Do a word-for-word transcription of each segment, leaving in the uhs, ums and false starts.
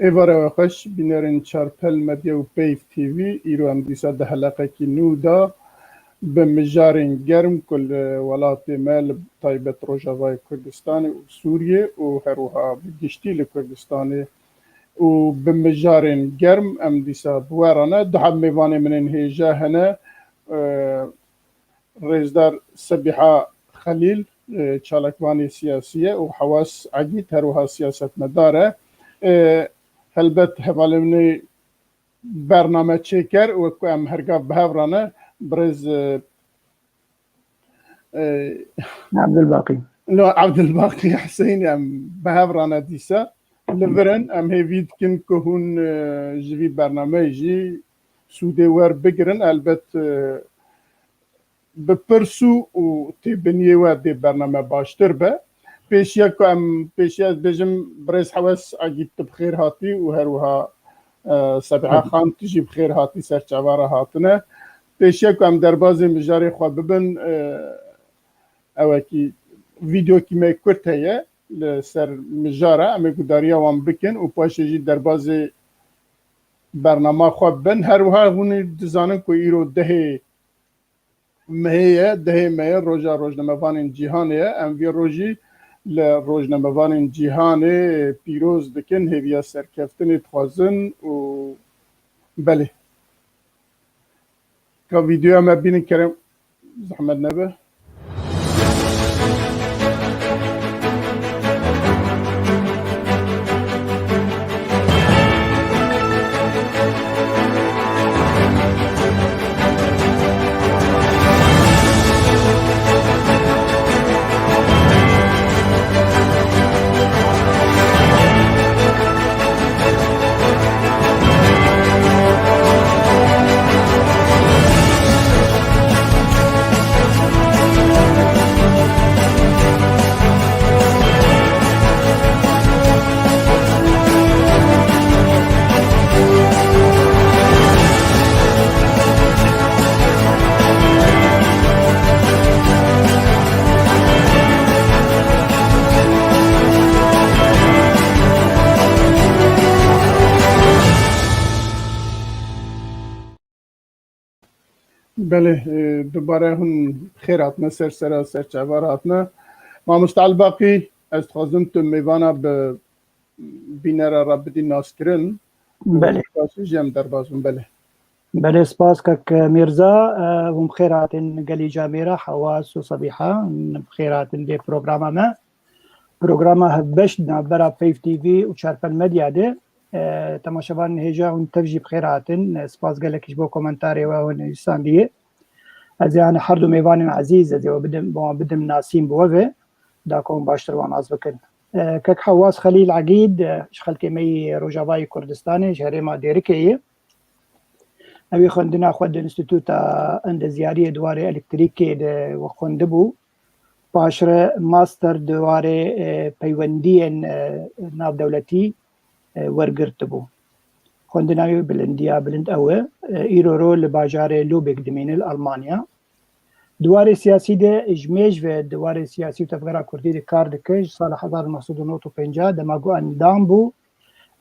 Êvara we xweş, bînerên Çarpel Medya û Peyv T V, îro em dîsa di heleqekî nû de bi mijarên germ ku li welatê me, li taybet Rojavayê Kurdistanê û Sûriyê û her wiha bi giştî li Kurdistanê û bi mijarên germ em dîsa bi we re ne. Du heb mêvanê min ên hêja hene. E, Rêzdar Sebîha Xelîl, e, çalakvanê siyasî ye û Hewas Egîd her wiha siyasetmedar e. E, helbet hevalê min ê bername çêker û wek ku em her gav bi hev re ne, birêz, e, e, Abdulbaqî. No, Abdulbaqî Hüseyin em bi hev re ne dîsa. Li vir in, em hêvî dikin ku hûn, e, ji vî bernameyê jî sûdê werbigirin. Helbet, e, bi pirs û, û têbiniyê we dê bername baştir be. Pêşiya ku em, pêşiya ez bêjim, birêz Hewes Egîd, tu bi xêr hatî û her wiha, e, Sebîha Xan, tu jî bi xêr hatî ser çava re hatine. Pêşiya ku em derbazê mijarê xwe bibin, e, ewekî vîdeokî me kurt heye li ser mijara, em ê gudariya wan bikin û paşê jî derbazê bernama xwe bibin. Her wiha hûn ê dizanin ku îro dehê mehê ye, dehê me ye, roja rojnamevanên cîhanê ye. Em vê rojî li rojnamevanên cîhanê pîroz dikin, hêviya serkeftinê dixwazin û belê. Ka vîdeoya me bînin kerem, zehmet nebe. Belê, e, dubare hûn xêr hatine, ser sera, ser çava re hatine. Mamoste Elbaqî, ez dixwazim tu mêvana bi bînera re bidî naskirin. Belê. Paşê jî em derbas bin, belê. Belê, spas kek Mîrza, e, hûn bi xêr hatin gelî camêra, Hewas û Sebîha, hûn bi xêr hatin vê programa me. Programa hevbeş di navbera Peyv T V û Çarpel Medya de, e, temaşevanên hêja hûn tev jî bi xêr hatin. E, spas gelek ji bo komentarê we hûn nivîsandiye. Ez ê yani her du mêvanên ezîz, ez ê we bidim, bi wan bidim nasîn bi we ve, da ku hûn baştir wan nas bikin. E, kek Hewas Xelîl Egîd, e, ji xelkê me yî Rojavayê Kurdistanê, ji herêma Dêrikê ye. Ew ê xwendina xwe di Înstîtuta Endezyariyê di warê elektrîkê de we xwendibû. Paşre master di warê, e, peywendiyên, e, navdewletî, e, wergirtibû. Xwendina wî bilindiya bilind ew e. E, îro ro li bajarê Lübeck dimîne li Almanya. Di warê siyasî de ji mêj ve di warê siyasî û tevgera Kurdî de kar dike. Ji sala hezar û neh sed û nod û pêncî dema ku endam bû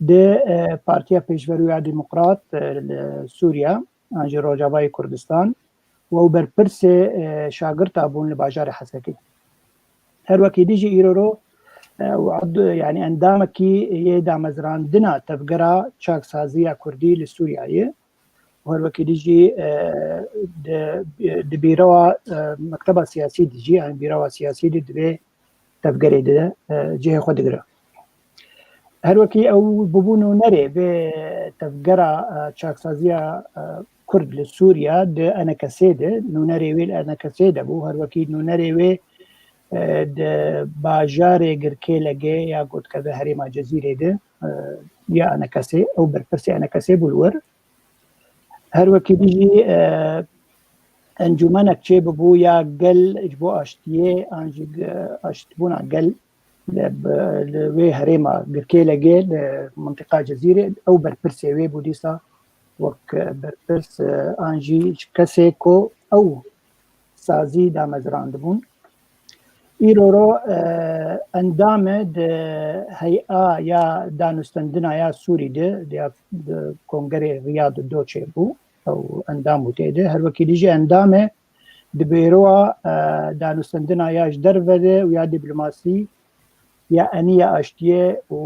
di, e, Partiya Pêşverû ya Demokrat, e, li Sûriya, an jî Rojavayê Kurdistan, û ew berpirsê, e, şagirta bûn li bajarê Hesekê. Her wekî dî jî îro ro, e, û ed-, yani endamekî yê damezrandina tevgera çaksaziya Kurdî li Sûriyeyê. Û her wekî dî jî, e, di, di bîrewa, e, mekteba siyasî de jî, yani bîrewa siyasî de divê tevgerê de, e, cihê xwe digire. Her wekî ew bûbû nûnerê vê tevgera, e, çaksaziya, e, Kurd li Sûriya di E N K S'ê de, nûnerê wê li E N K S'ê de bû, her wekî nûnerê wê, e, di bajarê Girkêlegê ya ku dikeve herêma Cezîrê de, e, ya E N K S'ê, ew berpirsê E N K S'ê bû li wir. Her wekî dî jî, e, encûmenek çêbibû ya gel ji bo aştiyê an jî ge-, aştibûna gel li, bi, li wê herêma Girkêlegê li mintiqa Cezîrê, ew berpirsê wê bû dîsa wek berpirs, e, an jî kesê ku ew sazî damezrandibûn. Îro ro, e, endam e di hey'a ya danûstendina ya Sûrî de, di, di kongerê Riyad û Doçê bû, ew endam û tê de. Her wekî dî jî endam e di bêroa, e, danûstendina ya ji derve de û ya dîplomasî ya enî ya aştiyê û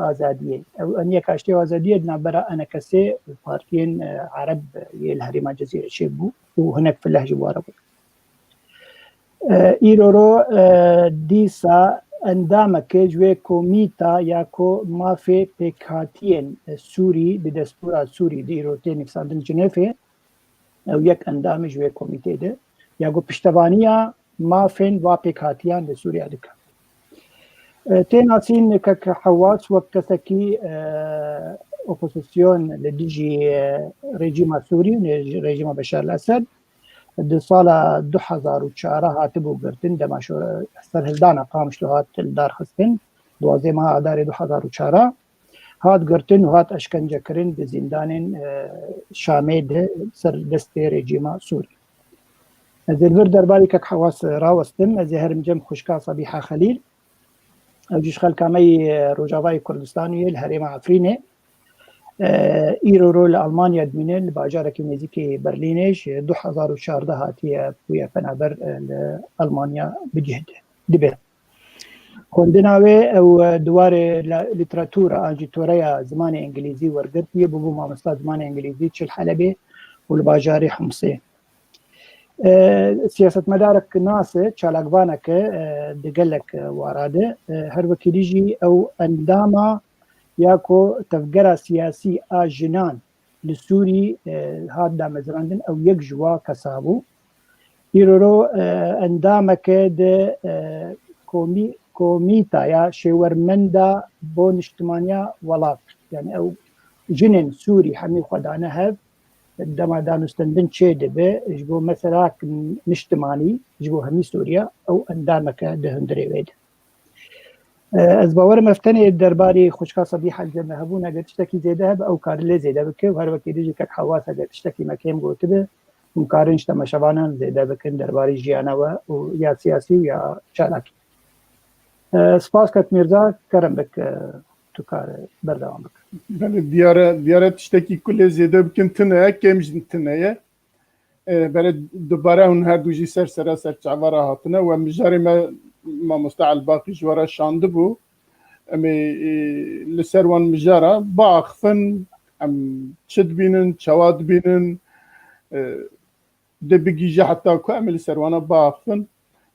azadiyê. Ew eniyek aştiyê û azadiyê di navbera enekesê û partiyên, e, Ereb yê li herêma Cezîrê çêbû û hinek fileh ji wara bû. E, îro ro, e, dîsa endameke ji wê komîta ya ku mafê pêkhatiyên, e, Sûrî di destûra Sûrî di îro tê nivîsandin Cinêfê, ew yek endamê ji wê komîtê de, ya ku piştevaniya mafên va pêkhatiyan li Sûriya dike. E, tê nasîn kek Hewas wek kesekî, e, opozîsyon li dijî, e, rejîma Sûrî û rejîma Beşar el-Esed di sala du hezar û çar hatibû girtin, dema şo-, serhildana Qamişlo hat li dar xistin, duwazdeh meha Adarê du hezar û çar hat girtin û hat eşkencekirin di zîndanên, e, Şamê de ser destê rejîma Sûrî. Ez ê li vir derbarê kek Hewas rawestim, ez ê herim cem xwişka Sabîha Xelîl. Ew jî ji xelka me yê Rojavayê Kurdistanê ye, li herêma Efrînê. E, îro ro li Almanya dimîne, li bajarekî nêzîkî Berlînê, ji du hezar û çardeh hatiye bûye penaber, e, li Almanya bi cih de dibe. Xwendina wê ew, e, di warê la-, lîteratûra an jî toreya zimanê îngilîzî wergirtiye, bûbû mamosta zimanê îngilîzî çi li Helebê û li bajarê Himsê. E, siyasetmedarek nas e, çalakvanek e, e, di gelek, e, wara de. E, her wekî dî jî ew endama ya ku tevgera siyasî a jinan li Sûrî, e, hat damezrandin, ew yek ji wa kesa bû. Îro ro, e, endameke di, e, komî-, komîta ya şêwermenda bo niştimaniya welat. Yani ew jinên Sûrî hemî xwe dane hev, dema danûstendin çê dibe, ji bo meselak niştimanî, ji bo hemî Sûriya, ew endameke di hundirê wê de. E, ez bawerim ev tenê derbarê xwişka Sabîha li cem me hebûn, eger tiştekî zêde hebe, ew kare lê zêde bike û her wekî dî jî kek Hewas eger tiştekî me kêm gotibe, hûn karin ji temaşevanan zêde bikin derbarê jiyana we û ya siyasî û ya çalakî. E, spas kek Mîrza, kerem bik, e, tu kare berdewam bik. Belê, diyar e, diyar e tiştekî ku lê zêde bikin tune ye, kêm jî tune ye. E, belê dubare hûn her du jî ser sera ser çava re hatine. We mijarê me mamoste Elbaqî ji we re şandibû. Em ê, e, li ser wan mijara biaxifin, em çi dibînin, çawa dibînin, e, dê bigihîje heta ku em ê li ser wana biaxifin.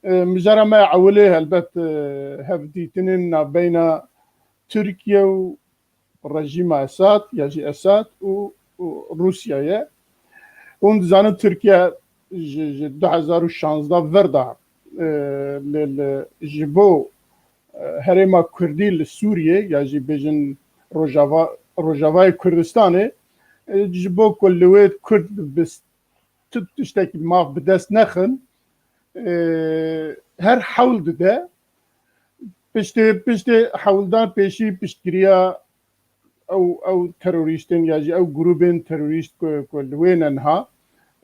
E, mijara me ya ewilê helbet, e, hevdîtinên navbeyna Tirkiye û rejîma Esad ya jî Esad û, û Rûsya ye. Hûn dizanin Tirkiye ji, ji du hezar û şazdeh vir de, e, li, li, ji bo, e, herêma Kurdî li Sûriyê ya jî bêjin Rojava, Rojavayê Kurdistanê, e, ji bo ku li wê Kurd bi s-, tu tiştekî maf bi dest nexin, e, her hewl dide. Piştê, piştê hewldan pêşî piştgiriya ew, ew terorîstên ya jî ew grûbên terorîst ku, ku li wê ne niha,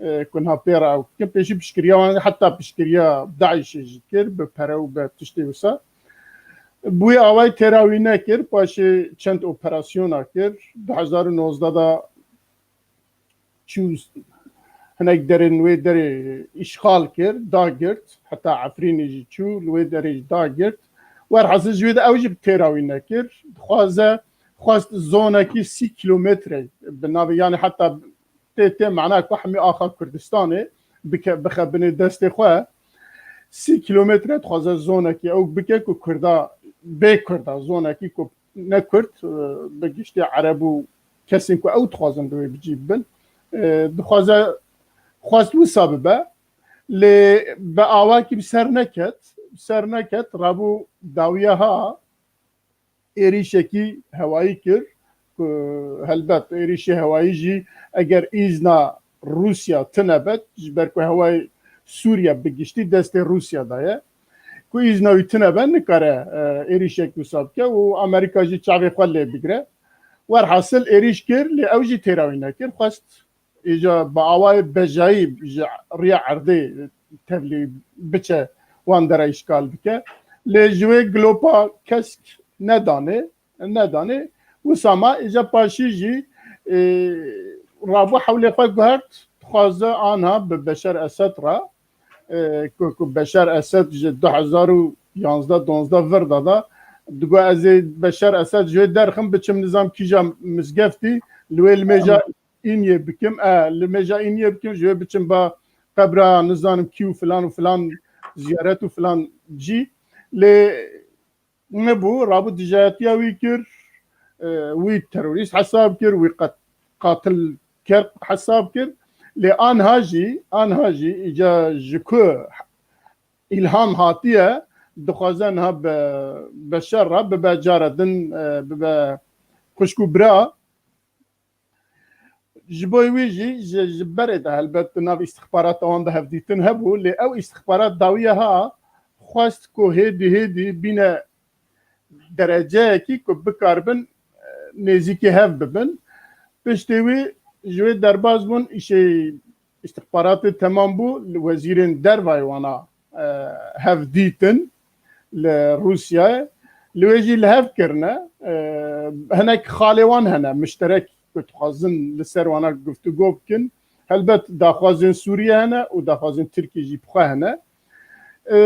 e, ku niha pê re ew dikin, pêşî piştgiriya wan, heta piştgiriya DAIŞê jî kir, bi pere û bi tiştê wisa. Bi wê awayî têra wî nekir, paşê çend operasyona kir. Du hezar û nozdeh de çû hinek derên wê derê îşxal kir, dagirt, heta Efrînê jî çû, li wê derê jî dagirt. Werhasil ji wê de ew jî bi têra wî nekir. Dixwaze, xwest zonekî sî kîlometre bi navê, yani heta tê, tê mana ku hemî axa Kurdistanê bike, bixe binê destê xwe. Sî kîlometre dixwaze zonekî ew bike ku Kurda, bê Kurda zonekî ku ne Kurd, e, bi giştî Ereb û kesên ku ew dixwazin di wê bi cî bibin, e, dixwaze, xwest wisa bibe, lê bi awakî bi ser neket, bi ser neket, rabû dawiya ha êrîşekî hewayî kir, ku helbet êrîşê hewayî jî eger îzna Rûsya tune be, ji ber ku hewayê Sûriye bi giştî destê Rûsya de ye, ku îzna wî tune be, nikare, e, êrîşek wisa bike û Amerîka jî çavê xwe lê bigire. Werhasil êrîş kir, lê ew jî têra wî nekir. Xwest îca bi awayê bejayî ji riya erdê tevlî biçe wan dera îşgal bike. Lê ji wê glopa kesk nedanê, nedanê. Wisa ma îca paşî jî, e, rabû hewlê xwe guhert, dixwaze anha bi Beşar Esed re, e, ku, ku Beşar Esed ji du hezar û yanzdeh donzdeh vir de da, digo ez ê Beşar Esed ji wê derxim, biçim nizam kîja mizgeftî, li wê limêja Îniyê bikim, e, limêja Îniyê bikim, ji wê biçim ba qebra nizanim kî û filan û filan, ziyaret û filan cî. Lê nebû, rabû dijayetiya wî kir, e, wî terorîst hesab kir, wî qet-, qatilker hesab kir. Lê anha jî, anha jî îca ji ku îlham hatiye, dixwaze niha be, Beşar re bibe cara din, e, bibe xwişk û bira. Ji bo wî jî ji, ji berê de helbet di nav îstixbarata wan de hevdîtin hebû, lê ew îstixbarat dawiya ha xwest ku hêdî hêdî bîne dereceyekî ku bikaribin, e, nêzîkî hev bibin. Piştî wî ji wê derbas bûn, îşê îstixbaratê temam bû, li wezîrên dervayê wana, e, hev dîtin li Rûsyayê. Li wê jî li hev kirine, e, hinek xalê wan hene, mişterek ku dixwazin li ser wana guftûgo bikin. Helbet daxwazên Sûriye hene û daxwazên Tirkiyê jî bi xwe hene. E,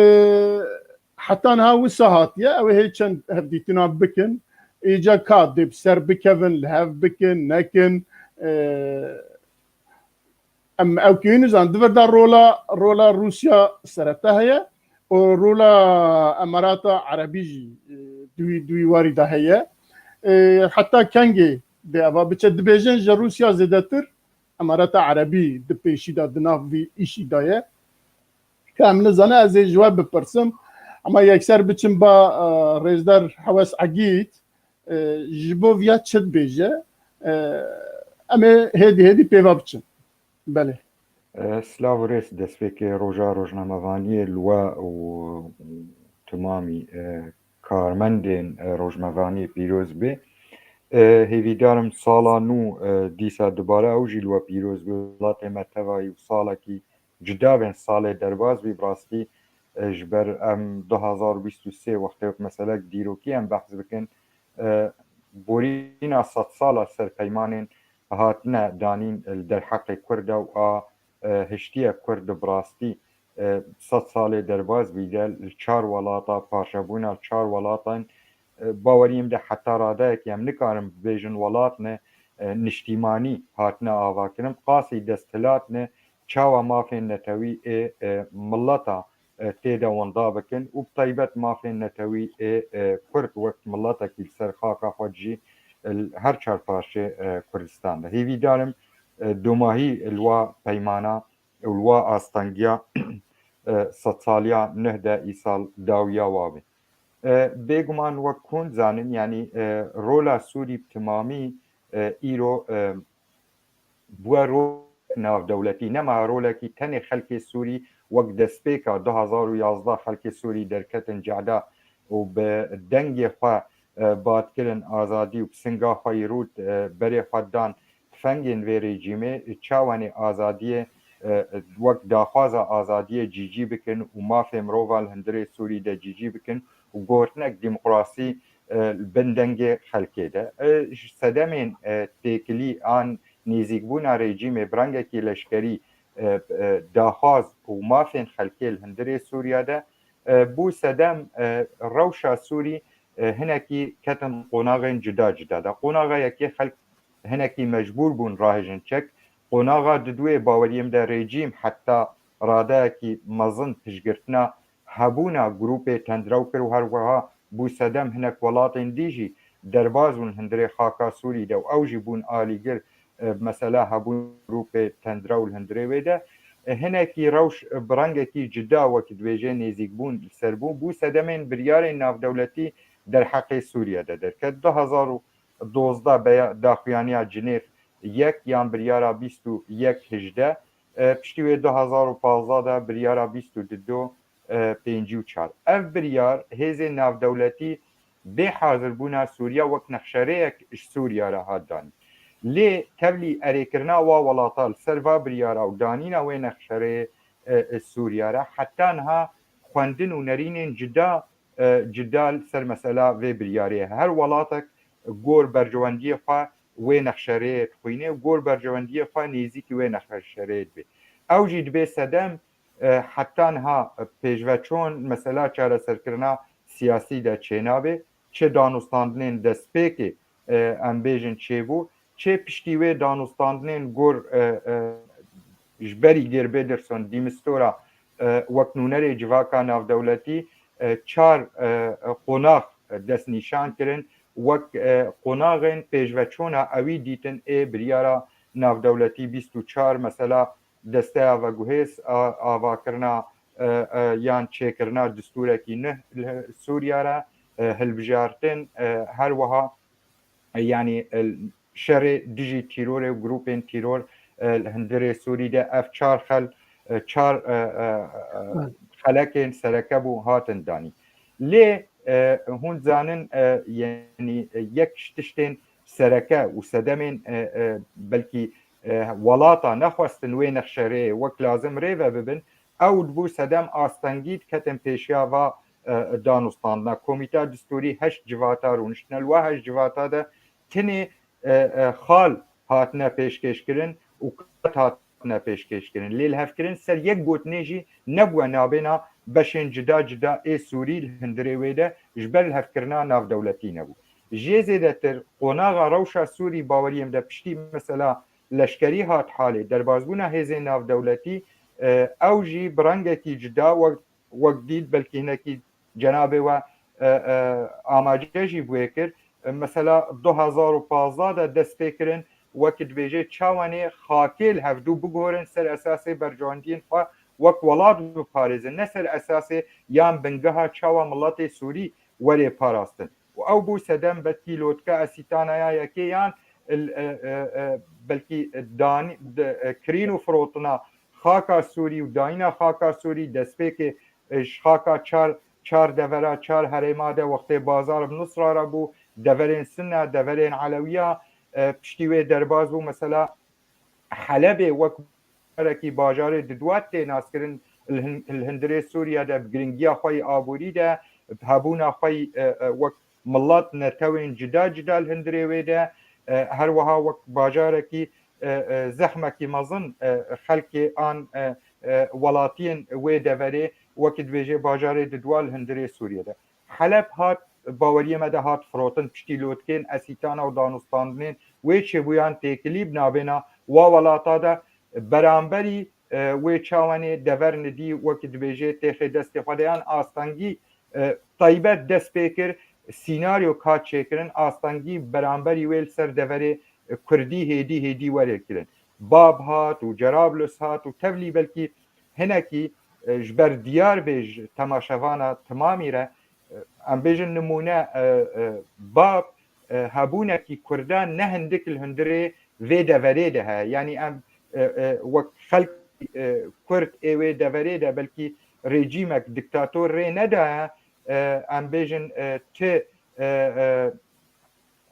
heta niha wisa hatiye, ew ê hê çend hevdîtina bikin. Îca ka dê bi ser bikevin, li hev bikin, nekin. E, em ew kî nizan, di vir de rola, rola Rûsya serete heye û rola Emirata Erebî jî, e, di wî, di wî warî de heye. E, heta kengê dê eva biçe, dibêjin ji Rûsya zêdetir Emirata Erebî di pêşî de di nav vî îşî de ye. Ka em nizane, ez ê ji we bipirsim. Ema yekser biçim ba, e, rêzdar Hewes Egîd, e, ji bo viya çi dibêje? E, em ê hêdî hêdî pêva biçin. Belê. E, silav û rêz, destpêkê roja rojnamevaniyê li we û timamî, e, karmendên, e, rojnamevaniyê pîroz bê. E, hêvîdarim sala nû, e, dîsa dubare ew jî li we pîroz bê. Welatê me tevayî û salekî cuda bên salê derbas bî, bi rastî, e, ji ber em du hazar û bîst û sê wextê wek meselek dîrokî em behs bikin, e, borîna sed sala ser peymanên hatine danîn li derheqê Kurd e û a, e, hiştiye Kurd bi rastî, e, sed salê derbas bî de li çar welata, parçebûna li çar welatan, e, baweriyê min de heta radeyekê em nikarin bibêjin welat ne, e, niştîmanî hatine avakirin, qasî desthilat ne, çawa mafên netewî ê, e, mileta, e, tê de winda bikin û bi taybet mafên netewî ê, e, Kurd wek miletekî li ser xaka xwe jî, e, li her çar parçê, e, Kurdistan de. Hêvîdar im, e, domahî li wa peymana û li wa astengiya, e, sedsaliya nuh de îsal dawiya wa be. E, bêguman wek hûn dizanin, yanî, e, rola Sûrî bi timamî, e, îro, e, bûye rol navdewletî, nema rolekî tenê xelkê Sûrî wek destpêka du hazar û yazdeh xelkê Sûrî derketin cehda û bi dengê xwe, e, bat kirin azadî û bi singa xwe yî rût, e, berê xwe dan tifengên vê rejîmê, çawanê azadiyê, e, wek daxwaza azadiyê cîcî bikin û mafê mirovan li hundirê Sûrî de cîcî bikin û gotinek demokrasî, e, li bin dengê xelkê de. E, ji sedemên, e, têkilî an nêzîkbûna rejîmê bi rengekî leşkerî, e, e, daxwaz û mafên xelkê li hundirê Sûriye de, e, bû sedem, e, rewşa Sûrî, e, hinekî ketin qonaxên cuda cuda de. Qonaxa yekê xelk hinekî mecbûr bûn rahêjin çek. Qonaxa diduyê baweriyê min de rejîm heta radeyekî mezin piştgirtina hebûna grûpê tendrew kir û her wiha bû sedem hinek welatên dî jî derbas bûn hundirê xaka Sûrî de û ew jî bûn alîgir, e, mesela hebûn grûpê tendrew li hundirê wê de. E, hinekî rewş, e, bi rengekî cuda wekî dibêje nêzîkbûn li ser bû. Bû sedemên biryarên navdewletî derheqê Sûriye de derket. Du hezar û dozdeh beya-, daxuyaniya Cinêv yek yan biryara bîst û yek hejdeh, e, piştî wê du hezar û pazdeh de biryara bîst û du, e, pêncî û çar. Ev biryar hêzên navdewletî bê hazirbûna Sûriye wek nexşerêyek ji Sûriye re hat danîn. Lê tevlî erêkirina wa welata li ser va biryara û danîna wê nexşerê, e, e, Sûriye re heta niha xwendin û nerînên cida, e, cida li ser mesela vê biryarê ye. Her welatek gor berjewendiyê xwe wê nexşerê dixwîne û gor berjewendiyê xwe nêzîkî wê nexşerê dibe. Ew jî dibê sedem, e, heta niha pêşveçûn mesela çareserkirina siyasî de çênabe, çi danûstandinên destpêkê, e, em bêjin çêbû, çê piştî wê danûstandinên gor, e, e, ji berî Gerbêderson, Dîmistora, e, wek nûnerê civaka navdewletî, e, çar, e, qonax destnîşan kirin, wek, e, qonaxên pêşveçûna ewî dîtin ê biryara navdewletî bîst û çar, mesela desteya veguhêz a, avakirina, e, e, yan çêkirina distûrekî nû li Sûriya re, e, hilbijartin, e, her wiha, e, yanî, e, şerê dijî tîrorê û grûpên tîror, e, li hundirê Sûrî de ev çar xel, e, çar, e, e, e, xelekên sereke bû hatin danî. Lê, e, hûn zanin, e, yanî, e, yek ji tiştên sereke û sedemên, e, e, belkî, e, welata nexwestin wê nexşerê wek lazim rê ve bibin, ew dibû sedem astengî diketin pêşiya va, e, danûstandina. Komîta Distûrî heşt civata rûniştine, li wa heşt civata de tenê, e, e, xal hatine pêşkêşkirin û kat hatine pêşkêşkirin. Lê lihevkirin ser yek gotinê jî nebûye nabêna beşên cida cida ê Sûrî li hundirê wê de ji ber lihevkirina navdewletî nebû. Jê zêdetir qonaxa rewşa Sûrî baweriyê min de piştî mesela leşkerî hat halê, derbazbûna hêzên navdewletî, e, ew jî bi rengekî cida wek, wek dît, belkî hinekî cenabê we, e, e, amaje jî bi wê kir. E, mesela du hezar û pazdeh de dest pê kirin, wek dibêje çawanê xakê li hevdû biguherin ser esasê berjewendiyên xwe wek welat biparêzin, ne ser esasê yan bingeha çawa miletê Sûrî werê parastin. Û ew bû sedem belkî lotka Esîtana ya yekê yan il-, e, e, e, belkî danî-, de, e, kirîn û firotina xaka Sûrî û dayîna xaka Sûrî destpêkê, e, ji xaka çar, çar devera, çar herêma de wextê bazar bi Nusra re bû, deverên Sinne, deverên Elewiya, e, piştî wê derbaz bû. Mesela Helebê wek bajarekî bajarê di duwa tê naskirin li hin-, li hundirê Sûriye de bi giringiya xwe yî aborî de, bi hebûna xwe yî, e, e, wek milet netewên cida cida li hundirê wê de, e, her wiha wek bajarekî, e, e, zehmekî mezin, e, xelkê an, e, e, welatiyên wê deverê wekî dibêje bajarê di duwa li hundirê Sûriye de. Heleb hat, baweriyê me de hat firotin piştî lotkên Esîtana û danûstandinên wê çêbûyan têkilî bi navêna wa welata de beramberî, e, wê çawanê dever nidî, wekî dibêje têxê destê xwe de yan astengî, e, taybet dest pê kir, sînaryo ka çêkirin, astengî beramberî wê li ser deverê, e, Kurdî hêdî hêdî were kirin. Bab hat û Cerablus hat û tevlî belkî hinekî, e, ji ber diyar bê ji temaşevana timamî re, e, em bêjin nimûne, e, e, Bab, e, hebûnekî Kurdan ne hindik li hundirê vê deverê de heye. Yanî em, e, e, wek xelk, e, Kurd ê wê deverê de belkî rejîmek diktator rê nedaye, e, em bêjin, e, ti, e, e,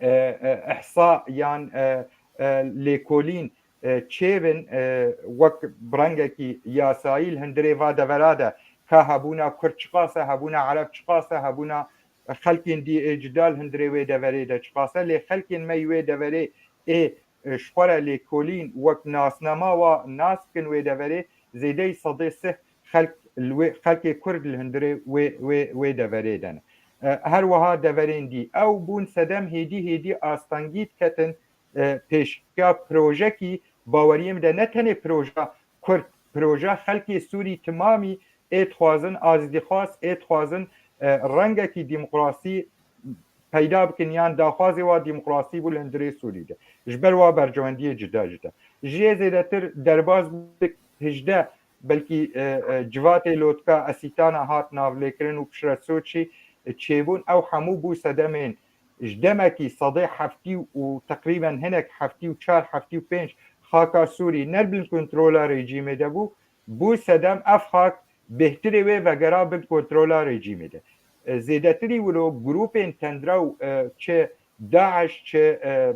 e, e, ihsa yan, e, e, lêkolîn, e, çêbin, e, wek bi rengekî yasayî li hundirê va devera de ka hebûna Kurd çiqas e, hebûna Ereb çiqas e, hebûna xelkên dî ê cida li hundirê wê deverê de çiqas e, lê xelkên me yî wê deverê ê, e, ji xwe re lêkolîn wek nasnama wa nas dikin wê deverê, zêdeyî sedê sih xelk li wê, xelkê Kurd li hundirê wê, wê, wê deverê de ne. E, her wiha deverên dî. Ew bûn sedem hêdî hêdî astengî diketin, e, pêşiya projekî baweriyê min de ne tenê proja Kurd, proja xelkê Sûrî timamî ê dixwazin, azîdîxwaz ê dixwazin, e, rengekî demokrasî peyda bikin yan daxwazê wa demokrasî bû li hundirê Sûrî de. Ji ber wa berjewendiyê cida cida. Ji yê zêdetir derbaz bû hejdeh belkî, e, e, civatê lotka Esîtana hat navlêkirin û piştre Soçî, e, çêbûn. Ew hemû bû sedemên ji demekî sedê heftî û teqrîben hinek heftî û çar heftî û pênc xaka Sûrî ne bin kontrola rejîmê de bû, bû sedem ev xak bêhtirê wê vegera bin kontrola rejîmê de. E, zêdetirî wilo grûpên tendra û, e, çi DAIŞ, çi, e,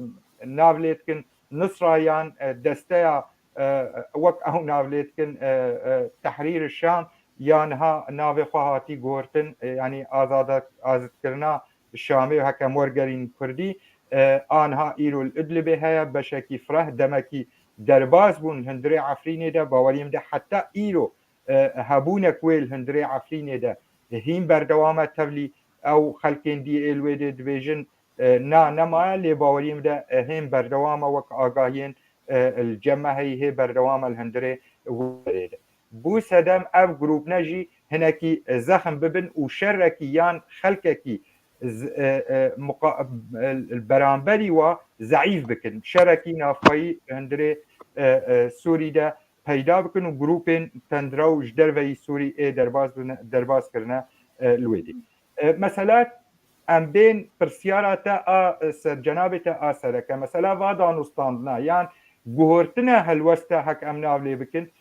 nav lê dikin Nusra yan, e, desteya, e, wek ew nav lê dikin, e, e, Tehrîr Şam, ya niha navê xwe hatî guhortin, e, yanî azada-, azadkirina Şamê û heke em wergerîn Kurdî, e, a niha îro li Idlibê heye, beşekî fireh, demekî derbas bûn li hundirê Efrînê de, baweriyê min de heta îro, e, hebûnek wê li hundirê Efrînê de hîn berdewam e, tevlî ew xelkên dî ê li wê dê dibêjin, e, na nemaye, lê baweriyê min de, e, hên berdewam e, wek agahiyên, e, li cem me heyî hê berdewam e li hundirê wê de. Bû sedem ev grûpne jî hinekî, e, zexm bibin û şerekî yan xelkekî z-, e, e, muqa-, e, beramberî wa zeîf bikin. Şerekî navxweyî hundirê, e, e, Sûrî de peyda bikin û grûpên tendrew ji derveyî Sûrî ê derbas bine, derbas kirine, e, li wê dî. E, mesela em bên pirsyara te a, e, ser cenabê te a sereke. Mesela va danûstandina yan guhortine helweste hek em nav lê bikin.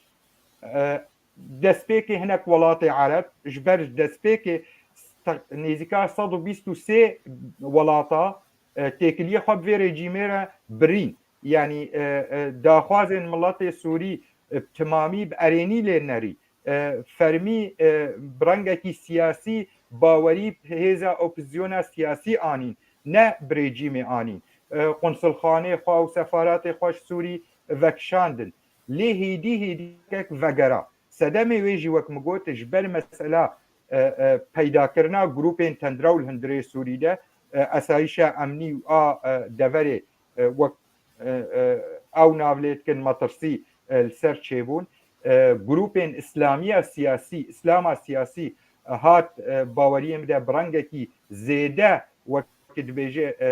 E, destpêkê hinek welatê Ereb ji ber destpêkê st-, nêzîka sed û bîst û sê welata, e, têkiliyê xwe bi vê rejîmê re birîn. Yanî, e, e, daxwazên miletê Sûrî, e, bi timamî bi erênî lê nerî. E, fermî, e, bi rengekî siyasî bawerî bi hêza opozisyona siyasî anîn, ne bi rejîmê anîn. E, qunsulxanê xwe û sefaratê xwe ji Sûrî vekişandin. Lê hêdî hêdî kek vegera. Sedemê wê jî wek min got, ji ber mesela, e, e, peydakirina grûpên tendrew li hundirê Sûrî de, e, esayîşa emnî û a, e, deverê, e, wek, e, e, ew nav lê dikin metirsî, e, li ser çêbûn. E, grûpên îslamiya siyasî, îslama siyasî, e, hat, e, baweriyê min de bi rengekî zêde wek dibêje, e,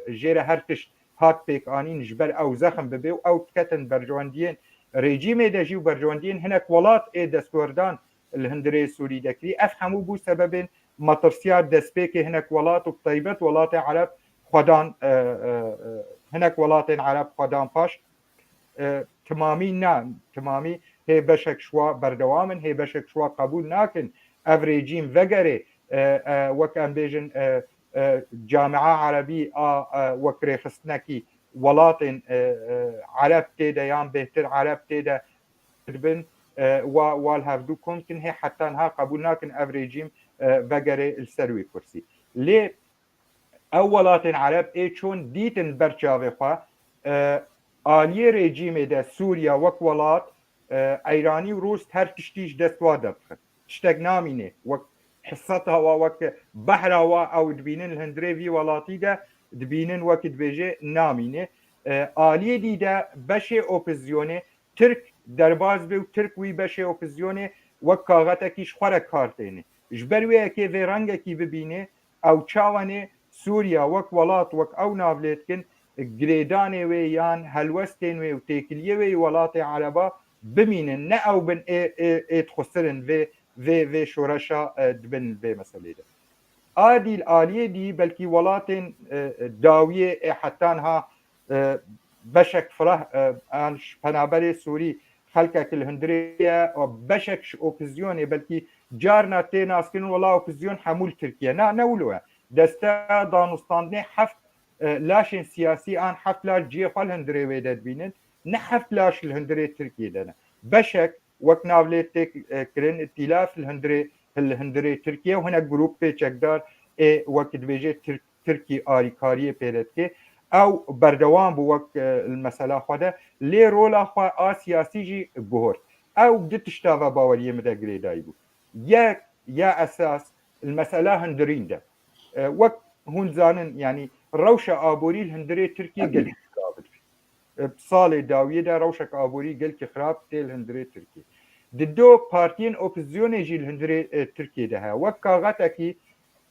e, jê re her tişt hat pêk anîn ji ber ew zexm bibe û ew diketin berjewendiyên rejîmê de jî û berjewendiyên hinek welat ê destwerdan li hundirê Sûrî de kirî. Ev hemû bû sebebên metirsiya destpêkê hinek welat û bi taybet welatê Ereb xwedan, e, e, e, hinek welatên Ereb xwedan paş, e, timamî ne, timamî hê beşek ji wa berdewam in, hê beşek ji wa qebûl nakin. Ev rejîm vegerê, e, e, wek em bêjin, e, e, camia erebî a, e, wek rêxistinekî welatên, e, e, Ereb tê de yan bêhtir Ereb tê de dibin, e, wa, wa li hevdû kom dikin, hê heta niha qebûl nakin ev rejîm, e, vegerê li ser wî kursî. Lê ew welatên Ereb ê çûn dîtin ber çavê xwe, e, aliyê rejîmê de Sûriya wek welat, e, Eyranî û Rûs her tiştî ji dest wa derdixin. Tiştek namîne. Wek hisseta wa, wek behra wa ew dibînin li hundirê vî welatî de dibînin wek dibêje namîne. E, aliyê dî de beşê opozisyonê Tirk derbas bê û Tirk wî beşê opozisyonê wek kaxetekî ji xwe re kar têne. Ji ber wê yekê vê rengekî bibîne, ew çawa nê Sûriya wek welat, wek ew nav lê dikin, girêdanê wê yan helwestên wê û têkiliyê wê yê welatê Ereba bimînin, ne ew bin ê, ê, ê dixusirin vê, vê, vê şoreşa, e, dibin vê meselê de. A dî li aliyê dî belkî welatên, e, e, dawiyê ê heta niha, e, beşek fireh, e, an ji penaberê Sûrî xelkek li hundirê ye, û beşek ji opozisyonê belkî carna tê naskirin, wela opozisyon hemû li Tirkiye. Na, ne wilo ye. Desteya danûstandinê heft, e, laşên siyasî an heft laş cihê xwe li hundirê wê de dibînin. Ne heft laş li hundirê Tirkiye de ne. Beşek wek nav lê tê, e, kirin, îtîlaf li hundirê, li hundirê Tirkiye û hinek grûp pê çekdar ê wek dibêje Tirk, Tirkî alîkariyê pê re dike. Ew berdewam bû wek, e, li mesela xwe de. Lê rola xwe a siyasî jî guhort. Ew du tişta ve baweriyê min de girêdayî bû. Yek ya esas li mesela hundirîn de. E, wek hûn zanin, yanî rewşa aborî li hundirê Tirkiye gelek xirab dibe. E, salê dawiyê de rewşek aborî gelkî xirab tê li hundirê Tirkiye. Di do partiyên opozisyonê jî li hundirê, e, Tirkiye de heye. Wek kaxetekî,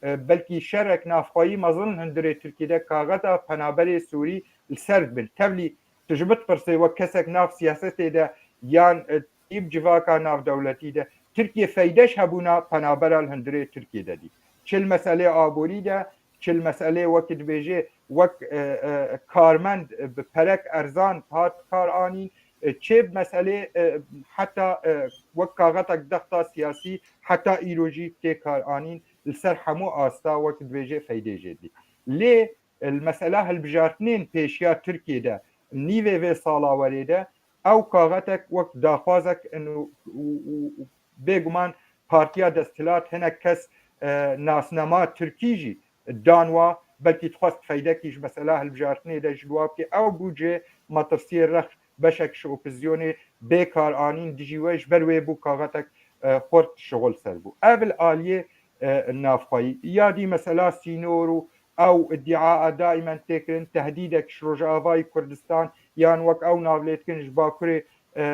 e, belkî şerek navxweyî mezin li hundirê Tirkiye de kaxeta penaberê Sûrî li ser dibin. Tevlî tu ji min dipirsê wek kesek nav siyasetê de yan, e, tîp civaka navdewletî de Tirkiye feydeş hebûna penabera li hundirê Tirkiye de dî. Çi li meselê aborî de, çi li meselê wekî dibêje wek, e, e, karmend bi perek erzan hat kar anîn, e, çê bi meselê, e, heta, e, wek kaxetek dexta siyasî heta îro jî tê kar anîn li ser hemû asta wekî dibêje feydê jê dî. Lê, e, li mesela hilbijartinên pêşiya Tirkiye de nîvê vê sala werê de ew kaxetek wek daxwazek in û, û, û, û bêguman partiya desthilat hinek kes e, nasnama tirkî jî dan wa, belkî dixwest feydekî ji mesela hilbijartinê de ji wa bike. Ew bû cê metirsiyê rex beşek ji opozisyonê bê kar anîn dijî we, ji ber wê bû kaxetek e, xurt şixul ser bû. Ev li aliyê e, navxweyî. Ya dî mesela sînor û ew îdia a daimen tê kirin, tehdîdek ji Rojavayî Kurdistan yan wek ew navlê dikin ji Bakurê e, e,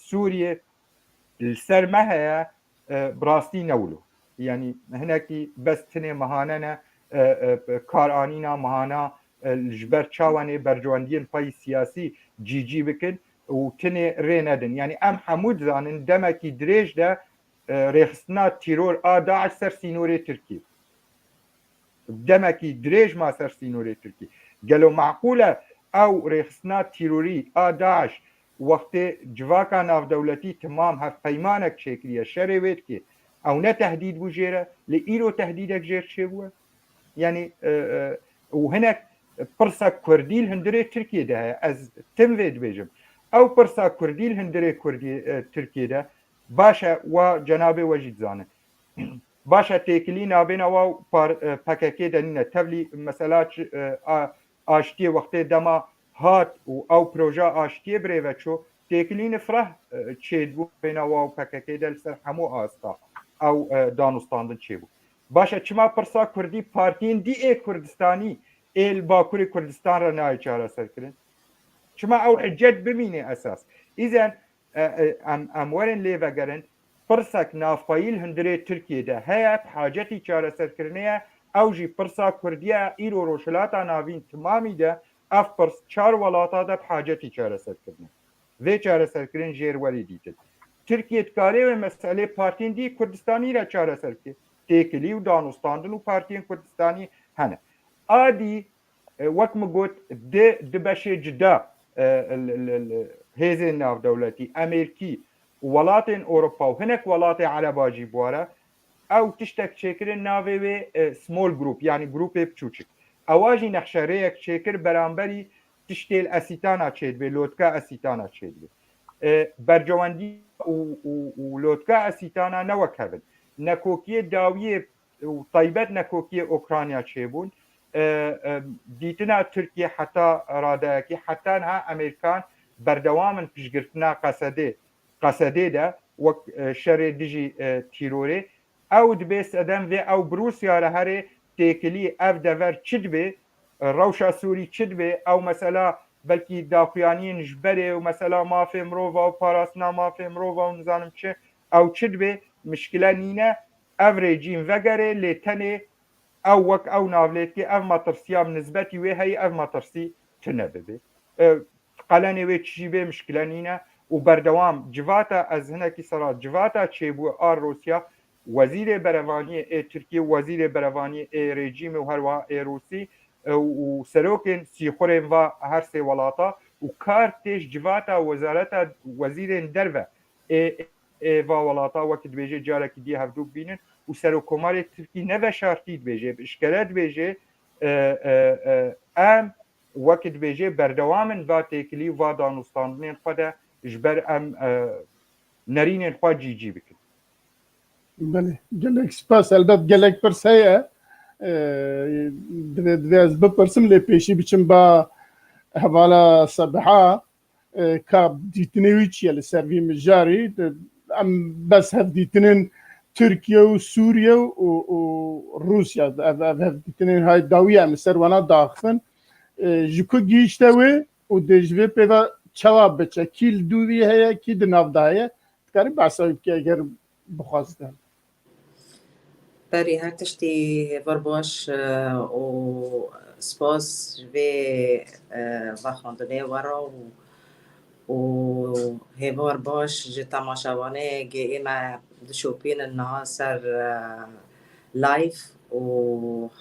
Sûriyê li ser me heye, e, bi rastî ne wilo. Yanî hinekî bes tinê mehane ne, e, e, kar anîna mehana, e, ji ber çawanê berjewendiyên xwe yî siyasî cîcî bikin û tinê rê nedin. Yanî em hemû dizanin demekî dirêj de, e, rêxistina tîror a DAIŞ ser sînorê Tirkiyê. Demekî dirêj ma ser sînorê Tirkî. Gelo meqûl e ew rêxistina tîrorî a DAIŞ wextê civaka navdewletî timam hevpeymanek çêkiriye, şerê wê dikê, ew ne tehdîd bû jê re, lê îro tehdîdek jê re çêbûye? Yanî, e, e, û hinek pirsa kurdî li hundirê Tirkiyê de heye. Ez tim vê dibêjim. Ew pirsa kurdî li hundirê kurdî, e, Tirkiyê de, baş e, wa cenabê we jî dizane. Baş e, têkilî navêna wa û par-, e, P K K de nîne. Tevlî mesela çi, e, a, aştiyê wextê dema hat û ew proja aştiyê birêve çû, têkilî nifreh, e, çêdibû bêna wa û P K K de li ser hemû asta ew, e, danûstandin çêbû. Baş e, çima pirsa kurdî partiyên dî ê Kurdistanî ê li Bakurê Kurdistan re nayê çareserkirin? Çima ew hicet bimîne esas? Îzen, e, e, em, em werin lê vegerin, pirsek navxweyî li hundirê Tirkiyê de heye, bi hacetî çareserkirinê ye, ew jî pirsa Kurdî ye, îro Rojhilata Navîn timamî de ev pirs çar welata de bi hacetî çareserkirinê. Vê çareserkirin jêr werî dîtin. Tirkiye dikarê wê meselê partiyên dî Kurdistanî re çareser bike. Têkilî û danûstandin û partiyên Kurdistanî hene. A dî, e, wek min got, di, di beşê cida, e, li, li, li hêzên navdewletî, Amerîkî û welatên Ewropa û hinek welatê Ereba jî bi we re, ew tiştek çêkirin navê wê, e, small group, yanî grûpê biçûçik. Ewa jî nexşerêyek çêkir beramberî tiştê li Esîtana çêdibe, lotka Esîtana çêdibe. E, bercewendî û, û, û lotka Esîtana ne wek hev in. Nekokiyê dawiyê û taybet nekokiyê Ukrayna çêbûn. E, e, dîtina Tirkiye heta radeyekî, heta niha Amerîkan berdewam in piştgirtina Qesedê, Qesedê de wek, e, şerê dijî, e, tîrorê. Ew dibê sedem vê ew bi Rûsya re herê têkilî ev dever çi dibê, e, rewşa Sûrî çi dibê, ew mesela belkî daxuyaniyên ji berê û mesela mafê mirova û parastina mafê mirova û nizanim çi, ew çi dibê, mişkile nîne, ev rejîm vegerê, lê tenê ew wek ew navlêtkê, ev matirsiya bi nisbetî wê heye, ev matirsî tune bibe. E, qelenê wê çi jî bê, mişkile nîne û berdewam civata, ez hinekî sera civata çêbû a Rûsya, wezîrê berevaniyê ê Tirkiyê, wezîrê berevaniyê ê rejîmê û herwiha ê Rûsî, e, û serokên sîxurên va her sê welata û kar tê ji civata wezareta wezîrên derve ê, ê va welata, wekî dibêje carekî dî hevdû bibînin û Serokkomarê Tirkî ne veşartî dibêje, bi işkele dibêje, e, e, e, em wekî dibêje berdewam in va têkilî û va danûstandinên xwe de ji ber em, e, nerînên xwe cîcî bikin. Belê, gelek spas. Elbet gelek pirs heye. E, divê, divê ez bipirsim, lê pêşî biçim ba hevala Sebiha, e, ka dîtinê wî çi ye li ser vî mijarî? De, em bes hevdîtinên Tirkiye û Sûriye û, û Rûsya, ev, ev hevdîtinên hay dawî em li ser wana daxifin. E, ji ku gihîşte wê û dê ji vê pêva çawa biçe? Kî li dû vî heye, kî di nav de heye? Dikarî behsa wî bikî eger bixwazî. Berî her tiştî hêvar baş, e, û spas ji vê, e, vexwendinê we re û, û hêvar baş ji temaşevanê gê ê me dişopînin niha ser, e, live û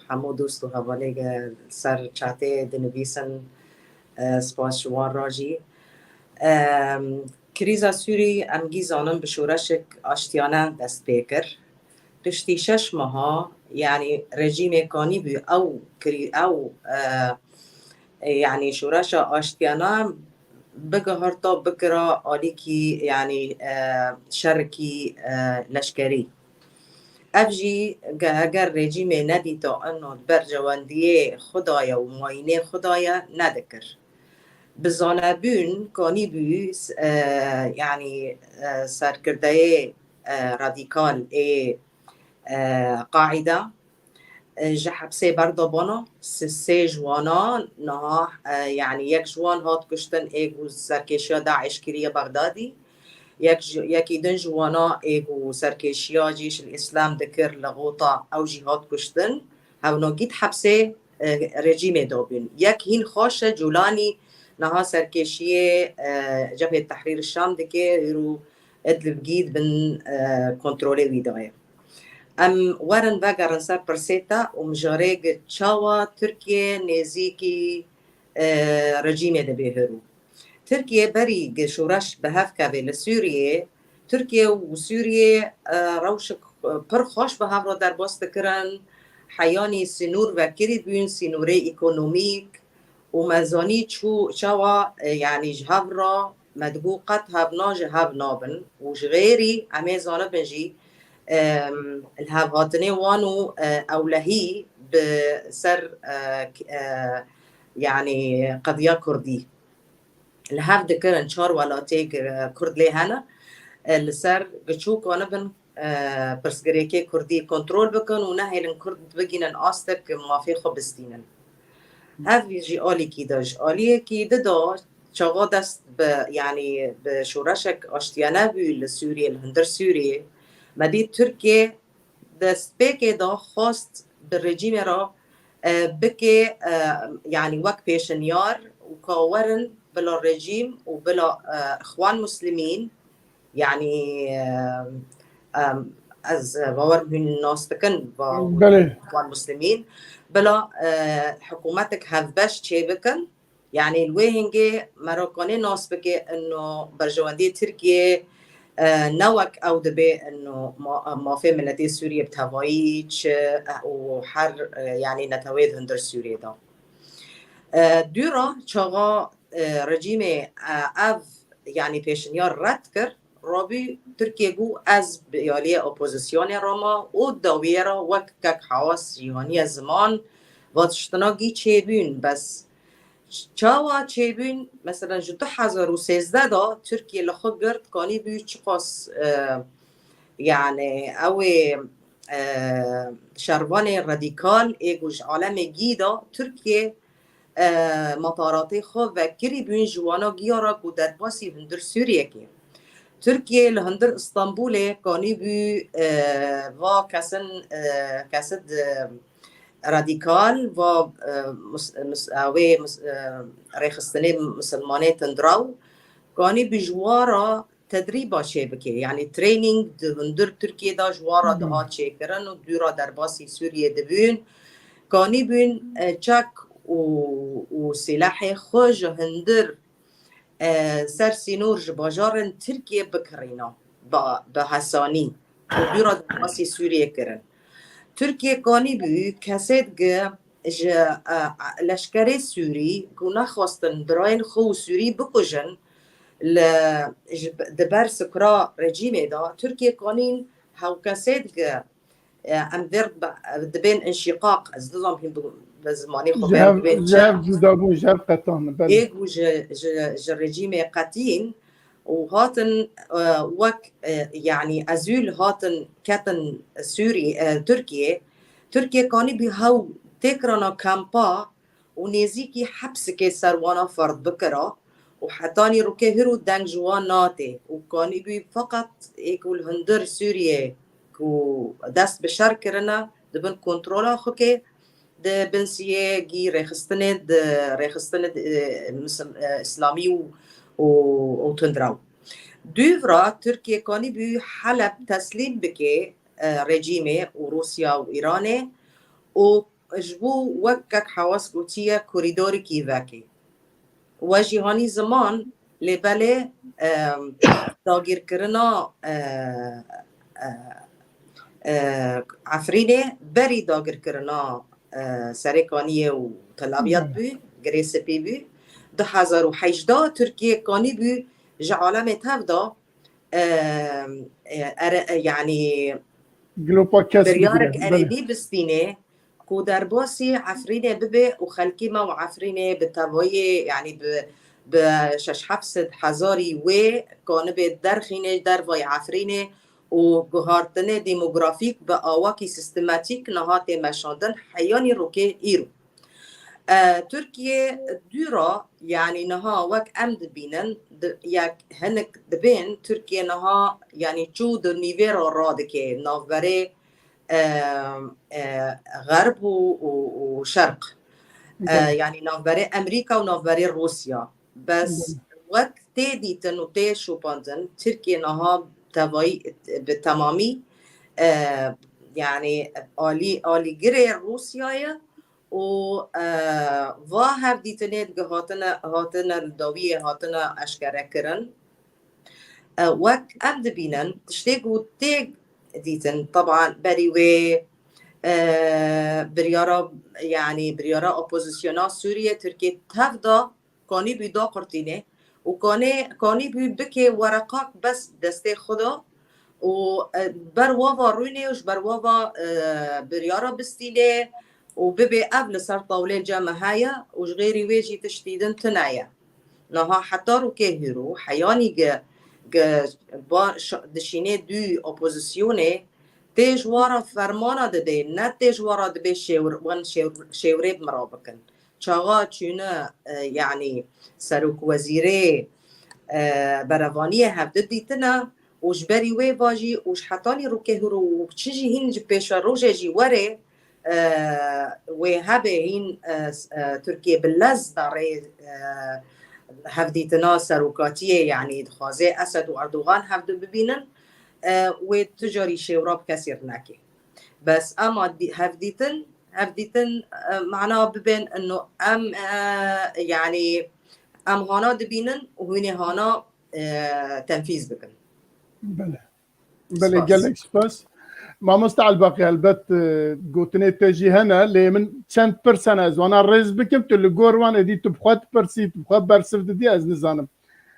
hemû dost û hevalê ge ser çatê dinivîsin, e, spas ji wan re jî. Em, Krîza Sûrî em gî zanin bi şoreşek aştiyane dest pê kir. Piştî şeş meha, yanî rejîmê kanîbû ew krî-, ew, e, e, yanî şoreşa aştiyane bigiharta bikira alîkî, yanî, e, şerekî, e, leşkerî. Ev jî ge-, eger rejîmê nedîta ino di berjewendiyê xwe de ye û muayînê xwe de ye, nedikir. Bi zanebûn kanîbû s-, e, yanî, e, serkirdeyê, e, radîkal ê, e, Qaîda, e, ji hepsê berdabana. Sê, sê ji wana niha, e, yanî yek ji wan hat kuştin ê ku serkêşiya DAIŞ kiriye Bexdadî. Yek ji, yekî din ji wana ê ku serkêşiya Cîşil Îslam dikir li Xota, ew jî hat kuştin. Hevnagî di hepsê, e, rejîmê de bûn. Yek hîn xweş e, Cûlanî niha serkêşiyê, e, Cebhê Tehrîr Şam dike, îro Idlibgî di bin, e, kontrolê wî de ye. Em werin vegerin ser pirsê te û mijarê gi çawa Tirkiye nêzîkî, e, rejîmê dibe hiro. Tirkiye berî gi şoreş bi hev kevê li Sûriyê, Tirkiye û Sûriyê, e, rewşik, e, pir xweş bi hev re derbas dikirin. Heyanî sînor vekirî bûn, sînorê ekonomîk û me zanî çû, çawa, e, yanî ji hev re me digot qet hevna ji hev nabin û ji xêrî em ê zanibin jî, em, li hev hatinê wan û, e, ewlehî bi ser, e, k-, e, yanî qediya Kurdî li hev dikirin, çar welatê gi-, Kurd lê hene, e, li ser giçûka nibin, e, pirsgirêkê Kurdî kontrol bikin û nehêlin Kurd bigînin astek mafê xwe bistînin. Ev jî alîkî de, ji aliyekî di de çaxa dest bi, yanî bi şoreşek aştiyane bû li Sûriyê, li hundir Sûriyê. Me dît Tirkiye destpêkê de xwest bi rejîmê re, e, bike, e, yanî wek pêşinyar û ka werin bila rejîm û bila, e, Ixwan Muslimîn, yanî, e, e, ez bawer hûn nas dikin, va Belê. Ixwan Muslimîn, bila, e, hikûmetek hevbeş çêbikin. Yanî li wê hingê me re kanê nas bike, ino berjewendiyê Tirkiye, e, ne wek ew dibe, ino ma-, mafê miletê Sûriyê bi tevayî çi, e, û her, e, yanî neteweyê di hundir Sûriyê de. E, dû re çaxa, e, rejîmê, e, ev, yanî pêşinyar red kir, rabû Tirkiye got, ez bi aliyê opozisyonê re me û dawiyê re wek kek Hawas jî haniye ziman, va tiştina gî çêbûn, bes çawa çêbûn? Mesela ji du hezar û sêzdeh de Tirkiye li xwe girt, kanîbû çiqas, e, yanî ew ê, e, şervanê radîkal ê ku ji alemê gî de Tirkiye, e, mataratê xwe vekirî bûn ji wana giya re ku derbasî hundir Sûriyekê. Tirkiye li hundir Îstanbulê kanîbû, e, va kesin, e, kesin, e, radîkal, va, e, mus-, mus-, e, wê mus-, e, rêxistinê misilmanê tundrew, kanîbû ji wa re tedrîba çêbike. Yanî training di hundir Tirkiye de ji wa re dihat çêkirin û dû re derbasî Sûriyê dibûn. Kanîbûn, e, çek û, û silahê xwe ji hundir, e, ser sînor ji bajarên Tirkiye bikirîna bi, bi hesanî û dû re derbasî Sûriyê kirin. Tirkiye kanîbû kesêt gi ji, e, leşkerê Sûrî ku nexwestin birayên xwe û Sûrî bikujin, li, ji, di ber sikura rejîmê de Tirkiye kanîn hewkesê dike, e, em vê re dibên înşîqaq, ez nizam hîn bi, bi zimanê xwe Ji vê re hev, dibên ji çi? Hev cudabûn, ji hev qetan, belê. Ê ku ji, ji, ji rejîmê qetîn û hatin, e, wek, e, yanî ezûl hatin ketin Sûrî, e, Tirkiye. Tirkiye kanîbû hew têkirana kampa û nêzîkî hepsikê ser wana ferz bikira û hetanî rûkê hir û deng ji wan natê û kanîbû feqet ê ku li hundir Sûriyê ku dest bi şer kirine, di bin kontrola xwe ke di bin siyê gî rêxistinê, di rêxistinê, e, misil-, e, îslamî û, û, û tundrew. Dûvra Tirkiye kanîbû Heleb teslîm bike, e, rejîmê û Rûsya û Îranê û ji bo wek kek Hewas gotiye korîdorikî vekê. We jî hanî ziman, lê belê, em, dagirkirina, e, e, e, Efrînê berî dagirkirina, e, Serê Kaniyê û Tel Abyad bû, Girê Spî bû. Du hezar û hejdeh Tirkiye kanîbû ji alemê tev de, e, e, ere-, e, yanî Gilo pa kes biryarek erêdî bistînê ku derbasî Efrînê bibe û xelkê me û Efrînê bi tevayê, yanî bi, bi şeş heft sed hezarî wê kanibê derxînê dervayê Efrînê û guhartinê demografîk bi awakî sistematîk niha tê meşandin heyanî rokê îro. E, Tirkiye dû ra, yanî niha wek em dibînin, di, yek hinek dibên Tirkiye niha, yanî çû di nîvê ra radike navberê, e, e, Xerb û, û, û Şerq. E, Belê. Yanî navberê Amerîka û navberê Rûsya. Bes Belê. Wek tê dîtin û tê şopandin, Tirkiye niha tevayî bi temamî, e, yanî alî, alîgirê Rûsya ye û, e, va hevdîtinê digihatine, hatine li dawiyê hatine eşkere kirin. E, wek em dibînin, tiştê ku tê dîtin, teban berî wê, e, biryara, yanî biryara opozisyona Sûriye Tirkiye tev da, kanîbû daqurtîne û kanê, kanîbû bike wereqak bes destê xwe de û, e, ber wava rûnê û ji ber wava, e, biryara bistîne û bibê ev li ser tawlê cem heye û ji xêrî wê jî tiştî din tune ye. Niha heta rokê hîro heyanî gi, gi ba, ş, dişînê dû opozisyonê tê ji wa re fermana didê, ne tê ji wa re dibê şêwr, wan şêwr, şêwrê bi min re bikin. Çaxa çûne, e, yanî serokwezîrê, e, berevaniyê hevdi dîtine û ji berî wê va jî û ji hetanî rokê hûr û çi jî hîn ji pêşerojê jî were, e, wê hebe hîn, e, s-, e, Tirkiye bi lez darê, e, hevdîtina serokatiyê, yanî dixwaze Esed û Erdogan hevdu bibînin, e, wê tu carî şêwra bi kesî re neke. Bes ema dî-, hevdîtin, hevdîtin, e, mana bibên ino em, e, yanî em hana dibînin û hûnê hana, e, tenfîz bikin. Belê. Belê, Spas. Gelek spas. Mamoste Elbaqî, helbet, e, gotinê te jî hene, lê min çend pirs hene, ez wana rêz bikim, tu li gor wan êdî tu bi xwe dipirsî, tu bi xwe bersiv didî, ez nizanim.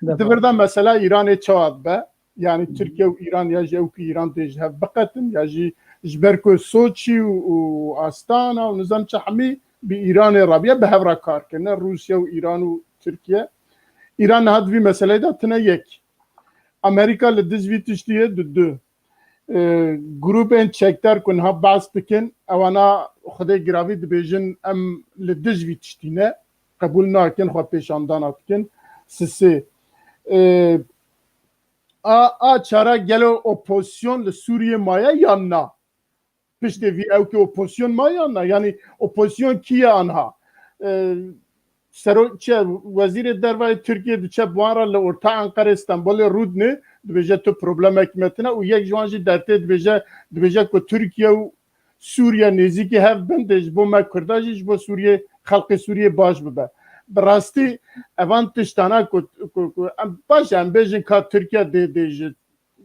Di vir de mesela Îranê çawa dibe? Yanî Tirkiye û Îran ya jî ew ku Îran tê ji hev biqetin, ya jî ji ber ku Soçî û, û Astana û nizam çi hemî bi Îranê re bûye, bi hev re kar kirine, Rûsya û Îran û Tirkiye. Îran niha di vî meseleyê de tine yek. Amerîka li dij vî tiştî ye, du, du. E, grûpên çekdar ku niha behs dikin, ewana xwedê giravî dibêjin em li dij vî tiştî ne, qebûl nakin, xwe pêşandana dikin. Sisê. E, a, a çara gelo opozisyon li Sûriyê maye yan na? Piştê vî ew ki opozisyon ma yan na? Yanî opozisyon kî ye anha? E, sero-, çi, wezîrê dervayê Tirkiye diçe bi wan re li orta Enqerê Stenbolê rûdine, dibêje tu problemek me tine û yek ji wan jî dertê dibêje, dibêje ku Tirkiye û Sûriye nêzîkî hev bin, dê ji bo me Kurda jî, ji bo Sûriye, xelqê Sûriye baş bibe. Bi rastî evan tiştana ku, ku, ku em, baş e, em bêjin ka Tirkiye dê, dê ji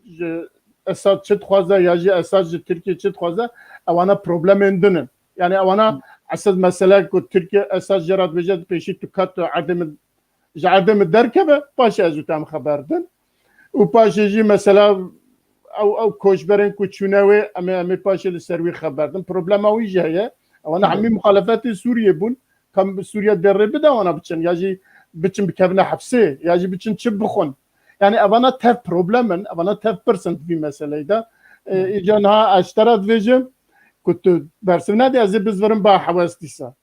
ji Esad çi dixwaze ya jî Esad ji Tirkiye çi dixwaze, ewana problemên din in. Yani ewana esas mesele ku Tirkiye Esad jê re dibêje, di pêşî tu kat tu erdê min, ji erdê min derkeve, paşê ez û te em xeber din. Û paşê jî mesela ew, ew koçberên ku çûne wê, em ê, em ê paşê li ser wî xeber din. Problema wî jî heye. Ewana hemî muxalefetê Sûriyê bûn. Ka Sûriye dê rê bide wana biçin, ya jî biçin bikevine hepsê, ya jî biçin çi bixwin. Yani evana tev problem in, evana tev pirs in vî meseleyê de. E, Hı. Îca niha ez ji te re dibêjim ku tu bersiv nedî, ez ê bizvirim ba hewes dîsa.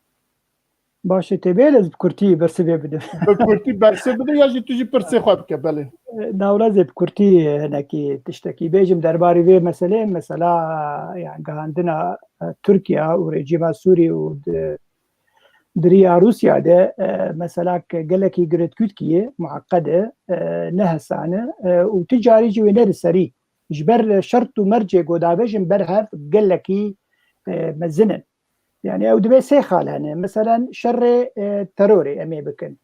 Baş e, tê bê, ez bi kurtî bersivê bidim. Bi kurtî bersiv bide ya jî tu jî pirsê xwe bike, belê. E, Nawrezê bi kurtî hinekî tiştekî bêjim derbarî vê meselê, mesela, yani, gihandina, e, Tirkiye û rejîma Sûrî û di-, di riya Rûsya de, e, mesela ke gelekî girêdkûtkî ye, mueqqed e, e, ne hesan e, e, û ti carî jî wê ne li serî. Ji ber şert û mercê ku dabêjin berhev gelekî, e, mezin in. Yani ew dibê sê xal hene. Meselen şerê, e, terorê em ê bikin.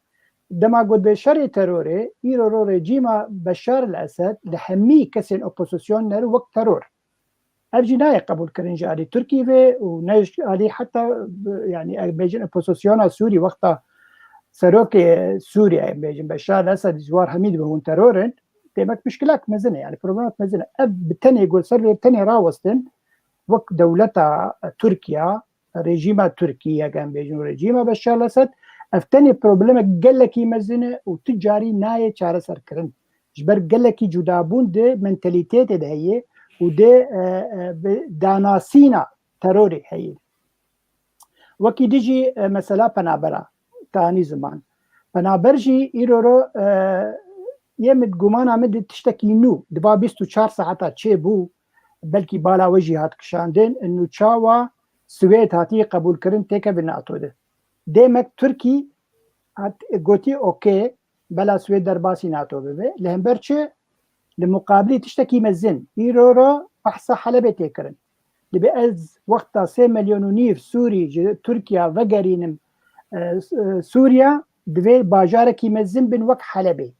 Dema ku dibê şerê terorê, îro ro rejîma Beşar el Esed li hemî kesên opozisyon nere wek teror. Ev jî nayê qebûlkirin ji alî Tirkî ve û ne ji alî heta, yani, em bêjin opozisyona Sûrî wexta serokê Sûriye, em bêjin Beşar el Esed ji war hemî dibe hûn teror in, demek pişkilek mezin e, yani problemek mezin e. Ev bi tenê ku ser vê tenê rawestin, wek dewleta Tirkiye, rejîma Tirkî, yek em bêjin rejîma Beşar Esed, ev tenê problemek gelekî mezin e û tu carî nayê çareserkirin. Ji ber gelekî cudabûn di mentalîtetê de heye û di, e, e, bi danasîna terorê heye. Wekî dijî, e, mesela penabera, te anî ziman. Penaber jî îro ro, e, yê min gumana min di tiştekî nû, di va bîst û çar saeta çêbû, belkî bala we jî hat kişandin, nû çawa Swêd hatiye qebûlkirin têkevin NATO de. Demek Tirkî hat, gotî, okê, bela Swêd derbasî NATO bibe. Li hember çi? Li muqabilî tiştekî mezin. Îro ro behsa Helebê tê kirin. Dibe ez wexta sê milyon û nîv Sûrî ji Tirkiye vegerînim, e, s-, e, Sûriye, divê bajarekî mezin bin wek Helebê.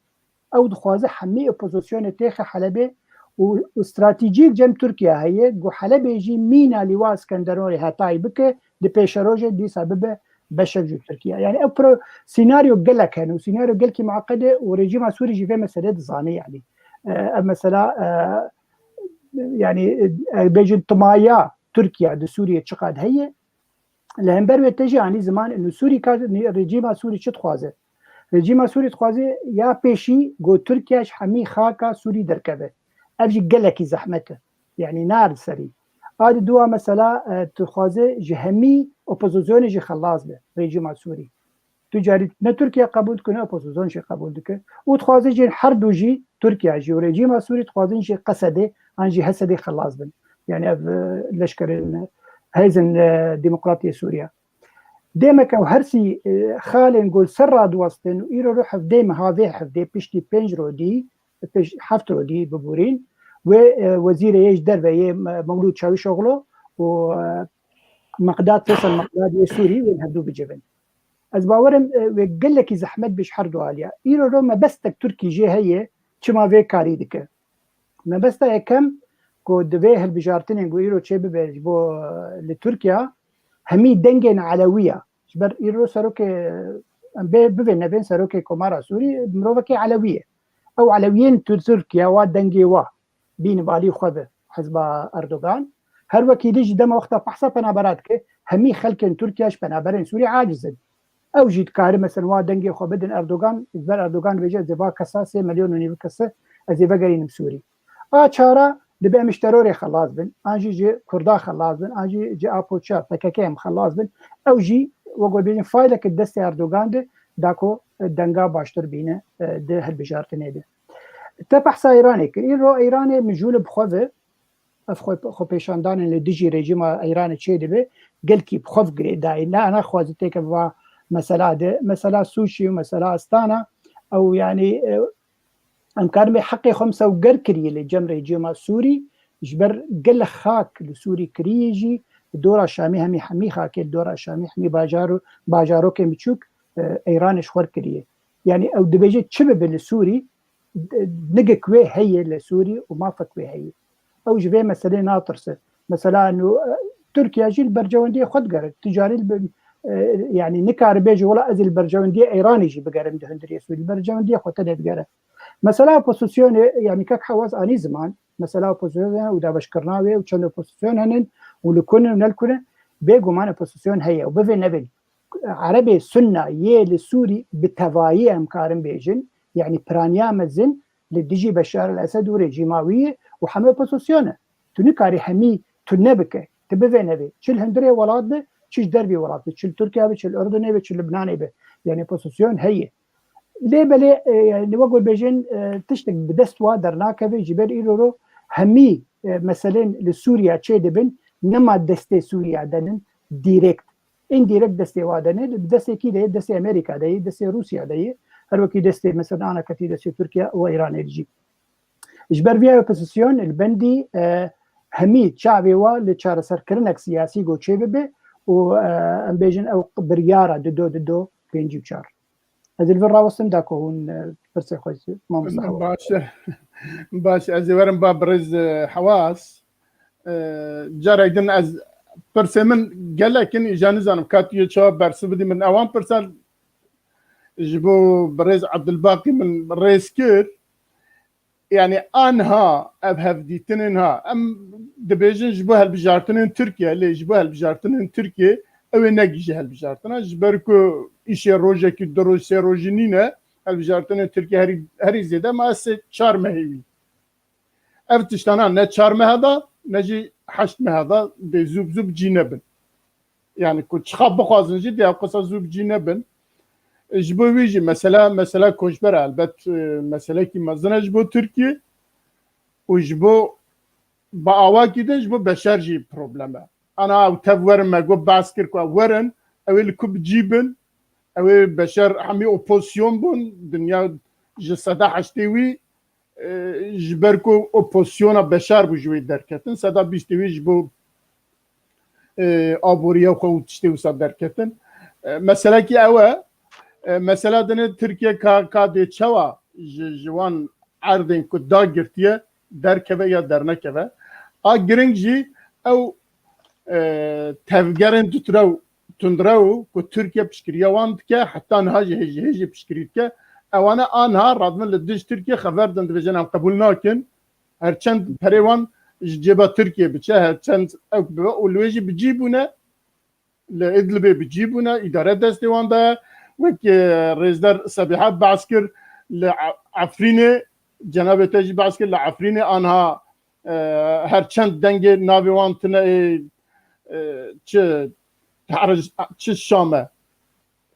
Ew dixwaze hemî opozisyonê têxe Helebê û, û stratejîk cem Tirkiye heye, ku Helebê jî mîna Lîwa Skenderonê hetayî bike, di pêşerojê dîsa bibe beşek ji Tirkiye. Yani ev pro-, senaryo gelek hene û senaryo gelkî mueqed e û rejîma Sûrî jî vê meselê dizane yani. E, ev mesela, e, yani, e, bêjin timaya Tirkiye di Sûriyê çiqad heye. Li hember wê te jî anî ziman û Sûrî ka rejîma Sûrî çi dixwaze? Rejîma Sûrî dixwaze ya pêşî ku Tirkiye ji hemî xaka Sûrî derkeve. Ev jî gelekî zehmet e. Yani nar serî. A di dua mesela, e, dixwaze ji hemî opozisyonê jî xelas be rejîma Sûrî. Tu carî ne Tirkiye qebûl dike, ne opozisyon jî qebûl dike. Û dixwaze jî her du jî, Tirkiye jî û rejîma Sûrî dixwazin jî Qesedê an jî Hesedê xelas bin. Yani ev, e, leşkerên, e, hêzên, e, Demokratiyê Sûriye. Demek ew hersî, e, xalên ku li ser radiwestin û îro ro hevdê meha vê hevdê piştî pênc rodî, pêş heft rodî biborîn, wê, e, wezîrê yê ji derve yê, e, Mewlûd Çawîşoglu û, e, Meqdad, Feysel Meqdad yê Sûrî wê hevdû bicivin. Ez bawerim, e, wê gelekî zehmet bê ji her du aliya. Îro ro mebestek Tirkî jê heye, çima vê karî dike. Mebesta yekem ku divê hilbijartinên ku îro çê bibe ji bo, e, li Tirkiye hemî dengên Elewî ya. Ji ber îro serokê, em bê bivê nebên serokê Komara Sûrî mirovekî Elewî ye. Ew Elewiyên Tir-, Tirkiye wa dengê wa bînin balî xwe bi hizba Erdogan. Her wekî dî ji dema wexta behsa penabera dike, hemî xelkên Tirkiye ji penaberên Sûrî aciz in. Ew jî dikare mesela wa dengê xwe bidin Erdogan, ji ber Erdogan dibêje ez ê va kesa sê milyon û nîv kesi ez ê vegerînim Sûrî. A çara dibe em ji terorê xelas bin, an jî ji Kurda xelas bin, an jî ji Apoça, P K K em xelas bin. Ew jî wek we bêjin fayleke destê Erdogan de da ku denga baştir bîne, e, di hilbijartinê de. Te behsa Îranê kir. Îro Îranê mijûl bi xwe ve ev xwe, xwepêşandanên li dijî rejîma Îranê çê dibe, gelkî bi xwe girêdayî. Ne, naxwaze têke va mesela de, mesela Sûçî û mesela Astana, ew yani, e, em karin bê heqê xwe em sewger kiriye li cem rejîma Sûrî, ji ber gelek xak li Sûrî kiriye jî, dora Şamî hemî, hemî xakê dora Şamî, hemî bajar û bajarokên biçûk, e, Îranê ji xwe kiriye. Yani ew dibêje çi bibe li Sûrî, nigek wê heye li Sûrî û mafek wê heye. Ew ji vê meselê natirse. Mesela nû, e, Tirkiye jî li berjewendiyê xwe digere. Tu carî li, e, yani nikare bêje wela ez ê li berjewendiyê Îranê jî bigerim di hundirê Sûrî. Li berjewendiyê xwe tenê digere. Mesela opozisyonê, yani kek Hewaz anî ziman, mesela opozisyonê û dabeşkirina wê û çend opozisyon henin û li ku ne û ne li ku ne, bêguman opozisyon heye û bivê nebin. Erebê Sunna yê li Sûrî bi tevayî em karin bêjin, yani piraniya mezin li dijî Beşar el Esed û rejîma wî ye û heme opozisyon e. Tu nikarî hemî tu nebike, tu bivê nevê. Çi li hundirê welat be, çi ji dervî welat be, çi li Tirkiye be, çi li Urdunê be, çi li Libnanê be. Yani opozisyon heye. Lê belê, e, yani wek we bêjin, e, tiştek bi dest wa dernakeve, ji ber îro ro hemî, e, meselên li Sûriye çê dibin, nema destê Sûriye denin, direkt. Indirekt destê wa dene, bi destê kî de ye, destê Amerîka de ye, destê Rûsya de ye, her wekî destê mesela ana ketî destê Tirkiye û Îranê de jî. Ji ber vî opozisyon li bendî, e, hemî çavê wa li çareserkirinek siyasî go çê bibe û, e, em bêjin ew biryara dido dido pêncî û çar. Ez li vir rawestim da ku hûn, e, pirsê xwe, mamosta Hewa. Baş e. Baş e. Ez ê werim ba birêz, e, Hewas. E, carek din ez pirsê min gelek in, îja nizanim ka tu yê çawa bersiv bidî min. Ewan pirsa ji bo birêz Abdulbaqî min rêz kir. Yani anha ev hevdîtinên ha, em dibêjin ji bo helbijartinên Tirkiye, lê ji bo helbijartinên Tirkiye ew ê negihîje helbijartina, ji ber ku îşê rojekî, du roj, sê rojî nîne, helbijartinên Tirkiye herî, herî zêde ma sê çar mehê wî. Ev tiştana ne çar mehe da, ne jî heşt mehe da, dê zû bi zû bi cî nebin. Yani ku çiqa bixwazin jî dê ew qisa zû bi cî nebin. E, ji bo wî jî mesela, mesela koçber e, elbet, e, meselekî mezin e ji bo Tirkiye û ji bo, bi awakî din ji bo Beşer jî problem e. Ana ew tev werin, me got behs kir ku ew werin, ew ê li ku bi cî bin, ew ê Beşer hemî opozisyon bûn, dinya ji seda heştê wî, e, ji ber ku opozisyona Beşar bû ji wê derketin, seda bîstê wî ji bo, e, aboriya xwe û tiştê wisa derketin. E, meselekî ew e, e, mesela dinê Tirkiye ka, ka dê çawa ji, ji wan erdên ku dagirtiye derkeve ya dernekeve. A giring jî ew, e, tevgerên dutrew tundrew ku Tirkiye piştgiriya wan dike, heta niha jî hê jî, hê jî piştgirî dike. Ewana aniha radibin li dij Tirkiye xever din, dibêjin em qebûl nakin. Her çend perê wan ji cêba Tirkiye biçe, her çend ew bibe û li wê jî bi cî bûne, li Idlibê bi cî bûne, îdare destê wan de ye. Wek, e, rêzder Sebîha behs kir, li E-, Efrînê, cenabê te jî behs kir, li Efrînê aniha e, her çend dengê navê wan tune ê, e, çi, Tehrir, çi Şam e.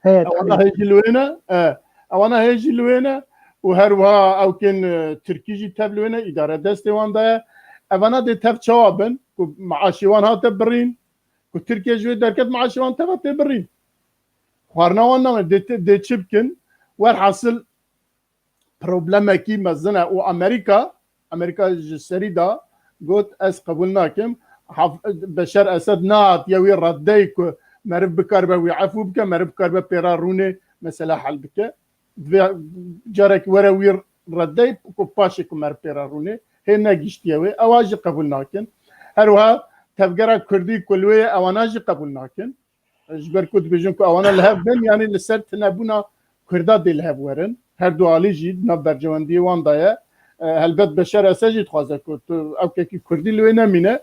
Ewana hê jî li wê ne, e, ewana hê jî li wê ne û her wiha ew kên, e, Tirkî jî tev li wê ne, îdare destê wan de ye. Evana dê tev çawa bin ku maaşê wan hate birîn, ku Tirkiye ji wê derket maaşê wan teva tê birîn. Xwarina wan name, dê, dê çi bikin? Werhasil problemekî mezin e û Amerîka, Amerîka ji serî da got, ez qebûl nakim. Haf-, Beşar Esed nehatiye wî reddeyê ku meriv bikaribe wî efû bike, meriv bikaribe pêra rûnê mesela hel bike. Divê carek were wî reddeyê ku paşê ku meriv pêra rûnê hê negiştiye wê. Ewa jî qebûl nakin. Her wiha tevgera Kurdî ku li wê ye, ewana jî qebûl nakin. Ji ber ku dibêjin ku ewana li hev bin, yanî li ser tinebûna Kurda dê li hev werin. Her du alî jî di nav berjewendiyê wan de ye. E, helbet Beşar Esed jî dixwaze ku tu ewkekî Kurdî li wê nemîne.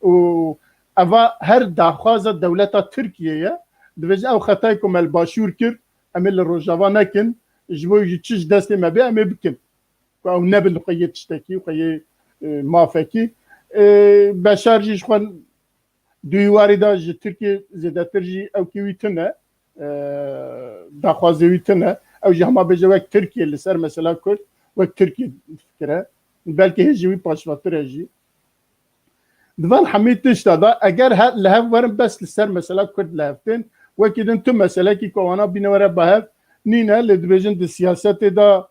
Û eva her daxwaza dewleta Tirkiye ye. Dibêje ew xetayê ku me li Başûr kir, em ê li Rojava nekin. Ji bo jî çi ji destê me bê, em ê bikin. Ku ew nebin xwe yê tiştekî, xwe yê, e, mafekî. E, Beşar jî ji xwe Di wî warî de ji Tirkiyê zêdetir jî ewkî wî tune, e, daxwazê wî tune. Ew jî hema bêje wek Tirkiye li ser mesela Kurd, wek Tirkiye fikire. Belkî hê ji wî paşvatir e jî. Di van hemî tişta de eger he, li hev werin bes li ser mesela Kurd li hev tên, wekî din tu meselekî ku wana bîne were bi hev nîne, lê dibêjin di siyasetê de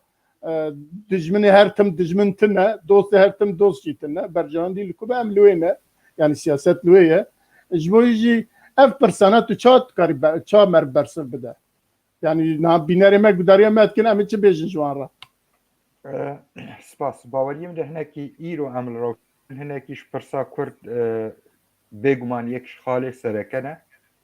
e, dijminê her tim dijmin tune, dostê her tim dost jî tune. Berjewendî li ku be em li wê ne. Yani siyaset li wê ye. Ji bo jî ev pirsana tu ça dikarî be-, ça meriv bersiv bide? Yani niha bînerê me gudariya me dikin, em ê çi bêjin ji wan re? E, spas. Baweriyê min de hinekî îro em li rewşa hinekî ji pirsa Kurd, e, bêguman yek ji xalê sereke ne.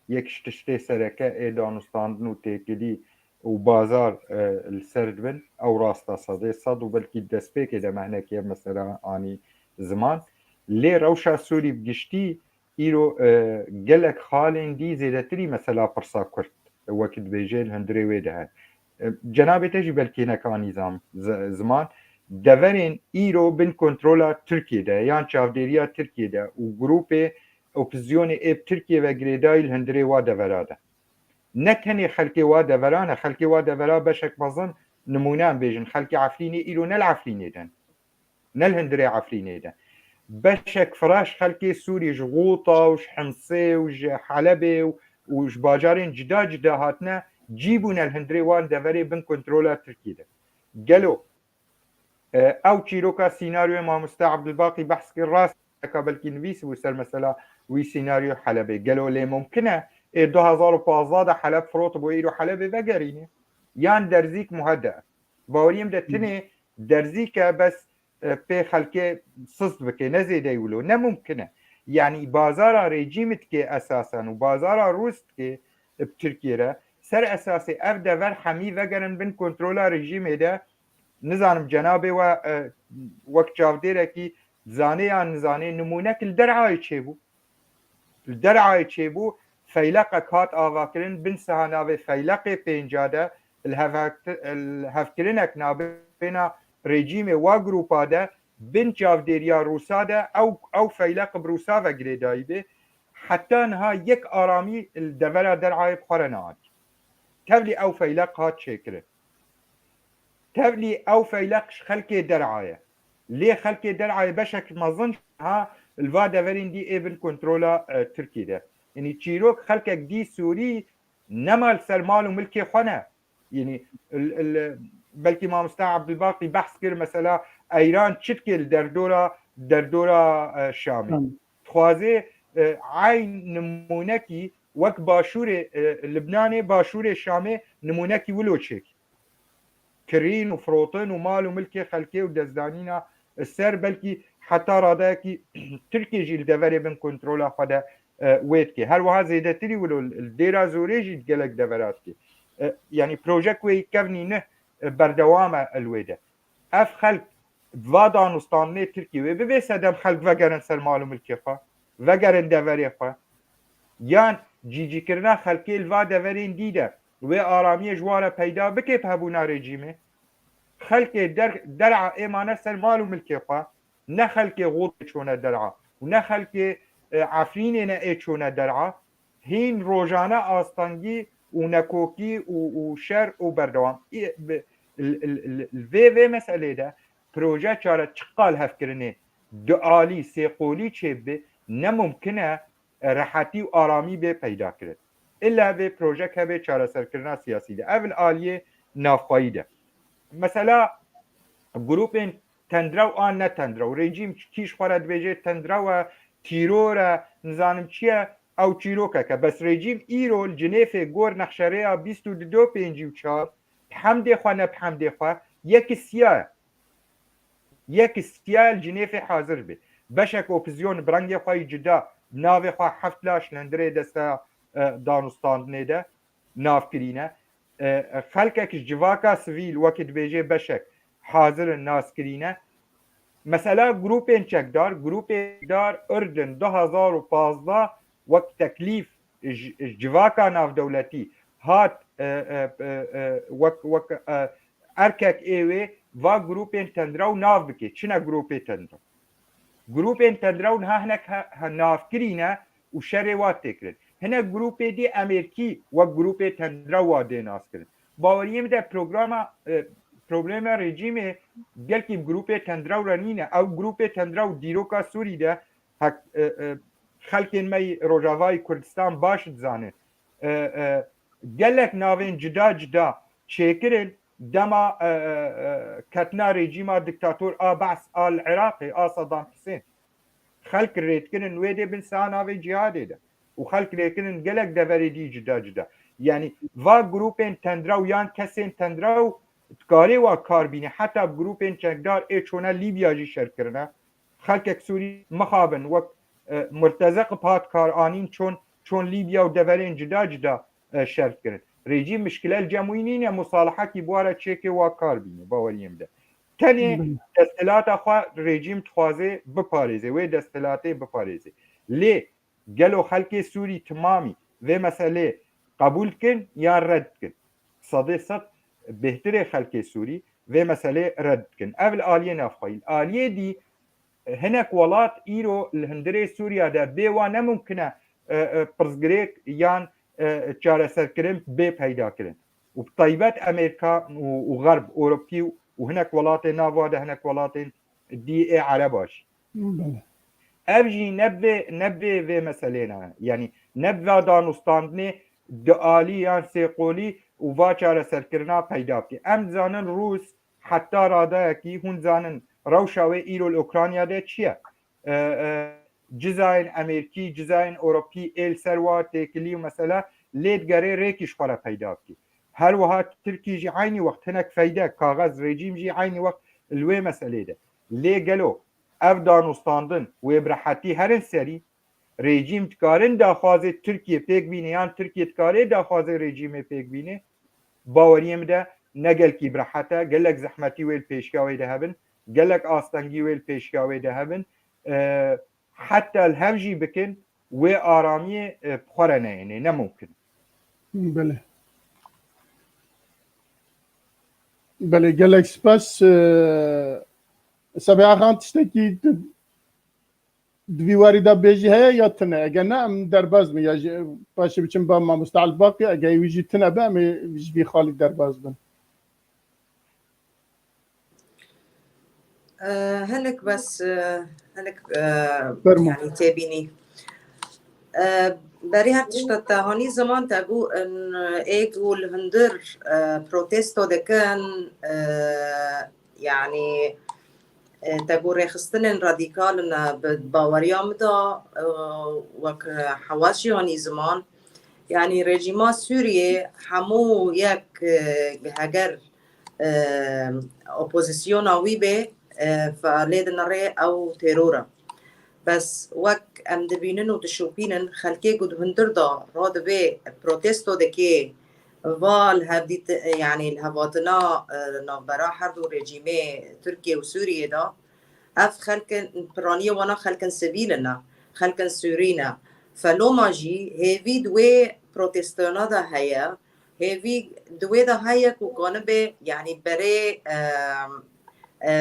Yek ji tiştê sereke ê danûstandin û têkilî û bazar, e, li ser dibin, ew rast e, sedê sed û belkî destpêkê de me hinekî ev mesela anî ziman. Lê rewşa Sûrî bi giştî îro, e, gelek xalên dî zêdetirî mesela pirsa Kurd, e, wekî dibêje li hundirê wê de hene. E, cenabê te jî belkî hinek anî zam-, zi-, ziman. Deverên îro bin kontrola Tirkiyê de yan çavdêriya Tirkiyê de û grûpê opozîsyonê ê bi Tirkiyê ve girêdayî li hundirê wa devera de. Ne tenê xelkê wa devera ne, xelkê wa devera beşek mezin, nimûne em bêjin, xelkê Efrînê îro ne li Efrînê de ne. Ne li hundirê Efrînê de. Beşek firaş xelkê Sûrî ji Xûta û ji Himsê û ji Helebê û, û ji bajarên cida cida hatine cî bûne li hundirê wan deverê bin kontrola Tirkiyê de. Gelo E, ew çîroka sînaryoyê mamoste Abdulbaqî behs kir, rast e, ka belkî nivîsibû ser mesela wî sînaryo Helebê. Gelo lê mumkin e ê du hezar û pazdeh de Heleb firotibû, îro Helebê vegerîne? Yan derzîk muhede? Baweriyê min de tinê derzîk e, bes, e, pê xelkê sist bike, ne zêdeyî wilo. Ne mumkin e. Yanî bazara rejîmê dike esasen û bazara Rûs dike, e, bi Tirkiyê re. Ser esasê ev dever hemî vegerin bin kontrola rejîmê de, nizanim cenabê we, e, wek çavdêrekî zanê yan nizanê nimûnek li Derayê çêbû. Li Derayê çêbû, feyleqek hat avakirin, bin siha navê feyleqê pênca de, li hevhevki-, li hevkirinek nabêna rejîmê wa grûpa de, bin çavdêriya Rûsa de ew, ew feyleq bi Rûsa ve girêdayî bê. Heta niha yek aramî li devera Derayê bi xwe re neanî. Tevlî ew feyleq hat çêkirin. Tevlî ew feyleq ji xelkê Derayê. Lê xelkê Derayê beşek mezin ha li va deverên dî ê bin kontrola, e, Tirkiyê de. Yanî çîrok xelkek dî Sûrî nema li ser mal û milkê xwe ne. Yanî il, il, belkî mamosta Abdulbaqî behs kir, mesela Eyran çi dike li derdora, derdora, e, Şamê. Tamam. Dixwaze, e, eyn nimûnekî wek başûrê, e, Libnanê, başûrê Şamê nimûnekî wilo çêk. Kirîn û firotin û mal û milkê xelkê û destdanîna ser, belkî heta radeyekî Tirkiye jî li deverê bin kontrola xwe de, e, wê dike. Her wiha zêdetirî wilo li Dêra Zorê jî gelek devera dike. E, yanî projek wê kevnî ne, e, berdewam e li wê de. Ev xelk va danûstandinê Tirkiyê wê bibe sedem xelk vegerin ser mal û milkê xwe, vegerin deverê xwe. Yan cîcîkirina xelkê li va deverên dî de wê aramiyê ji wan re peyda bike bi hebûna rejîmê. Xelkê der-, Der'a ê mane ser mal û milkê xwe, ne xelkê Xûtê çûne Der'a û ne xelkê, e, Efrînê ne ê çûne Der'a. Hîn rojane astengî û nekokî û, û şer û berdewam. Î, bi, l, l, l, vê, vê meselê de proje çare çiqal hevkirinê dualî, sêqolî çêbibe, ne mumkin e, e, rehetî û aramî bê peyda kirin. Îlla vê projek hebe çareserkirina siyasî de. Ev li aliyê navxweyî de. Mesela grûpên tendrew an ne tendrew. Rejîm kî ji xwe re dibêje tendrew e, tîror e, nizanim çi ye, ew çîrokek e. Bes rejîm îro li Cinêfê gor nexşerêya bîst û du do pêncî û çar, bi hemdê xwe ne bi hemdê xwe, yekî siya ye. Yekî siya li Cinêfê hazir be. Beşek opozîsyon bi rengê xwe yî cuda, bi navê xwe heft laş li hundirê desteya, e, danûstandinê de nav kirîne. E, e, xelkek ji civaka sivîl, wekî dibêje beşek, hazir in nas kirîne. Mesela grûpên çekdar, grûpên çekdar Irdin du hezar û pazdeh wek teklîf ji, ji civaka navdewletî hat, e, e, e, e, wek, wek, e, erkek ê wê va grûpên tendrew nav bike, çine grûpê tendrew. Grûpên tendrew niha hinek he, he nav kirîne û şerê wa tê kirin. Hinek grûpê dî Amerîkî wek grûpê tendrew wa dê nas kirin. Baweriyê min de programa, e, problema rejîmê gelkî bi grûpê tendrew re nîne. Ew grûpê tendrew dîroka Sûrî de hek, e, e, xelkên me yî Rojavayî Kurdistan baş dizanin. E, e, gelek navên cuda cuda çêkirin dema, e, e, e, ketina rejîma diktator a Baas a li Iraqê, a Saddam Hussein. Xelk rêdkirin wê dê bin siha navê cihadê de. Û xelk rêkirin gelek deverê dî cuda cuda. Yanî va grûpên tendrew yan kesên tendrew dikarê wa kar bîne. Heta bi grûpên çekdar ê çûne Lîbya jî şer kirine. Xelkek Sûrî mixabin wek, e, murtezeq bi hat kar anîn çûn, çûn Lîbya û deverên cuda cuda, e, şer kirin. Rejîm mişkile li cem wî nîne, musalahekî bi wa re çêke wa kar bîne, baweriyê min de. Tenê Hı. desthilata xwe rejîm dixwaze biparêze, wê desthilatê biparêze. Lê gelo xelkê Sûrî timamî vê meselê qebûl dikin yan red dikin? Sedê sed bêhtirê xelkê Sûrî vê meselê red dikin. Ev li aliyê navxweyî. Li aliyê dî hinek welat îro li hundirê Sûriya de bê wan ne mumkin e, e, e, pirsgirêk yan, e, çareserkirin bê peyda kirin. Û bi taybet Amerîka û, û Xerb, Ewropî û hinek welatên nava de hinek welatên dî ê Ereba jî. Belê. Ev jî ne bi vê, ne bi vê meselê ne. Yanî ne bi va danûstandinê dualî yan sêqolî û va çareserkirina peyda bike. Em dizanin Rûs heta radayekî, hûn dizanin rewşa wê îro li Ukrayna de çi ye? E, e, cizayên Amerîkî, cizayên Ewropî ê li ser wa têkilî û mesela lê digere rêkî ji xwe re peyda bike. Her wiha Tirkî jî eynî wext hinek feyde, kaxez, rejîm jî eynî wext li wê meselê de. Lê gelo ev danûstandin wê bi rehetî herin serî, rejîm dikarin daxwazê Tirkiye pêk bîne yan Tirkiye dikare daxwazê rejîmê pêk bîne? Baweriyê min de ne gelkî bi rehet e, gelek zehmetî wê li pêşiya wê de hebin, gelek astengî wê li pêşiya wê de hebin. E, heta li hev jî bikin, wê aramiyê, e, bi xwe re neyênê, ne mumkin. Belê. Belê, gelek spas. E, Sebeya Xan, tiştekî tu di vî warî de bêjî heye ya tune? Eger ne, em derbas bin ya jî paşê biçin ba mamoste Elbaqî, eger wî jî tune be, em ê ji vî xalî derbas bin. E, hinek bes, e, hinek, e, Fermo. Yani têbînî. E, berî her tişta te hanî ziman te got in ê ku li hundir, e, protesto dikin, e, yani, e, te got rêxistinên radîkal in, e, bi baweriya min de, e, wek hewas jî hanî ziman. Yani rejîma Sûriyê hemû yek, e, heger, e, opozisyona wî bê, e, fe-, lê dinirê ew teror e. Bes wek em dibînin û dişopînin, xelkê ku di hundir de radibê protesto dike, va li hevdît-, yani li hevatina, e, navbera her du rejîmê Tirkiye û Sûriyê de, ev xelkin, piraniyê wana xelkin sivîl in, xelkin Sûrî ne. Feloma jî hêvî di wê protestona de heye, hêvî di wê de heye ku kanibe, yani berê, e, e,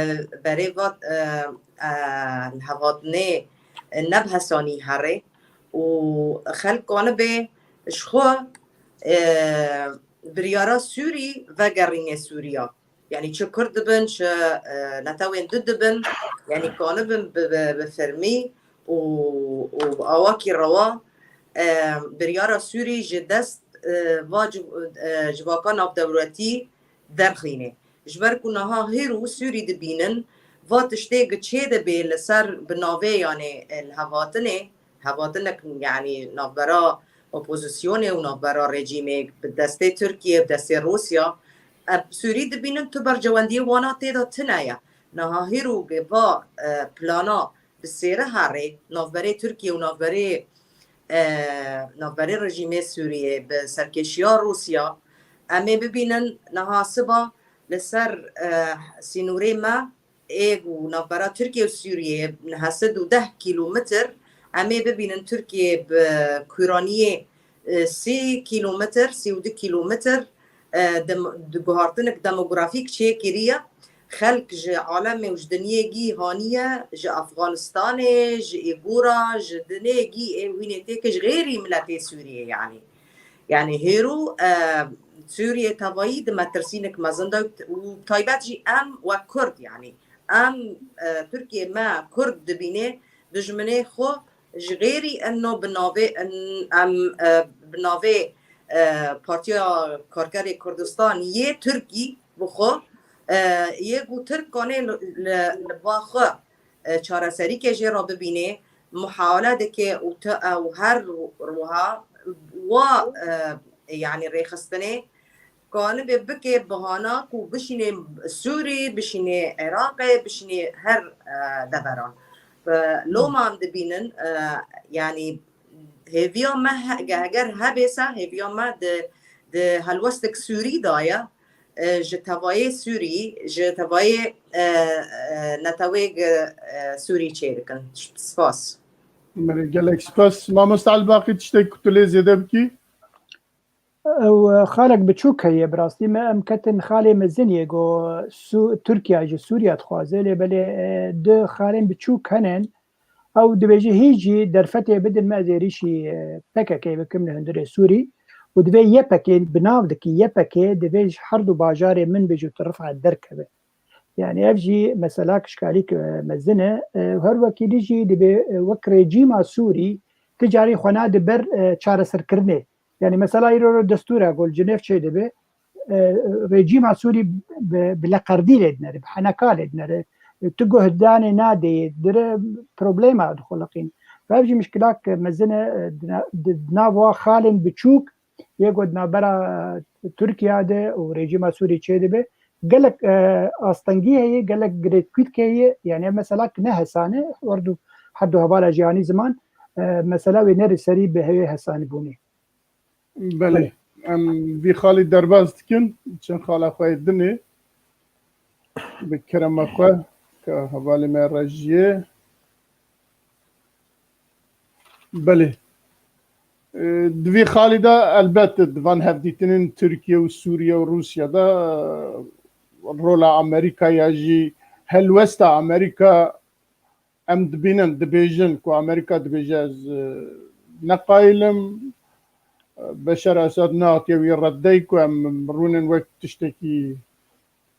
berê vat, e, e, li hevatinê ne bi hesanî herê û xelk kanibe ji xwe, e, biryara Sûrî vegerîne Sûriya. Yani çi Kurd dibin, çi, e, netewên din dibin, yani kanibin bi, bi, bi fermî û, û bi awakî rewa, e, biryara Sûrî ji dest, e, va civ-, e, civaka navdewletî derxîne. Ji ber ku niha hêr û Sûrî dibînin, va tiştê gi çê dibe li ser bi navê, yani, e, li hevatinê, hevatinek, yani, navbera opozisyonê û navbera rejîmê bi destê Tirkiye, bi destê Rûsya, e, Sûrî dibînin tu berjewendiyê wana tê de tune ye. Niha hêr û va, e, plana bi sêre herê navberê Tirkiye û navberê, e, navberê rejîmê Sûriyê bi serkêşiya Rûsya, em ê bibînin niha siba li ser, e, sînorê me ê ku navbera Tirkiye û Sûriyê niha sed û deh kîlometr, em ê bibînin Tirkiye bi kûraniyê, e, sî kîlometr, sî û du kîlometr, e, dem-, di guhartinek demografîk çêkiriye. Xelk ji alemê û ji dinyê gî haniye, ji Afganistanê, ji Îgûra, ji dinê gî ê wînê têke ji xêrî miletê Sûriyê, yani. Yani hêro, e, Sûriyê tevayî di metirsînek mezin de û taybet jî em wek Kurd, yani em, e, Tirkiye me Kurd dibîne dijminê xwe ji xêrî eno bi navê en-, em, e, bi navê, e, Partiya Karkerê Kurdistan yê Tirkî bi xwe, e, yê ku Tirk kanê li, li, li ba xwe, e, çareserîkê jê re bibînê, muhawele dike û ti ew her wiha wa, e, yani rêxistinê kanibe bike bahana ku bişînê Sûrî, bişînê Iraqê, bişînê her, e, deveran. Bi loma em dibînin, e, yani hêviya me he-, ge-, heger hebê se hêviya me di, di helwestek Sûrî de ye, e, ji tevayê Sûrî, ji tevayê, e, e, netewê, e, Sûrî çêdikin. Spas. Belê, gelek spas. Mamoste Elbaqî, tiştek ku tu lê zêde bikî? Ew, e, xalek biçûk heye, bi rastî me em ketin xalê mezin yê, go Su-, Tirkiye ji Sûriye dixwaze, lê belê, e, du xalên biçûk hene. Ew dibêje hîç jî derfetê bidin me, ez êrîşî, e, P K K bikim li hundirê Sûrî û divê Y P G bi nav dikî, Y P G divê ji her du bajarê min bêje tu rifa derkeve. Yani ev jî meselak şkalîk, e, mezin e. E, her wekî dî jî dibê, e, wek rejîma Sûrî ti carî xwe nade ber, e, çareserkirinê. Yani mesela îro destûra ku li Cinêv çêdibe, e, rejîma Sûrî bi, bi leqerdî lê dinere, bi heneka lê dinere. E, tu guhdanê nadê, dire problema dixuliqîn. Ve ev jî mişkilak mezin e, e, di na-, di nav wa xalên biçûk yê ku di navbera Tirkiye de û rejîma Sûrî çêdibe, gelek, e, astengî heye, gelek girêdkûyîk heye, yani ev mesela ki ne hesan e, her du, her du hevala jî hanî ziman, e, mesela wê nerê serî bi hevê hesanîbûnê. Belê. Em vî xalî derbas dikin, çend xala xwe yê dinê. Bi kerema xwe, ka hevalê me rejiyê. Belê. E, di vî xalî de elbet di van hevdîtinên Tirkiye û Sûriye û Rûsya de, e, rola Amerîka ya jî helwesta Amerîka em dibînin, dibêjin ku Amerîka dibêje ez, e, ne qayîl im, e, Beşar Esad nehatiye wî reddey ku em rûnin wek tiştekî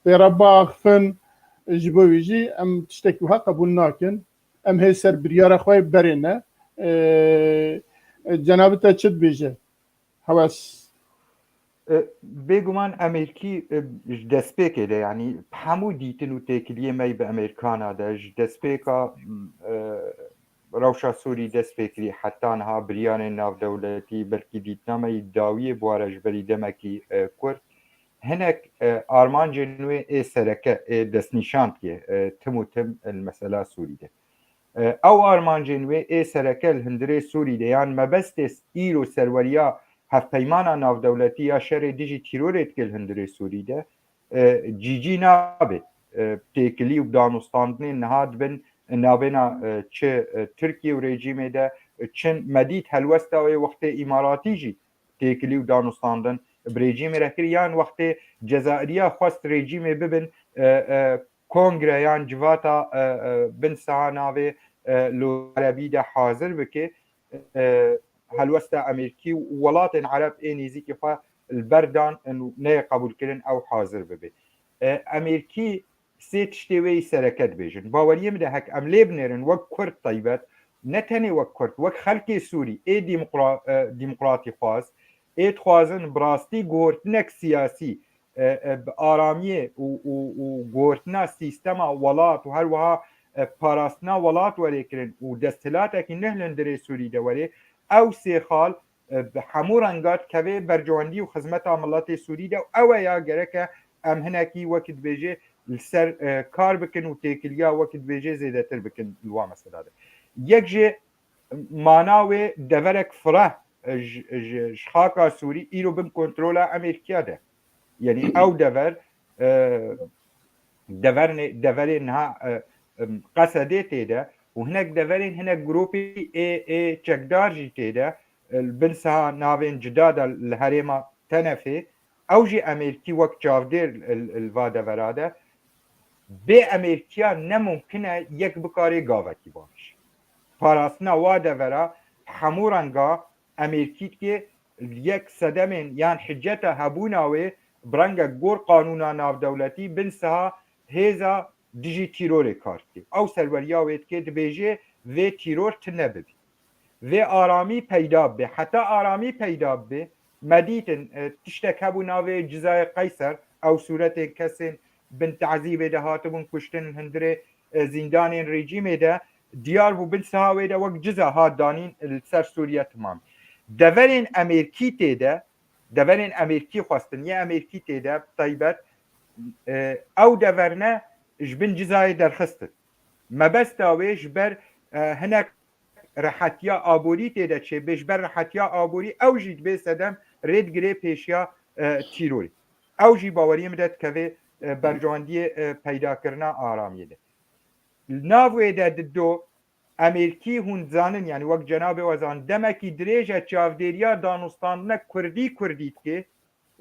pê re biaxifin, ji bo wî jî em tiştekî wiha qebûl nakin. Em hê ser biryara xwe berê ne. E, e, cenabê te çi dibêje? Hewes. E, bêguman Amerîkî, e, ji destpêkê de, yanî hemû dîtin û têkiliyê me yî bi Amerîkana de, ji destpêka, e, rewşa Sûrî dest pê kirî, heta niha biryarên navdewletî, belkî dîtina me yî dawiyê bi we re ji berî demekî, e, kurt, hinek, e, armancên wê ê sereke, ê destnîşan dike, e, tim û tim li mesela Sûrî de. E, ew armancên wê ê sereke li hundirê Sûrî de yan mebestê îro serweriya hevpeymana navdewletî ya şerê dijî tîrorê dike li hundirê Sûrî de, e, cîcî nabe. E, têkilî û danûstandinên niha dibin nabêna, e, çi, e, Tirkiye û rejîmê de, e, çin medît helwesta wê wextê îmaratî jî têkilî û danûstandin bi rejîmê re kir, yan wextê Cezayiriya xwest rejîmê bibin, e, e, kongre yan civata, e, e, bin siha navê, e, li Erebî de hazir bike, e, helwesta Amerîkî û welatên Ereb ê nêzîkî xwe li ber dan û neyê qebûlkirin ew hazir bibe. E, Amerîkî sê tiştê wê yî sereke dibêjin. Baweriyê min de hek em lê binêrin wek Kurd taybet, ne tenê wek Kurd, wek xelkê Sûrî ê dîmoqra-, e, dîmoqratî xwaz, ê dixwazin bi rastî guhortinek siyasî, e, e, bi aramiyê û, û, û guhortina sîstema welat û her wiha, e, parastina welat were kirin û desthilatekî nuh li hundirê Sûrî de were, ew sê xal, e, bi hemû renga dikeve berjewendî û xizmeta miletê Sûrî de û ew e ya gereke em hinekî wekî dibêje li ser, e, kar bikin û têkiliya wekî dibêje zêdetir bikin li wan mesela de. Yek jê mana wê deverek fireh, e, ji, ji, ji xaka Sûrî îro bin kontrola Amerîkiya de. Yanî ew dever, e, devernê-, deverê niha, e, em, Qesedê tê de û hinek deverên hinek grûpê ê, ê çekdar jî tê de, e, li bin siha navên cida de li herêma Tenefê, ew jî Amerîkî wek çavdêr li, li va devera de. Bê Amerîkiya ne mumkin e yek bikare gavekî baş. Parastina wa devera hemû renga Amerîkî dike yek sedemên yan hiceta hebûna wê bi rengek gor qanûna navdewletî bin siha hêza dijî tîrorê kar dike. Ew serweriya wê dike, dibêje vê tîror tune bibî. Vê aramî peyda bibe. Heta aramî peyda bibe, me dîtin, e, tiştek hebû navê Cizayê Qeyser, ew sûretên kesên bin tezîbê de hatibûn kuştin li hundirê, e, zîndanên rejîmê de, diyar bû bin siha wê de wek ciza hat danîn li ser Sûriye timam. Deverên Amerîkî tê de, deverên Amerîkî xwestin, yê Amerîkî tê de bi taybet, e, ew deverne ji bin Cizayê derxistin. Mebesta wê ji ber, e, hinek rehetiya aborî tê de çêbê, ji ber rehetiya aborî ew jî dibê sedem rê digirê pêşiya, e, tîrorê. Ew jî baweriyê min de dikeve, e, berjewendiyê, e, peydakirina aramiyê de. Li nav wê de dido Amerîkî hûn dizanin, yanî wek cenabê we zan, demekî dirêj e çavdêriya danûstandinek kurdî kurdî dike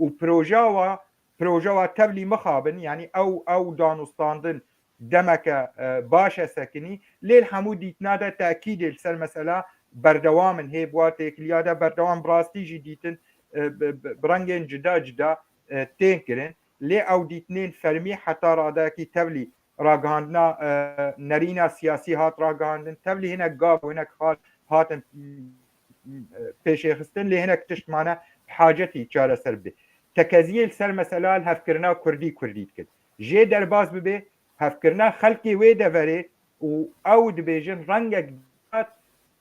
û proja wa, proja wa tevlî mixabin, yanî ew, ew danûstandin demeke, e, baş e sekinî, lê li hemû dîtina de tekîdê li ser mesela berdewam in, hê bi wa têkiliya de berdewam bi rastî jî dîtin, e, bi, bi, bi rengên cida cida, e, tên kirin. Lê ew dîtinên fermî heta radeyekî tevlî ragihandina, e, nerîna siyasî hat ragihandin. Tevlî hinek gav û hinek xal hatin, m, m, pêşêxistin, lê hinek tişt mane bi hacetî çareser bibe. Tekeziyê li ser mesela li hevkirina kurdî kurdî dikin. Jê derbas bibe, hevkirina xelkê wê deverê û ew dibêjin rengek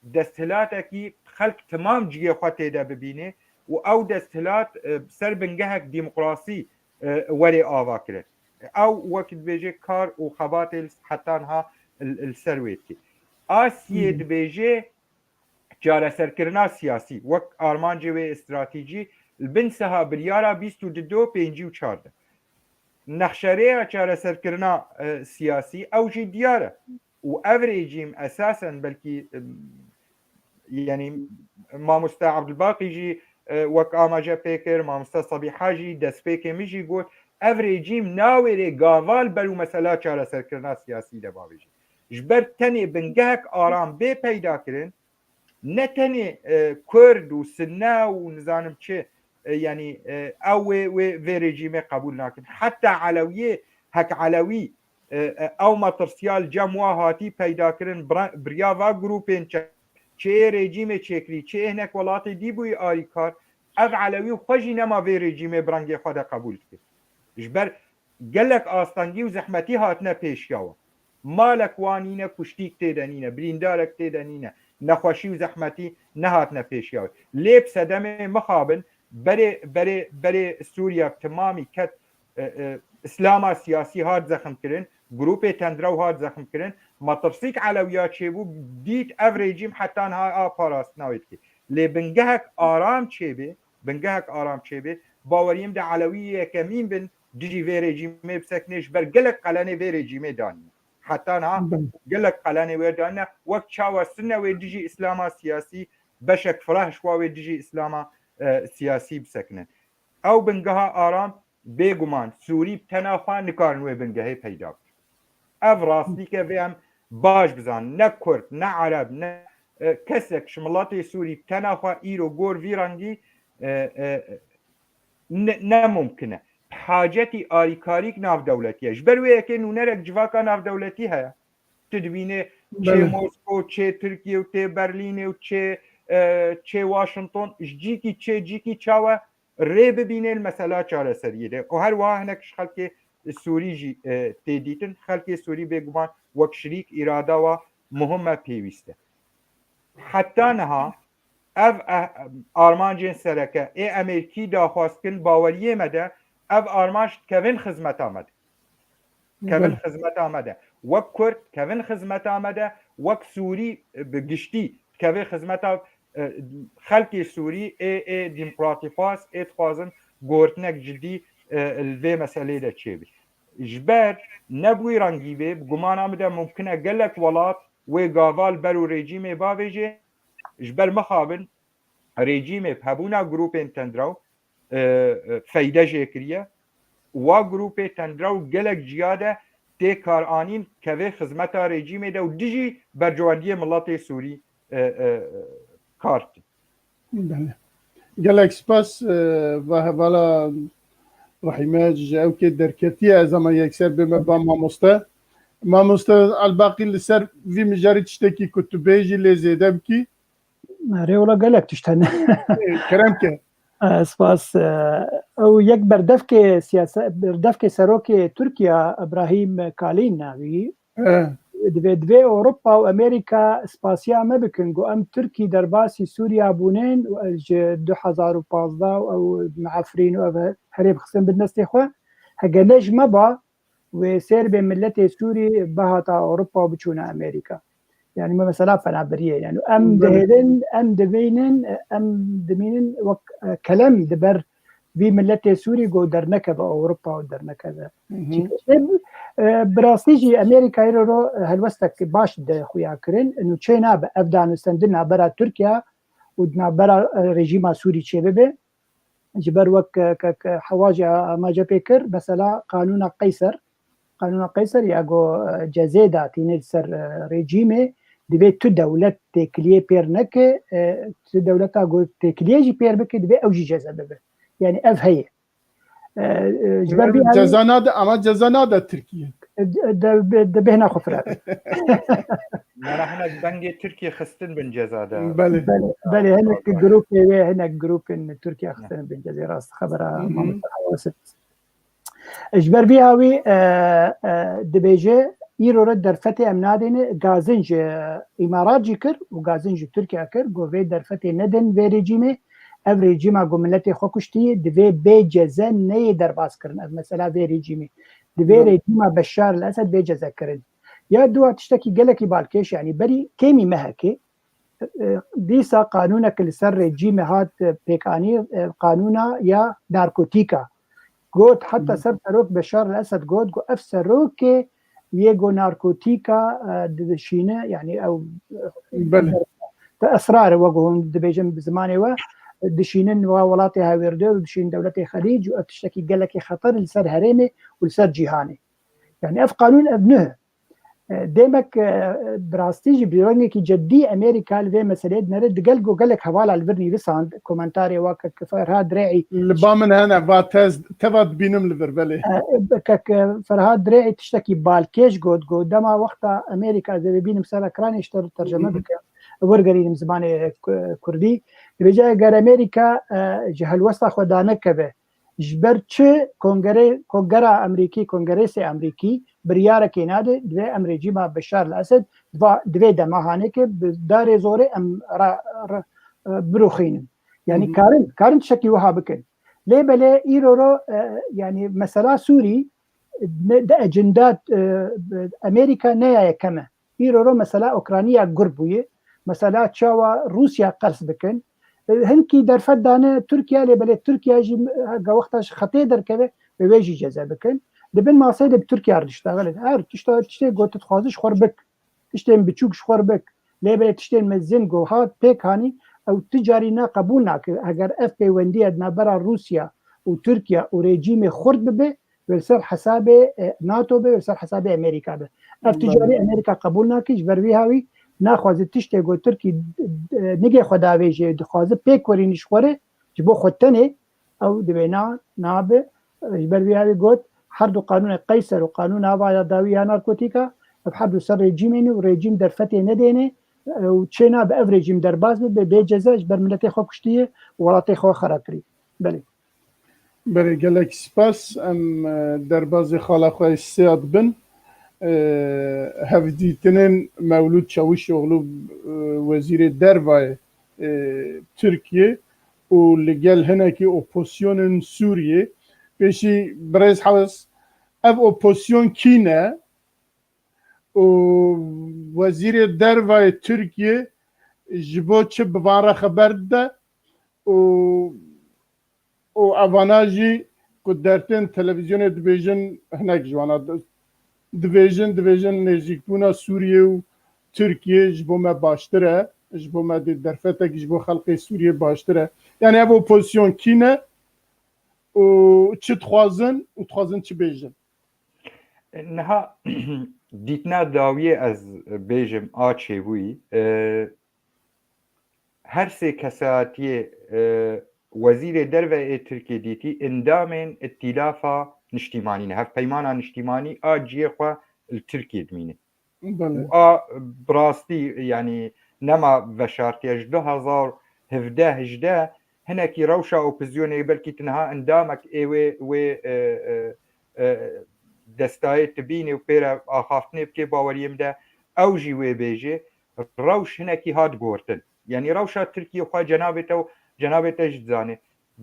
desthilatekî xelk timam cihê xwe tê de bibîne û ew desthilat, e, ser bingehek demokrasî, e, were ava kirin. Ew wek dibêje kar û xebatê li heta niha li, li ser wê dike. Asiyê Hmm. dibêje çareserkirina siyasî wek armancê wê stratejî Li bin siha biryara bîst û du pêncî û çar de. Nexşerêya çareserkirina, e, siyasî ew jî diyar e. Û ev rejîm esasen belkî, e, yanî mamoste Abdulbaqî jî, e, wek amaje pê kir, mamoste Sabîha jî destpêkê min jî got, ev rejîm nawêrê gaval ber û mesela çareserkirina siyasî de bavêje. Ji ber tenê bingehek aram bê peyda kirin, ne tenê, e, Kurd û Sinne û nizanim çi, e, yanî, e, ew wê, wê vê rejîmê qebûl nakin. Heta Elewiyê, hek Elewî, e, e, ew metirsiyal cem wa hatî peyda kirin, bira-, biriya va grûpên çe-, çê rejîmê çêkirî, çê hinek welatê dî bûyî arîkar, ev Elewî xwe jî nema vê rejîmê bi rengê xwe de qebûl dikir. Ji ber gelek astengî û zehmetî hatine pêşiya we. Malek wa nîne, kuştîk tê de nîne, birîndarek tê de nîne, nexweşî û zehmetî nehatine pêşiya we. Lê bi sedemê mixabin, berê, berê, berê Sûriye bi timamî ket, e, e, Îslama siyasî hat zexmkirin, grûpê tendrew hat zexmkirin, metirsîk Elewiya çêbû, dît ev rejîm heta niha a parastina wê dike. Lê bingehek aram çêbê, bingehek aram çêbê, baweriyê min de Elewî yekemîn bin dijî vê rejîmê bisekine, ji ber gelek qelenê vê rejîmê danîne. Heta niha Belê. gelek qelenê wê danîne, wek çawa Sinne wê dijî Îslama siyasî, beşek firah ji wa wê dijî Îslama, e, siyasî bisekine. Ew bingeha aram, bêguman Sûrî bi tena xwe nikarin wê bingehê peyda bikin. Ev rastîk e, vê em baş bizanin. Ne Kurd, ne Ereb, ne, e, kesek ji miletê Sûrî bi tena xwe îro gor vî rengî, e, e, ne, ne mumkin e. Bi hacetî arîkarîk navdewletî ye. Ji ber wê yekê nûnerek civaka navdewletî heye. Tu dibînê çê Belê. Mosko, çê Tirkiye û tê Berlînê û çê, e, çê Washington, ji cîkî çê cîkî çawe rê bibînê li mesela çareseriyê de. Û her wiha hinek ji xelkê Sûrî jî, e, tê dîtin. Xelkê Sûrî bêguman wek şirîk îrada wa muhim e, pêwîst e. Heta niha ev, eh, armancên sereke ê Amerîkî daxwaz kin, baweriyê me de ev armanc dikevin xizmeta me de. Kevin Belê. xizmeta me de. Wek Kurd, kevin xizmeta me de, wek Sûrî, e, bi giştî, kevê xizmeta, e, xelkê Sûrî, ê, ê demokratîxwaz, ê dixwazin gotinek cidî, e, li vê meseleyê de çêbe. Ji ber nebûyî rengî bê, bi gumana min de mumkin e gelek welat wê gaval ber û rejîmê bavêje, ji ber mixabin rejîmê bi hebûna grûpên tendrew, e, e, feyde jê kiriye. Wa grûpê tendrew gelek ciya de tê karanîn kevê xizmeta rejîmê de û dijî berjewendiyê miletê Sûrî, e, e, kar dikin. Belê. Gelek spas, e, va hevala Rehîme ji ewkê derketiye, ez hema yekser bême ba mamoste. Mamoste Elbaqî, li ser vî mijarî tiştekî ku tu bêjî lê zêde bikî? Erê, wela gelek tişt hene. Kerem ke. E, spas. E, ew yek berdevkê siyase-, berdevkê serokê Tirkiya, Îbrahîm Kalîn navî. He. Divê, divê Ewropa û Amerîka spasiya me bikin, ku em Tirkî derbasî Sûriya bûnên, e, ji du hezar û pazdeh û ew bi Efrîn û ev herê bixistin bin destê xwe. Hege ne ji me ba, wê sêr bê miletê Sûrî bihata Ewropa û biçûna Amerîka. Yani me mesela fena biriye. Yani em Belê. dihêlin, em dibînin, em dimînin wek, e, kelem di ber vî miletê Sûrî ku dernekeve Ewropa û dernekeve. Hı hı. Çi-, e, bi rastî jî Amerîka îro ro helwestek baş de xuya kirin. Nûçeyê nabe ev danûstendin navbera Tirkiye û navbera, e, rejîma Sûrî çêbibe. Ji ber wek, e, ke, ke Hewa jî amaje pê kir, mesela Qanûna Qeyser, Qanûna Qeyser ya ku, e, cezê datîne li ser, e, rejîmê, divê tu dewlet têkiliyê pêr neke, e, tu dewleta ku têkiliyê jî pêr bike, divê ew jî ceze bibe. Yani ev heye. E, e, ji ber vî Ceza nade, ama ceza nade Tirkiye. E, de, de, de bêhna xwe firebe. Mana hinek dengê Tirkiye xistin bin ceza de. Belê. Belê, belê, hinek grûpê wê, hinek grûpên Tirkiye xistin bin cezê, rast xebera Hı hı. mamoste Hewa sip. Ji ber vî hawî, e, e, dibêje, îro re derfetê em nadêne, gazin ji Îmarat jî kir û gazin ji Tirkiye kir, got vê derfetê nedin vê rejîmê, ev rejîma ku miletê xwe kuştiye, divê bê ceze neyê derbas kirin, ev mesela vê rejîmê. Divê Hı. rejîma Beşar el Esed bê ceze kirin. Ya dua tiştekî gelekî balkêş, yani berî kêmî mehekê, e, dîsa qanûnek li ser rejîmê hat, e, pêkanî, e, qanûna ya narkotîka. Got, heta Hı hı. ser serok Beşar el Esed got, got, ev serokê yê ku narkotîka, e, di-, dişîne, yani ew, e, Belê. te esrar e, wek hûn dibêjin bi zimanê we, dişînin wa welatê hevêrde û dişînin dewletê Xelîc û ev tiştekî gelekî xeter li ser herêmê û li ser cîhanê. Yani ev qanûn ev nuh e. E, demek, e, bi rastî jî bi rengekî ceddî Amerîka li vê meseleyê dinere, digel ku gelek hevala li vir nivîsand, komentarê wek kek Ferhad Re'î. Li ba min hene, va tez, teva dibînim li vir, belê. E, kek Ferhad Re'î tiştekî balkêş got, got, dema wexta Amerîka ez ê bibînim ser ekranê ji te re terceme bikim, wergerînim zimanê ku-, kurdî. Dibêje eger Amerîka, e, ji helwesta xwe danekeve, ji ber çi kongere-, kongera Amerîkî, kongeresê Amerîkî biryarekê nade, divê em rejîma Beşar el Esed diva-, divê dema haneke bi darê zorê em ra-, ra-, e, biruxînin. Yani Hı hı. karin, karin tiştekî wiha bikin. Lê belê îro ro, e, yani mesela Sûrî, ne, de ecenda, e, Amerîka ne ya yekem e. Îro ro mesela Ukrayna gur bûye. Mesela çawa Rûsya qers bikin. E, hinkî derfet dane Tirkiye, lê belê Tirkiye jî, e, ga wexta ji xetê derkeve, wê wê jî ceze bikin. Di bin maseyê de bi Tirkiye re diştexile. Her tişta, tiştê ku tu dixwazî ji xwe re bik. Tiştên biçûk ji xwe re bik. Lê belê tiştên mezin ku hat pêk hanî, ew ti carî ne qebûl nake. Eger ev pêwendiye di navbera Rûsya û Tirkiye û rejîmê xurt bibe, wê li ser hesabê, e, NATO be, wê li ser hesabê Amerîka be. Ev tu Belê. carî Amerîka qebûl nake, ji ber vî hawî naxwaze tiştê ku Tirkî, e, nigê xwe davêje, dixwaze pêk werî ji xwe re, ji bo xwe tenê, ew divê na, nabe. Ji ber vî hawî got, her du qanûnê Qeyser û qanûna ava ya dawî ya narkotîka, ev her du ser rejîmê ne û rejîm derfetê nedêne, e, û çê nabe ev rejîm derbas bibe, bê ceza ji ber miletê xwe kuştiye û welatê xwe xera kirî. Belê. Belê, gelek spas. Em, e, derbazê xala xwe Sêyad bin. E, hevdîtinên Mewlûd Çavuşoglu, e, wezîrê dervayê, e, Tirkiye û li gel hinekî opozîsyonên Sûriyê. Pêşî birêz Hewes, ev opozîsyon kî ne? Û wezîrê dervayê Tirkiye ji bo çi bi van re xeber dide? Û û evana jî ku dertên televîzyonê dibêjin, hinek ji wana di-, dibêjin, dibêjin nêzîkbûna Sûriyê û Tirkiye ji bo me baştir e, ji bo me dê derfetek ji bo xelkê Sûriyê baştir e. Yani ev opozîsyon kî ne û çi dixwazin û dixwazin çi bêjin? Niha dîtina dawiyê ez bêjim a çêbûyî, e, her sê kesayetiyê, e, wezîrê derve ê Tirkiyê dîtî endamên îtîlafa niştîmanî ne, hevpeymana niştîmanî a cihê xwe li Tirkiyê dimîne. Belê. Û a bi rastî, yanî nema veşartiye ji du hezar hevdeh hejdeh hinekî rewşa opozîsyonê belkî ti niha endamek ê wê, wê, e, e, e, destayê tu bînî û pê re axaftinê bikê baweriyê min de ew jî wê bêjê. Rewş hinekî hat guhertin. Yanî rewşa Tirkiye xwe cenabê te û cenabê te jî dizanê.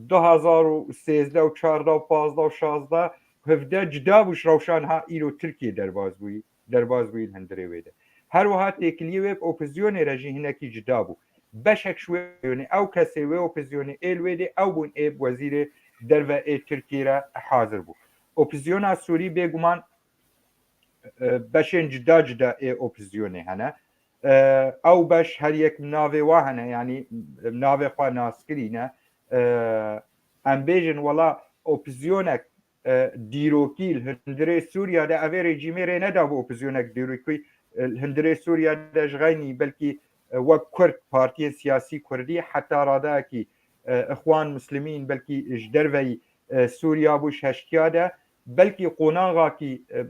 Du hezar û sêzdeh û çardeh û pazdeh û şazdeh, hevdeh cuda bû ji rewşa niha îro Tirkiye derbas bûyî, derbas bûyî li hundirê wê de. Her wiha têkiliyê wê bi opozîsyonê re jî hinekî cuda bû. Beşek ji wê opozîsyonê, ew kesê wê opozîsyonê ê li wê dê ew bûn ê wezîrê derve ê Tirkiyê re hazir bû. Opozîsyona Sûrî bêguman, e, beşên cuda cuda ê opozîsyonê hene. E, ew beş her yek navê wa hene, yanî navê xwe naskirî ne. E, em bêjin wela opozîsyonek, e, dîrokî li hundirê Sûriya de evê rejîmê rê nedabû opozîsyonek dîrokî, e, li hundirê Sûriya de ji xeynî belkî, e, wek Kurd, partiyên siyasî Kurdî heta radayekî, e, Îxwan Muslimîn belkî ji derveyî, e, Sûriya bû ji heştiya de. Belkî qonaxakî, e,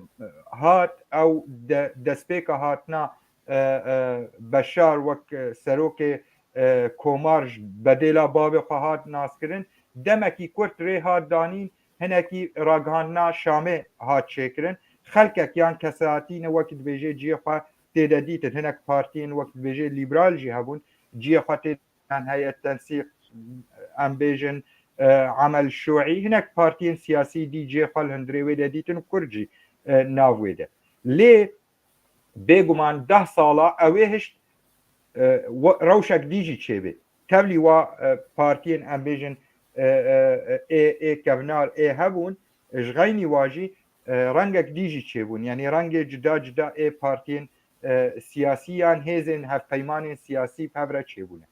hat ew de, destpêka hatina, e, e, Beşar wek, e, serokê, e, komar ji bedêla bavê xwe hat naskirin. Demekî kurt rê hat danîn, hinekî ragihandina Şamê hat çêkirin. Xelkek yan kesayetî ne wekî dibêjê cihê xwe tê de dîtin. Hinek partiyên wekî dibêjê lîberal jî hebûn. Cihê xwe tê yan heyet tensîq, em bêjin, e, emel şûî, hinek partiyên siyasî dî cihê xwe li hundirê wê de dîtin û kurd jî, e, nav wê de. Lê bêguman deh sala ew ê hişt e, wa-, rewşek dî jî çêbê. Tevlî wa, e, partiyên, em bêjin, e, e, e, ê, ê kevnar, ê hebûn, ji xeynî wa jî, e, rengek dî jî çêbûn. Yanî rengê cuda cuda ê partiyên, e, siyasî yan hêzên hevpeymanên siyasî bi hev re çêbûne.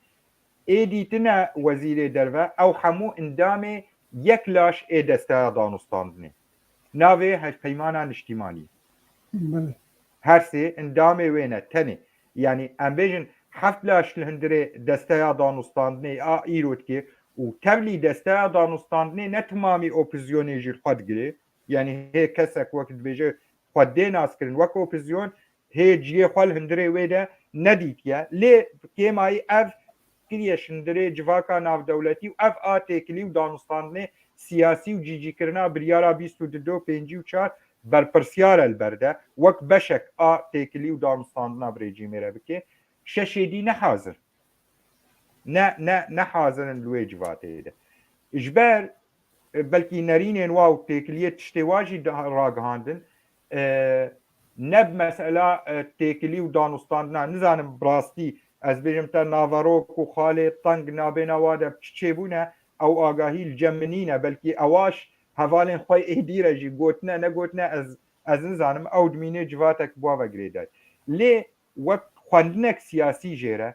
Ê dîtine wezîrê derve, ew hemû endamê yek laş ê desteya danûstandinê. Navê hevpeymana niştîmanî. Belê. Her sê endamê wê ne tenê. Yanî em bêjin heft laş li hundirê desteya danûstandinê a îro dike û tevlî desteya danûstandinê ne timamî opozîsyonê jî li xwe digire. Yanî hê kesek wek dibêje xwe dê naskirin wek opozîsyon, hê ciyê xwe li hundirê wê de nedîtiye. Lê kêmayî ev kiriye ji hundirê civaka navdewletî û ev a têkilî û danûstandinê siyasî û cîcîkirina biryara bîst û du do pêncî û çar berpirsiyar e li ber de, wek beşek a têkilî û danûstandina bi rejîmê re bike. Şeşê dî ne hazir. Ne, ne, ne hazir in li wê civatê de. Ji ber, e, belkî nerînên wa û têkiliyê tiştê wa jî da-, ragihandin. E, ne bi mesela, e, têkilî û danûstandina, nizanim bi rastî, ez bêjim te naverok û xalê teng nabêna wa de çi çêbûne, ew agahî li cem min nîne, belkî ewaş hevalên xwe êdî re jî gotine, negotine, ez, ez nizanim, ew dimînê civatek bi wa ve girêdayî. Lê wek xwendinek siyasî jê re,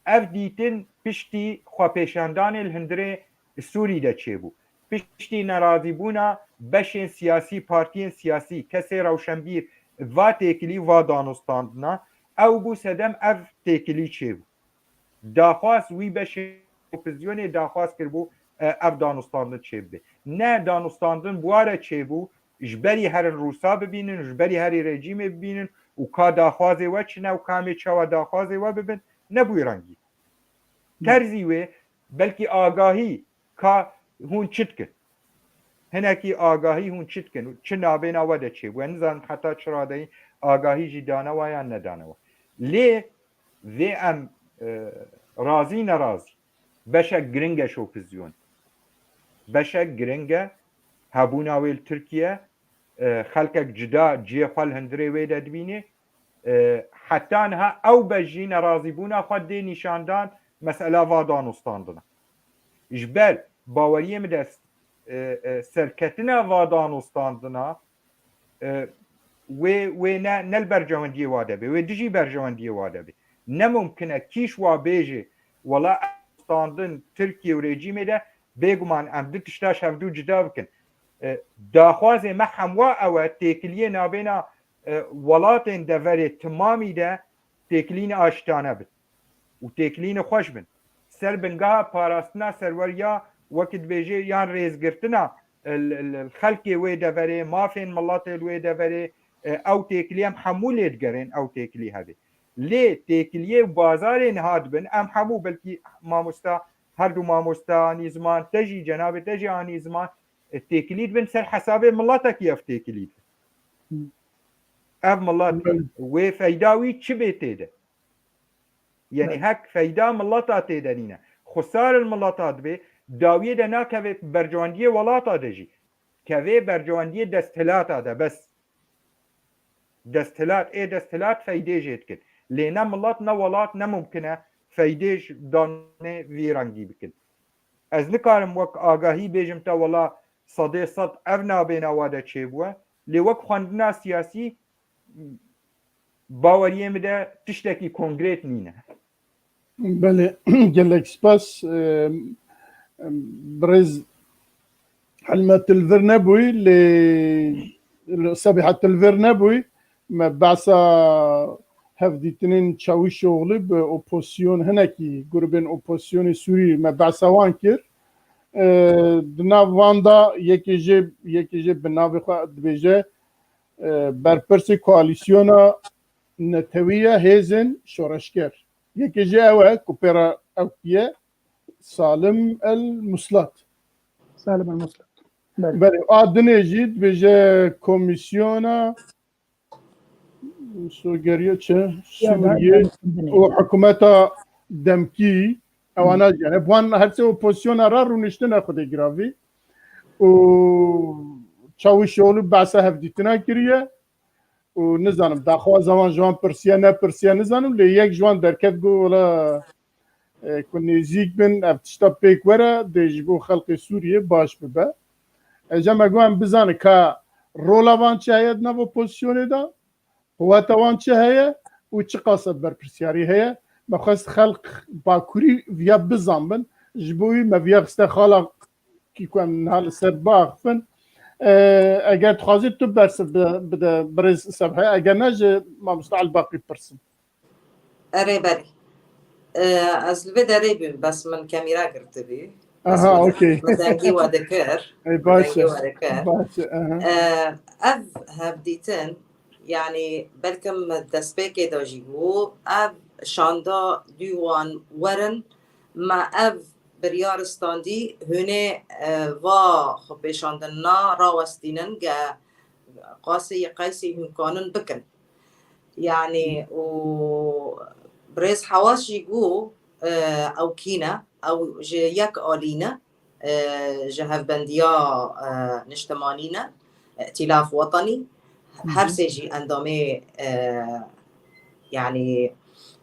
ev dîtin piştî xwepêşandanê li hundirê Sûrî de çêbû. Piştî nerazîbûna beşên siyasî, partiyên siyasî, kesê rewşenbîr va têkilî, va danûstandina, ew bû sedem ev têkilî çêbû. Daxwaz wî beşê opozîsyonê daxwaz kiribû, e, ev danûstandin çêbibe. Ne danûstandin bi wa re çêbû, ji berî herin Rûsa bibînin, ji berî herî rejîmê bibînin û ka daxwazê we çi ne û kamê çawa daxwazê we bibin, nebûyî rengî. Terzî wê belkî agahî ka hûn çi dikin. Hinekî agahî hûn çi dikin, çi nabêna we de çêbû. Em nizanin heta çi radeyî agahî jî dane we yan nedane we. Lê vê em, e, razî nerazî, beşek giring e ji opozîsyon. Beşek giring e hebûna wê li Tirkiye, e, xelkek cuda cihê xwe li hundirê wê de dibîne. E, heta niha ew beş jî nerazîbûna xwe dê nîşandan mesela va danûstandina. Ji ber baweriyê min de, e, e, serketina va danûstandina, e, wê, wê ne, ne li berjewendiyê wa de be, wê dijî berjewendiyê wa de be. Ne mumkin e kîş wa bêje, wela ev standin Tirkiye û rejîmê de, bêguman em du tişta ji hevdû cuda bikin. E, daxwazê me hemwa ew e, têkiliyê nabêna, e, welatên deverê timamî de têkilînê aştane bin û têkilînê xweş bin. Ser bingeha parastina serweriya, wekî dibêje, yan rêzgirtina, e, l-, l-, xelkê wê deverê, mafên miletê li wê deverê, e, ew têkilî em hemû lê digerên, ew têkilî hebe. Lê têkiliyê bazarê niha dibin, em hemû belkî mamosta, her du mamosta anî ziman, te jî, cenabê te jî anî ziman, e, têkilî dibin ser hesabê miletekî ev têkilî dibin. Hı. Ev milet Hı. wê feyda wî çi bê tê de? Yanî Hı. hek feyda mileta tê de nîne. Xusar li mileta dibê, dawiyê de nakeve bercewendiyê welata de jî. Kevê bercewendiyê desthilata de bes. Desthilat, ê desthilat feydê jê dikin. Lê ne milet, ne welat, ne mumkin e feydê ji danê vî rengî bikin. Ez nikarim wek agahî bêjim te wela sedê sed ev nabêna wa de çêbûye, lê wek xwendina siyasî baweriyê min de tiştekî konkret nîne. Belê, gelek spas. Em, em, birêz Helmet li vir nebûyî, lê Sebîha li vir nebûyî. Me behsa hevdîtinên Çawîşoxlî bi opozîsyon, hinekî grûbên opozîsyonê Sûrî me behsa wan kir. E, di nav van de yekê jê, yekê jê bi navê xwe dibêje, e, berpirsê koalîsyona netewî ye hêzên şoreşger. Yekê jê ew e ku pê re ew kî ye, Salim El Muslat. Salim El Muslat. Belê. Belê, a dinê jî dibêje komîsyona sogeriya çi? Ya, Sûriyê ya, ya. û hikûmeta demkî, ewana jî, yani, bi wan her sê opozisyona re rûniştine xwedê giravî. Û Çavuşoğlu behsa hevdîtina kiriye. û nizanim daxwaza wan ji wan pirsiya nepirsiya nizanim, lê yek ji wan derket got, wela, e, ku nêzîk bin, ev tişta pêk were, dê ji bo xelkê Sûriyê baş bibe. E, ji me got em bizanin ka rola wan çi heye di nav opozîsyonê de, quweta wan çi heye û çiqas ev berpirsyarî heye. Me xwest xelk Bakurî viya bizanbin, ji bo wî me viya xiste xala kî ku em niha li ser biaxifin. E, eger dixwazî tu bersiv bide, bide birêz Sebhe, eger ne ji mamoste Elbaqî pirsim. Erê, belê. E, ez li vê derê bûm, bes min kamera girtibî. Bes Aha, min, okey. Min dengî we dikir. Ê, Min baş dengî e. we dikir. Baş e, aha. E, ev hevdîtin, yanî belkim destpêkê de jî bû, ev şanda dû wan werin, me ev biryar standî hûnê, e, va xwepêşandina rawestînin ge qasê yê qeysê hûn kanin bikin. Yanî û birêz Hewas jî got, e, ew kî ne, ew ji yek alî ne, e, ji hevbendiya, e, niştimanî ne, îtîlaf wetenî, her Hı hı. sê jî endamê, e, yanî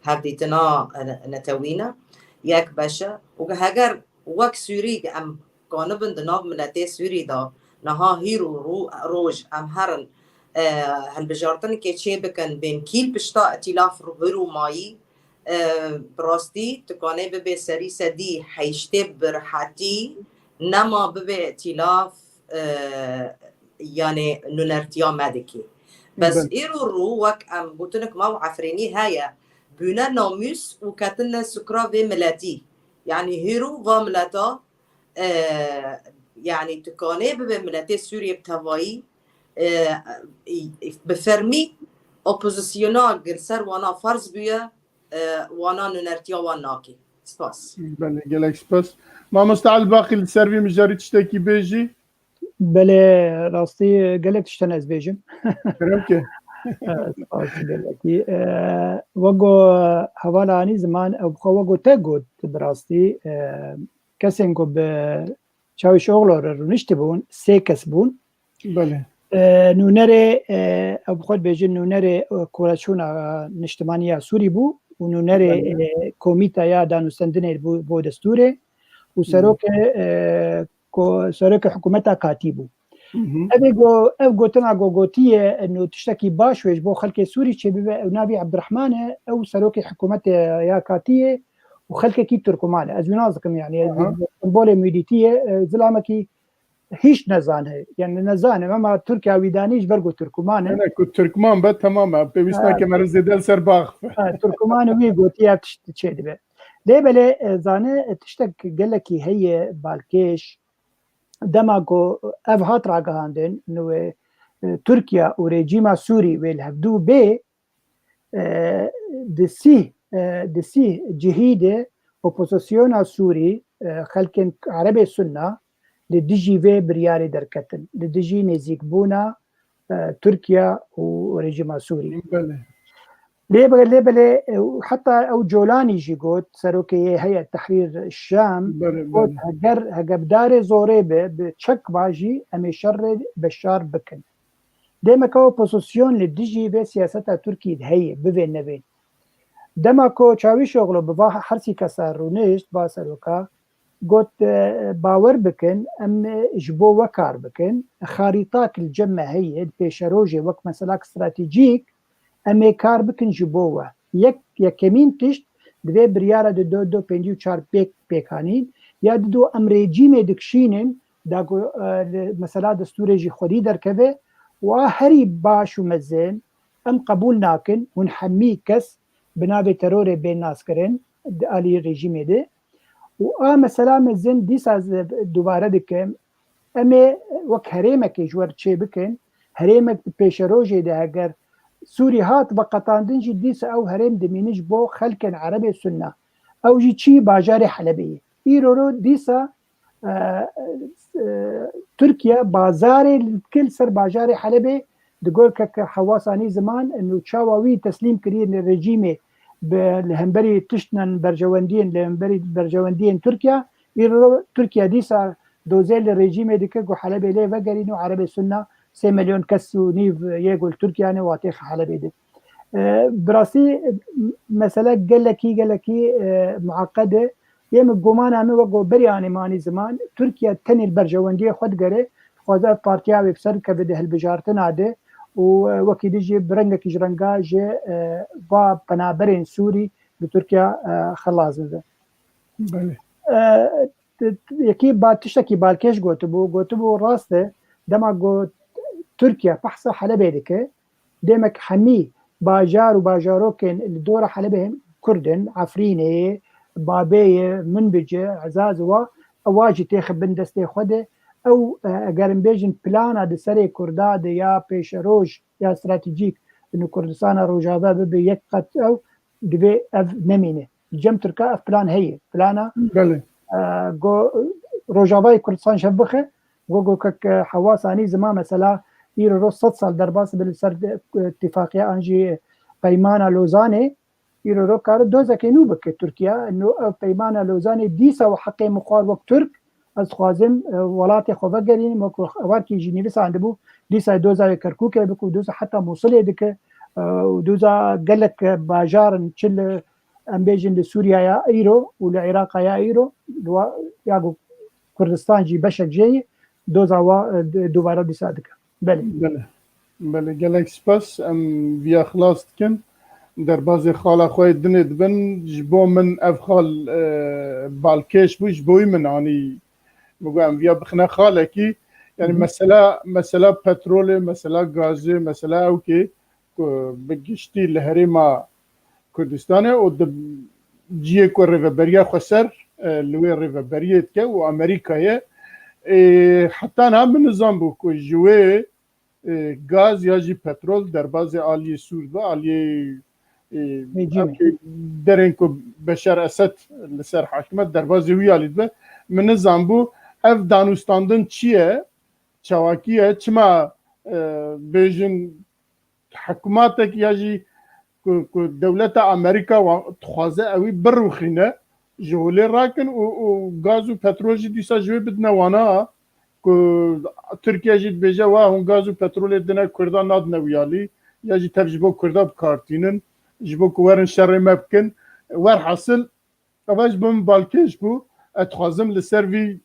hevdîtina, e, netewî ne, yek beş e. Û heger wek Sûrî em kanibin di nav miletê Sûrî de niha hîr û rû-, roj em herin, e, hilbijartinekê çê bikin, bên kî li pişta îtîlaf hîr û mayî, e, bi rastî tu kanê bibê serî sedî heştê bi rihetî, nema bibê îtîlaf, e, yanê nûnertiya me dikê. Bes Belê. îro rû wek em gotinek ma û Efrînî heye, bûne namûs û ketine sukra vê miletî. Yanî hîro va mileta, e, yanî tu kanê bibe miletê Sûriyê bi tevayî, e, bi fermî opozisyona li ser wana ferz bûye, e, wana nûnertiya wan nake. Spas. Belê, gelek spas. Mamoste Elbaqî, li ser vî mijarî tiştekî bêjî? Belê, rastî gelek tiştan ez bêjim. Kerem ke. Spas gelekî. E, wego hevala anî ziman, ew bi xwe wego te got bi rastî, e, kesên ku bi Çawîşoxlo re rûniştibûn, sê kes bûn. Belê. E, nûnerê, e, ew bi xwe dibêjin, nûnerê, e, Koleçûna Niştimanî ya Sûrî bû û nûnerê, Belê. e, Komîta ya Danûstendinê bû bo destûrê û Hı. serokê, e, ko-, serokê hikûmeta Katî bû. Hı hı. Ev ê go-, ev gotina go gotiye, eno tiştekî baş wê ji bo xelkê Sûrî çêbibe, ew navî Ebdurehman e, ew serokê hikûmetê ya Katî ye û xelkekî Tirkuman e. Ez wî nas dikim, yanî, ez Aha. simbolê Mûdîtî ye, e, zilamekî hîç nezane. Yanî nezane, ema Tirkiya wî danî ji ber ku Tirkuman e. Ne, ne, ku Tirkman be, temam e. Pêwîst Ha. nake me re zêde li ser bax. Ha, Tirkuman wî gotiye ev tişt çêdibe. Lê belê, e, zane, e, tiştek gelekî heye, balkêş. Dema ku ev hat ragihandin, nû, e, Tirkiye û rejîma Sûrî wê li hevdû bê, e, di sîh, e, di sîh cihî de opozisyona Sûrî, e, xelkên Erebê Sunna li dijî vê biryarê derketin, li dijî nêzîkbûna, e, Tirkiye û rejîma Sûrî. Belê. Lê be-, lê belê, e, heta ew Colanî jî got, serokê yê Heyet Tehrîr Şam, Belê, got, belê. heger, heger bi darê zorê be, bi çek ba jî em ê şerê Beşar bikin. Demeke opozisyon li dijî vê siyaseta Tirkiyê de heye, bivên nevên. Dema ku Çawîşoxlu bi va hersî kesa rûnişt, va seroka, got, e, bawer bikin, em ji bo we kar bikin. Xarîtak li cem me heye, di pêşerojê wek meselak stratejîk, em ê kar bikin ji bo we. Yek, yekemîn tişt, divê biryara di do, do pêncî û çar pêk, pêkanîn, ya di do em rejîmê dikişînin, da ku, e, li mesela destûrê jî xwedî derkeve, û a herî baş û mezin, em qebûl nakin, hûn hemî kes bi navê terorê bên naskirin, di alî rejîmê de. Û a mesela mezin dîsa ez dubare dikim, em ê wek herêmekê ji we re çê bikin, herêmek di pêşerojê de heger Sûrî hat veqetandin jî dîsa ew herêm dimîne ji bo xelkên Erebê Sunna. Ew jî çi bajarê Helebê ye. Îro ro dîsa, e, e, Tirkiye bazarê dike li ser bajarê Helebê, di gor keke Hewasanî ziman, û çawa wî teslîm kiriye li rejîmê bi, li hemberî tiştên berjewendiyên, li hemberî berjewendiyên Tirkiye, îro Tirkiye dîsa dozê li rejîmê dike ku Helebê lê vegerîn û Erebê Sunna sê milyon kes û nîv yê ku li Tirkiye ne û hatê Helebê de. E, bi rastî, e, mesele gelekî, gelekî, e, mueqed e. Yê min gumana min wek ku berî anî me anî ziman, Tirkiye tenê li berjewendiyê xwe digere, dixwaze ev partiya wê bi ser bikeve di hilbijartina de û, e, wekî din jî bi rengekî ji renga ji, e, va penaberên Sûrî li Tirkiye, e, xilas bibe. Belê. E, t-, t-, yekî ba-, tiştekî balkêş gotibû, gotibû rast e, dema got Tirkiye behsa Helebê dike, demek hemî bajar û bajarokên li dora Helebê him Kurd in, Efrînê, Babê ye, Minbicê, Ezaz û wa, ewa jî têxibin destê xwe de. Ew, e, eger em bêjin plana di serê Kurda de ya pêşeroj ya stratejîk li Kurdistana Rojava bibe yek qet ew, divê ev nemîne. Cem Tirka ev plan heye. Plana, Belê. e, go, Rojavayê Kurdistan ji hev bixe, go, go kek, e, Hewas anî ziman mesela îro ro sed sal derbas bi li ser, e, îtifaqiya an jî peymana Lozanê, îro ro kare dozekê nû bike Tirkiye. Nû ev peymana Lozanê dîsa û heqê min xwar wek Tirk, ez dixwazim, e, welatê xwe vegerînim, wek ewarkî jî nivîsandibû, dîsa doza wê Kerkûkê bike û doza heta Mûsilê dike, e, û doza gelek bajarin, çi li, em bêjin li Sûriyeya îro û li Îraqa ya îro, li wa-, ya ku Kurdistan jî beşek jê ye, doza wa, e, d-, dubare dîsa dike. Belê. Belê. Belê, gelek spas. Em viya xilas dikin. Derbazê xala xwe yê dinê dibin. Ji bo min ev xal, e, balkêş bû, ji bo wî min anî. Min got, em viya bixine xalekî. Yani Hı hı. mesela, mesela petrolê, mesela gazê, mesela ewkê ku bi giştî li herêma Kurdistanê û di ciyê ku rêveberiya xweser, e, li wê rêveberiyê dike û Amerîka ye. E, heta niha min nizanbû ku ji wê, e, gaz ya jî petrol derbazê aliyê Sûr dibe, aliyê, e, Rejîmê. Ev derên ku Beşar Esed li ser hakim e, derbazê wî alî dibe. Min nizanbû ev danûstandin çi ye, çawakî ye, çima, e, bêjin hikûmatek ya jî ku, ku dewleta Amerîka wa-, dixwaze ewî birûxîne, ji holê rakin û, û gaz û petrol jî dîsa ji wê bidine wana, ku Tirkiye jî dibêje, wa hûn gaz û petrolê dine Kurdan, nadine wî alî, ya jî tev ji bo Kurda bi kar tînin, ji bo ku werin şerê me bikin. Werhasil, eva ji bo min balkêş bû. Ez dixwazim li ser vî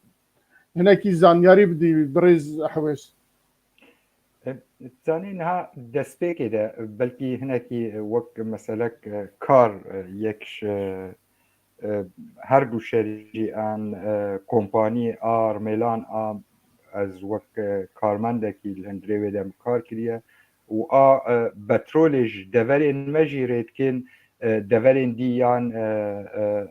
hinekî zanyarî bidî, birêz Ehwêz. E, zanî niha destpêkê de belkî hinekî wek meselek, e, kar, e, yek ji, e, her du şerî an, e, kompanî a rmêlan a ez wek, e, karmendekî li hundirê wê de min kar kiriye û a, e, petrolê ji deverên me jî rê dikên, e, deverên dî yan, e, e,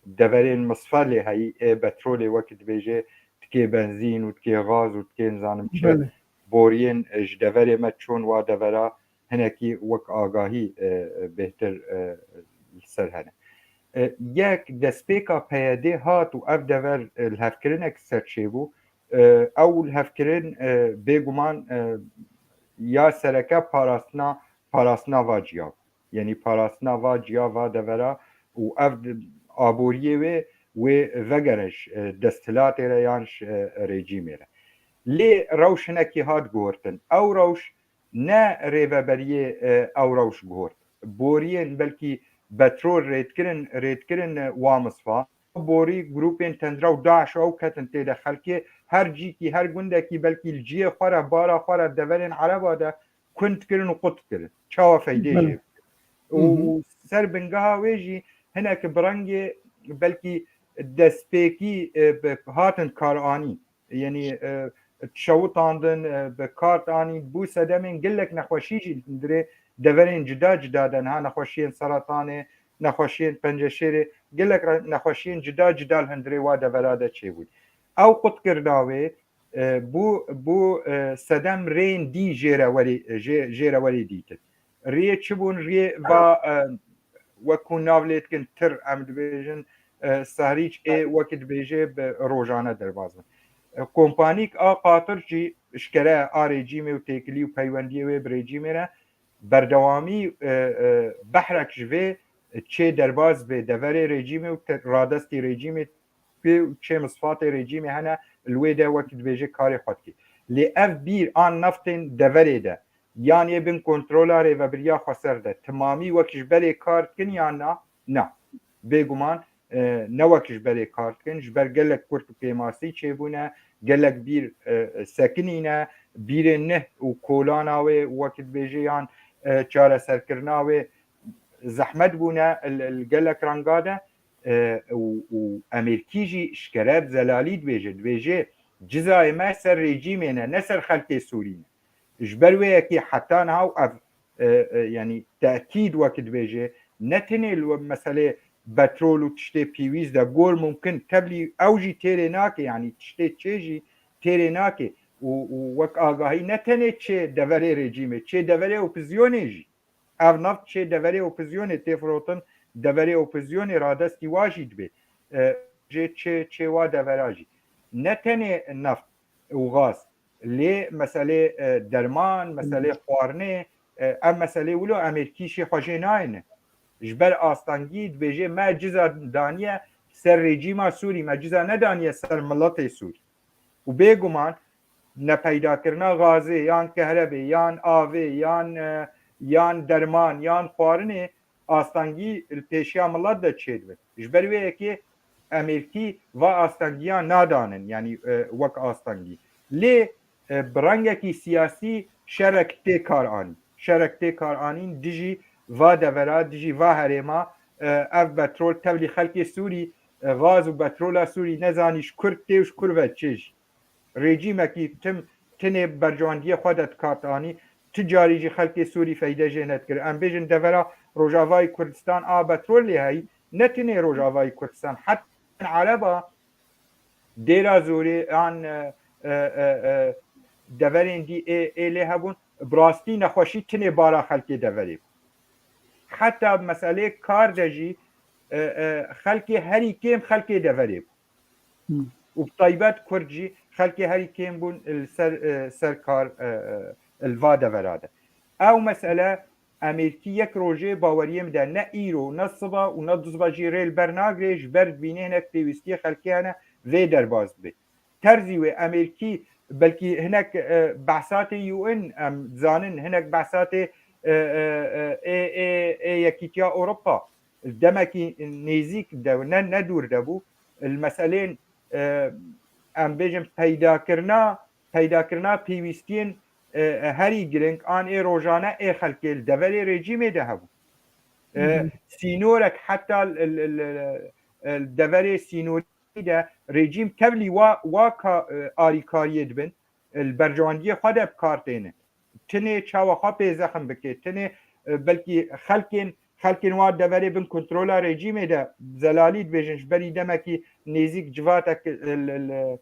deverên misfelê heyî ê petrolê wek dibêje tikê benzîn û tikê gaz û tikê nizanim çi Belê. boriyên, e, ji deverê me çûn wa devera hinekî wek agahî, e, e, bêhtir, e, li ser hene. E, yek destpêka P Y D hat û ev dever, e, lihevkirinek ser çêbû. E, ew lihevkirin, e, bêguman, e, ya sereke parastina, parastina va ciya bû. Yanî parastina va ciya va devera û ev di-, aboriyê wê, wê vegere ji, e, desthilatê re yan ji, e, rejîmê re. Lê rewş hinekî hat guhortin. Ew rewş ne rêveberiyê, e, ew rewş guhort. Boriyên belkî petrol rêdkirin, rêdkirin, e, wa misfa. Borî grûpên tendra û DAIŞ ew ketin tê de xelkê her cîkî, her gundekî belkî li ciyê xwe re, bara xwe re, deverên Ereba de kund kirin û qut kirin. Çawa feydê Belê. jê? Û Hı hı. ser bingeha wê jî hinek bi rengê belkî destpêkî, e, bi, hatin karanî. Yanî, e, şewitandin, e, bi kar anîn, bû sedemên gelek nexweşî jî li hundirê deverên cida cida de, niha nexweşiyên seretanê, nexweşiyên penceşêrê, gelek re-, nexweşiyên cida cida li hundirê wa devera de çêbûn. Ew qutkirina wê, e, bû, bû, e, sedem rêyên dî jê re werê, jê, jê re werê dîtin. Riyê çi bûn? Riyê va, e, wek hûn nav lê dikin tir, em dibêjin, e, sahrîç ê wek dibêje bi rojane derbas bin. E, kompanîk a qatir jî eşkere a rejîmê û têkilî û peywendiyê wê bi rejîmê re berdewamî, e, e, behrek ji vê çê derbas bê deverê rejîmê û te-, radestî rejîmê pê û çê misfatê rejîmê hene, li wê de wek dibêje karê xwe dike. Lê ev bîr an naftên deverê de yan ê bin kontrola rêvebiriya xweser de timamî wek ji berê kar dikin yan na? Na. Bêguman e, ne wek ji berê kar dikin. Ji ber gelek kurt û kêmasî çêbûne, gelek bîr e, sekinîne, bîrên neh û kolana wê wek dibêje yan e, çareserkirina wê zehmet bûne li, li gelek renga de e, û, û Amerîkî jî ji kereb zelalî dibêje. Dibêje cizayê me ser rejîmê ne, ne ser xelkê Sûrî ne. Ji ber wê yekê heta niha û ev e, e, yanî tekîd wek dibêje, ne tenê li meselê petrol û tiştê pîwîst de gor mumkin tevlî ew jî têrê nake, yanî tiştê çê jî têrê nake û, û wek agahî ne tenê çê deverê rejîmê, çê deverê opozîsyonê jî. Ev neft çê deverê opozîsyonê tê firotin, deverê opozîsyonê radestî wa jî dibe. E, jê çê, çê wa devera jî. Ne tenê neft û gaz, lê meselê e, derman, meselê xwarinê, e, ev meselê wilo Amerîkî şê xwe jê nayêne. Ji ber astengî dibêje me ciza daniye ser rejîma Sûrî, me ciza nedaniye ser miletê Sûrî. Û bêguman nepeydakirina gazê yan kehrebê yan avê yan e, yan derman yan xwarinê astengî li pêşiya milet de çêdibe. Ji ber wê yekê Amerîkî va astengiya nadanin, yanî e, wek astengî. Lê e, bi rengekî siyasî şerek tê kar anîn. Şerek tê kar anîn dijî va devera, dijî va herêma, e, ev petrol tevlî xelkê Sûrî, e, gaz û petrola Sûrî nezanî ji kur tê û ji kur ve çê jî. Rejîmekî tim tinê bercewendiyê xwe de dikart anî, ti carî jî xelkê Sûrî feyde jê nedikir. Em bêjin devera Rojavayê Kurdistan a petrol lê heyî, ne tinê Rojavayê Kurdistan, heta Ereba Dêra Zorê an e, e, e, e, deverên dî ê, ê lê hebûn, bi rastî nexweşî tinê bara xelkê deverê bû. Heta meselê kar de jî e, e, xelkê herî kêm xelkê deverê bû. Û bi taybet Kurd jî xelkê herî kêm bûn li ser, e, ser kar, e, e, li va devera de. Ew mesele Amerîkî yek rojê baweriyê min de ne îro, ne siba û ne duzba jî rê li ber nagirê, ji ber dibîne hinek pêwîstiyê xelkê hene vê derbas dibe. Terzî wê Amerîkî belkî hinek, e, behsatê U N em dizanin, hinek behsatê, e, e, e, ê, ê, ê Yekîtiya Ewropa demekî nêzîk de ne, ne dûr de bû. Li meselên, e, em bêjin peydakirina, peydakirina pêwîstiyên, e, e, herî giring an ê rojane ê xelkê li deverê rejîmê de hebû. E, Hı hı. Sînorek heta li, li, li, li deverê sînorî de rejîm tevlî wa, wa ka, e, arîkariyê dibin, e, li bercewendiyê xwe de bi kar têne. Tinê çawa xwe pê zexm bike, tinê, e, belkî xelkên, xelkên wa deverê bin kontrola rejîmê de zelalî dibêjin, ji berî demekî nêzîk civatek, e, li, li,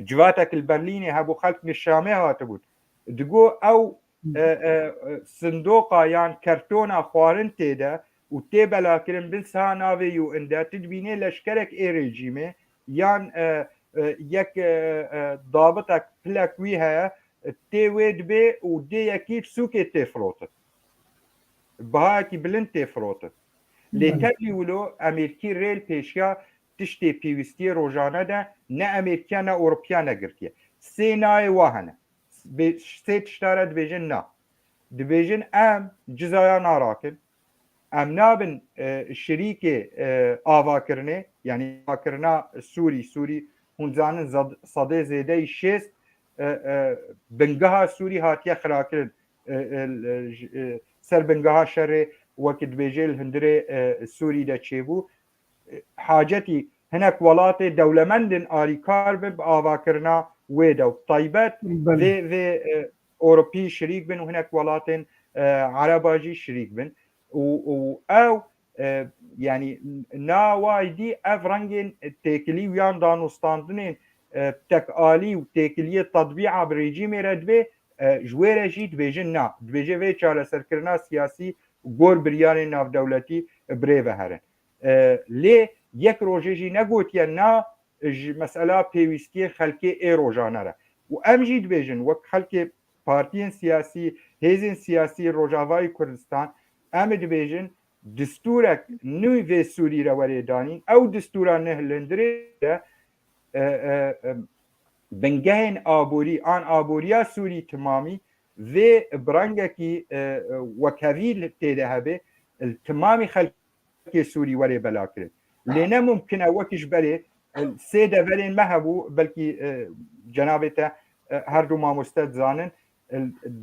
civatek li Berlînê hebû, xelk li Şamê hatibûn. Digo ew, e, e, e, sindoqa yan kertona xwarin tê de û tê belakirin bin siha navê U N de, tu dibînê leşkerek ê rejîmê yan, e, e, yek, e, e, dabitek, pilek wî heye, e, tê wê dibê û dê yekî sûkê tê firotin. Bihayekî bilind tê firotin. Lê Belê. Tevlî wilo Amerîkî rê li pêşiya tiştê pêwîstiyê rojane de ne Amerîkiya ne Ewropiya negirtiye. Sê nayê wa hene. Bê-, sê tişta re dibêjin na. Dibêjin em cizaya narakin. Em nabin, e, şirîkê, e, avakirinê, yanî avakirina Sûrî, Sûrî hûn zanin zad-, sedê zêdeyî şêst, e, e, bingeha Sûrî hatiye xirakirin. E, e, e, j-, e, ser bingeha şerê wekî dibêje li hundirê, e, Sûrî de çêbû. Hacetî hinek welatê dewlemend in alîkar bin bi avakirina wê de û taybet Belê. Vê, vê, e, Ewropî şirîk bin û hinek welatên, e, Ereba jî şirîk bin. Û, û ew, e, yanî na way dî ev rengên têkilî û yan danûstandinên, e, tekalî û têkiliyê tedbîa bi rejîmê re dibe, e, ji wê re jî dibêjin na. Dibêje vê çareserkirina siyasî gor biryarên navdewletî bi rê ve herin. E, lê yek rojê jî negotiye na ji mesela pêwîstiyên xelkê ê rojane re. Û em jî dibêjin wek xelkê partiyên siyasî, hêzên siyasî Rojavayê Kurdistan, em ê dibêjin distûrek nû vê Sûrî re were danîn. Ew distûra neh li hundirê de, e, e, e, bingehên aborî an aboriya Sûrî timamî vê bi rengekî, e, e, wekhevî tê de hebe, li timamî xelkê Sûrî were belakirin. Lê ne mumkin e wek ji berê, e, sê deverên me hebû, belkî, e, cenabê te, e, her du mamoste dizanin, e,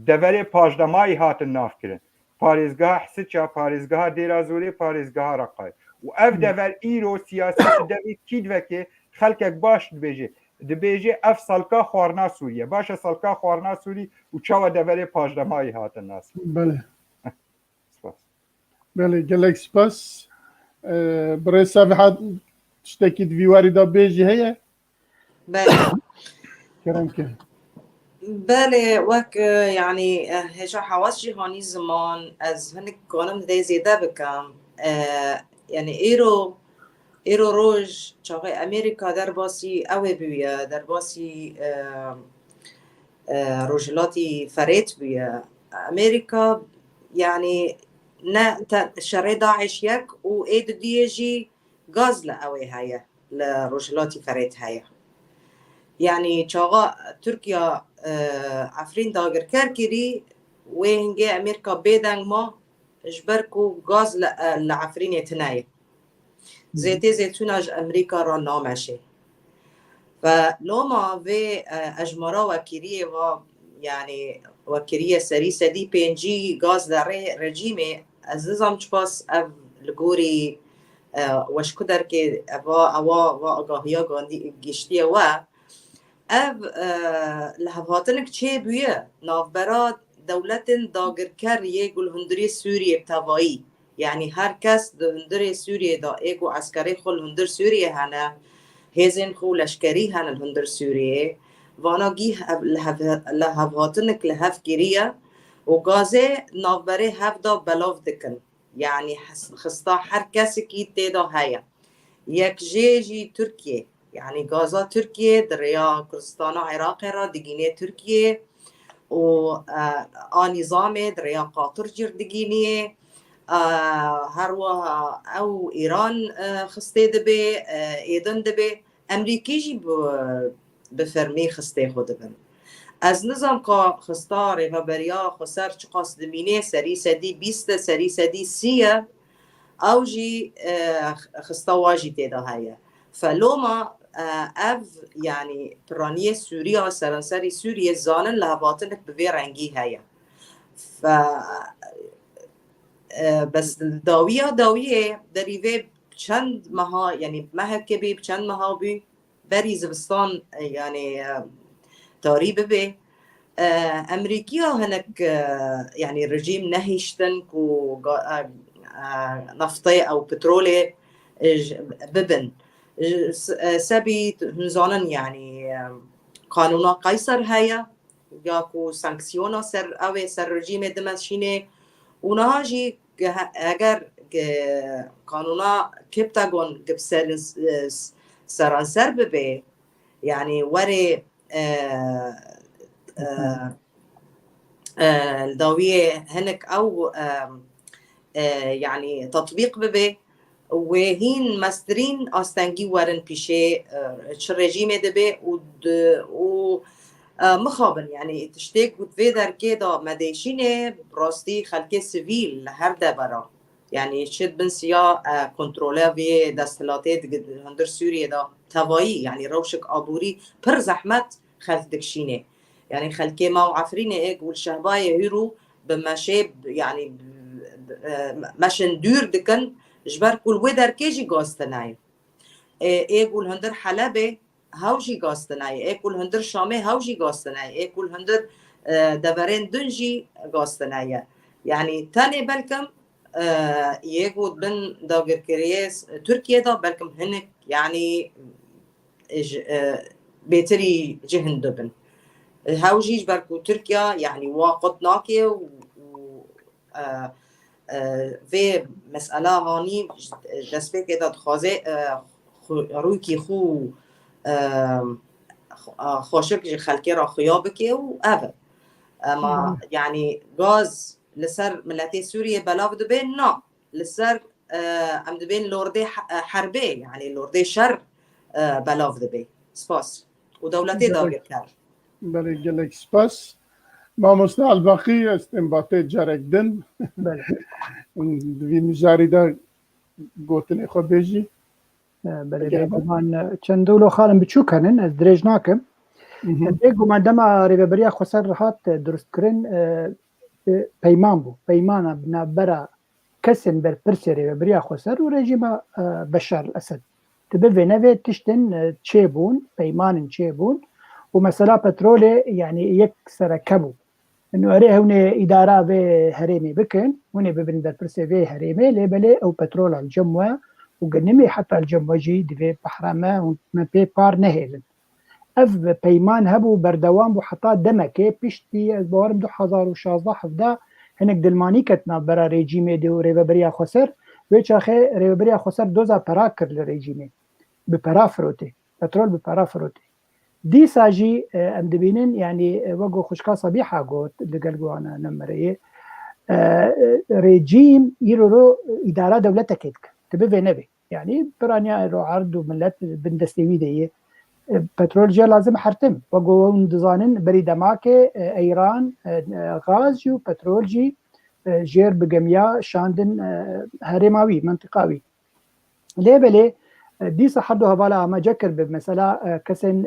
deverê paşdemayî hatin navkirin. Parêzgeha Hisiça, parêzgeha Dêra Zorê, parêzgeha Reqayê. Û ev dever îro siyasî bi devê kî diveke xelkek baş dibêje. Dibêje ev salka xwarina Sûrî ye. Baş e, salka xwarina Sûrî û çawa deverê paşdemayî hatin nas? Belê. Spas. Belê, gelek spas. Ee, birêz Seviha tiştekî di vî warî de bêjî heye? Belê. Kerem ke. Belê, wek, e, yanî, e, hêja Hewas jî hanî ziman, ez hinek kanim dê zêde bikim. E, yanî, îro, îro roj çaxê Amerîka derbasî ew ê bûye, derbasî, e, e, Rojhilatî Ferêt bûye. Amerîka, yanî, ne te-, şerê DAIŞ yek û ê didiyê jî gaz li ew ê heye, li Rojhilatî Ferêt heye. Yanî çaxa Tirkiya, e, Efrîn dagirker kirî, wê hingê Amerîka bêdeng ma, ji ber ku gaz li, e, li Efrînê tune ye. Zêtê zêtûna ji Amerîka re nameşê. Ve loma vê, e, ejmara wekiriyê va, yanî wekiriye serî sedî pêncî gaz derê rejîmê, ez nizam çiqas ev li gorî, e, weşku derkê eva, ewa va agahiya gandî-, giştiye we. Ev, e, li hevhatinik çê bûye navbera dewletên dagirker yê ku li hundirê Sûriyê bi tevayî. Yanî her kes di hundirê Sûriyê de ê ku eskerê xwe li hundir Sûriyê hene, hêzên xwe û leşkerî hene li hundir Sûriyê, vana gî hev-, li hev-, li hevhatinik li hev kiriye û gazê navberê hev de belav dikin. Yanî hes-, xista her kesekî tê de heye. Yek jê jî Tirkiye. Yanî gaza Tirkiye di rêya Kurdistana Iraqê re digînê Tirkiye û, e, a nîzamê di rêya Qatir jî digînî. E, her wiha ew Îran, e, xistê dibe, e, êdin dibe. Emrîkî jî bi, bi fermî xistê xwe dibin. Ez nizam ka xista rêveberiya xweser çiqas dimînê, serî sedî bîst e, serî sedî sî ye, ew jî, e, xista wa jî tê de heye. Fe loma, e, ev, yanî piraniyê Sûriya, seranserî Sûriyê zanin li hevhatinik bi vê rengî heye. Fe, e, bes dawiya dawiyê derî vê çend meha, yanî mehekê bî, bi çend meha bû, berî zivistan, e, yanî, e, tarî bibe. E, Emerîkiya hinek, e, yanî rejîm nehiştin ku ga-, e, e, naftê ew petrolê, e, j-, bibin. J-, s-, e, sebî hûn zanin, yanî, e, qanûna Qeyser heye, ya ku sanksiyona ser ew ê ser rejîmê dimeşînê û niha jî ge-, eger ge-, kanûna Captagon ge bi ser-, s-, seranser bibe, yanî were, e, e, e, li dawiyê hinek ew, e, e, yanî tetbîq bibe, wê hîn mestirîn astengî werin pîşê, e, çi rejîmê dibe û di, û, e, mixabin, yanî tiştê ku vê derkê de me dêşînê, rastî xelkê sivîl li her devera, yanî çi di bin siya, e, kontrola vê desthilatê di, di hundir Sûriyê de tevayî, yanî rewşek aborî pir zehmet xelk dikişînê. Yanî xelkê me û Efrînê ê ku li Şehbayê hîrû bi meşê, yanî, e, meşin dûr dikin, ji ber ku li wê derkê jî gaz tune ye. Ê, ê ku li hundir Helebê hew jî gaz tune ye, ê ku li hundir Şamê hew jî gaz tune ye, ê ku li hundir, e, deverên din jî gaz tune ye. Yanî tenê belkim, e, yê ku bin dagirkiriyê Tirkiye de belkim hinek, yanî ji, e, bêtirî cih dibin. Hew jî ji ber ku Tirkiye, yanî, wa qut nake û, û, e, e, vê mesela hanî ji destpêkê de dixwaze, e, xwe, rûyekî xwe, e, xwe, e, xweşik ji xelkê re xuya bike û ev e. Ema, yanî, gaz li ser miletê Sûriyê belav dibe? Na. Li ser, e, em dibên lordê he-, e, herbê, yanî lordê şer, e, belav dibe. Spas. û dewletê dagir kir. Belê, gelek spas. Mamoste Elbaqî, ez tên ba te carek din. Belê. Di vî mijarî de gotinê xwe bêjî. Belê, bêguman çend wilo xalim biçûk henin, ez dirêj nakim. Bêguman dema Rêveberiya Xweser hat durustkirin, peyman bû. Peymana bi navbera kesên berpirsê Rêveberiya Xweser û rejîma Beşar el Esed. Dibe vê nevê tiştin çêbûn, peymanin çêbûn û mesela petrolê, yanî yek sereke bû. Û erê hûn ê îdara vê herêmê bikin, hûn ê bibin berpirsê vê herêmê, lê belê ew petrola li cem we û genimê heta li cem we jî divê behra me hûn me pê par nehêlin. Ev peyman hebû, berdewam bû heta demekê, piştî ez bawerim du hezar û şazdeh hevdeh hinek dilmanî ket navbera rejîmê de û Rêveberiya Xweser. Wê çaxê Rêveberiya Xweser doza pera kir li rejîmê. Bi pera firotê. Petrol bi pera firotê. Dîsa jî em dibînin, yanî wek ku xwişka Sabîha got, digel guhana nemereyê, rejîm îro ro îdara dewletekê dike. Dibe vê nebê. Yanî piraniya ro erd û millet bin destê wî de ye. Petrol jê lazim hertim. Wek ku hûn dizanin, berî demakê Eyran gaz jî û petrol jî jêr bi gemiya şandin herêma wî, mentiqa wî. Lê belê dîsa her du hevala amace kir bi mesela kesên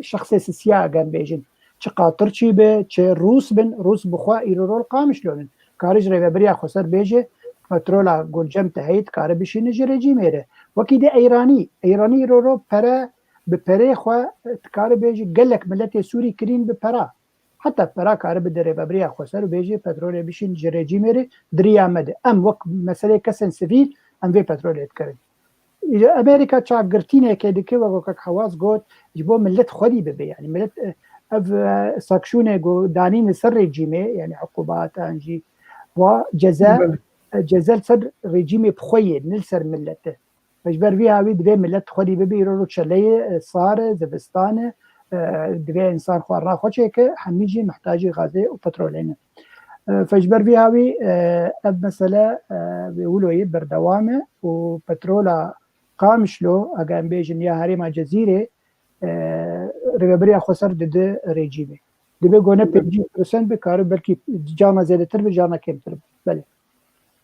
şexsê sisiya, eger bêjin, çi qatirçî be, çi rûs bin, rûs bi xwe îro rol Qamişlo nin. Kare ji Rêveberiya Xweser bêje, petrola ku li cem te heye, dikare bişîne ji rejîmê re. Wekî de Eyranî, Eyranî îro ro pere, bi perê xwe dikare bêje, gelek miletê Sûrî kirîn bi pera. Heta pera kare bide Rêveberiya Xweser û bêje petrolê bişîn ji rejîmê re di riya me de. Em wek meselê kesên sivîl em vê petrolê dikerin. Îja Amerîka çavgirtînekê dike, wek kek Hewaz got, ji bo milet xwedî bibe. Yanî milet ev sanksyonê ku danîne ser rejîmê, yanî hikûbatan jî wa ceze, ceze li ser rejîmê bi xwe ye, ne li ser milet e. Ji ber vî hawî divê milet xwedî bibe, îro ro çele ye, sar e, zivistan e, divê însan xwarina xwe çêke, hemî jî mihtacî gazê û petrolê ne. Fe ji ber vî hawî ev mesele wê wilo ye, berdewam e û petrola Qamişlo, eger em bêjin ya herêma Cezîrê, Rêveberiya Xweser dide rejîmê. Dibe gone pêncî prosent be, kare belkî carna zêdetir be, carna kêmtir be. Belê.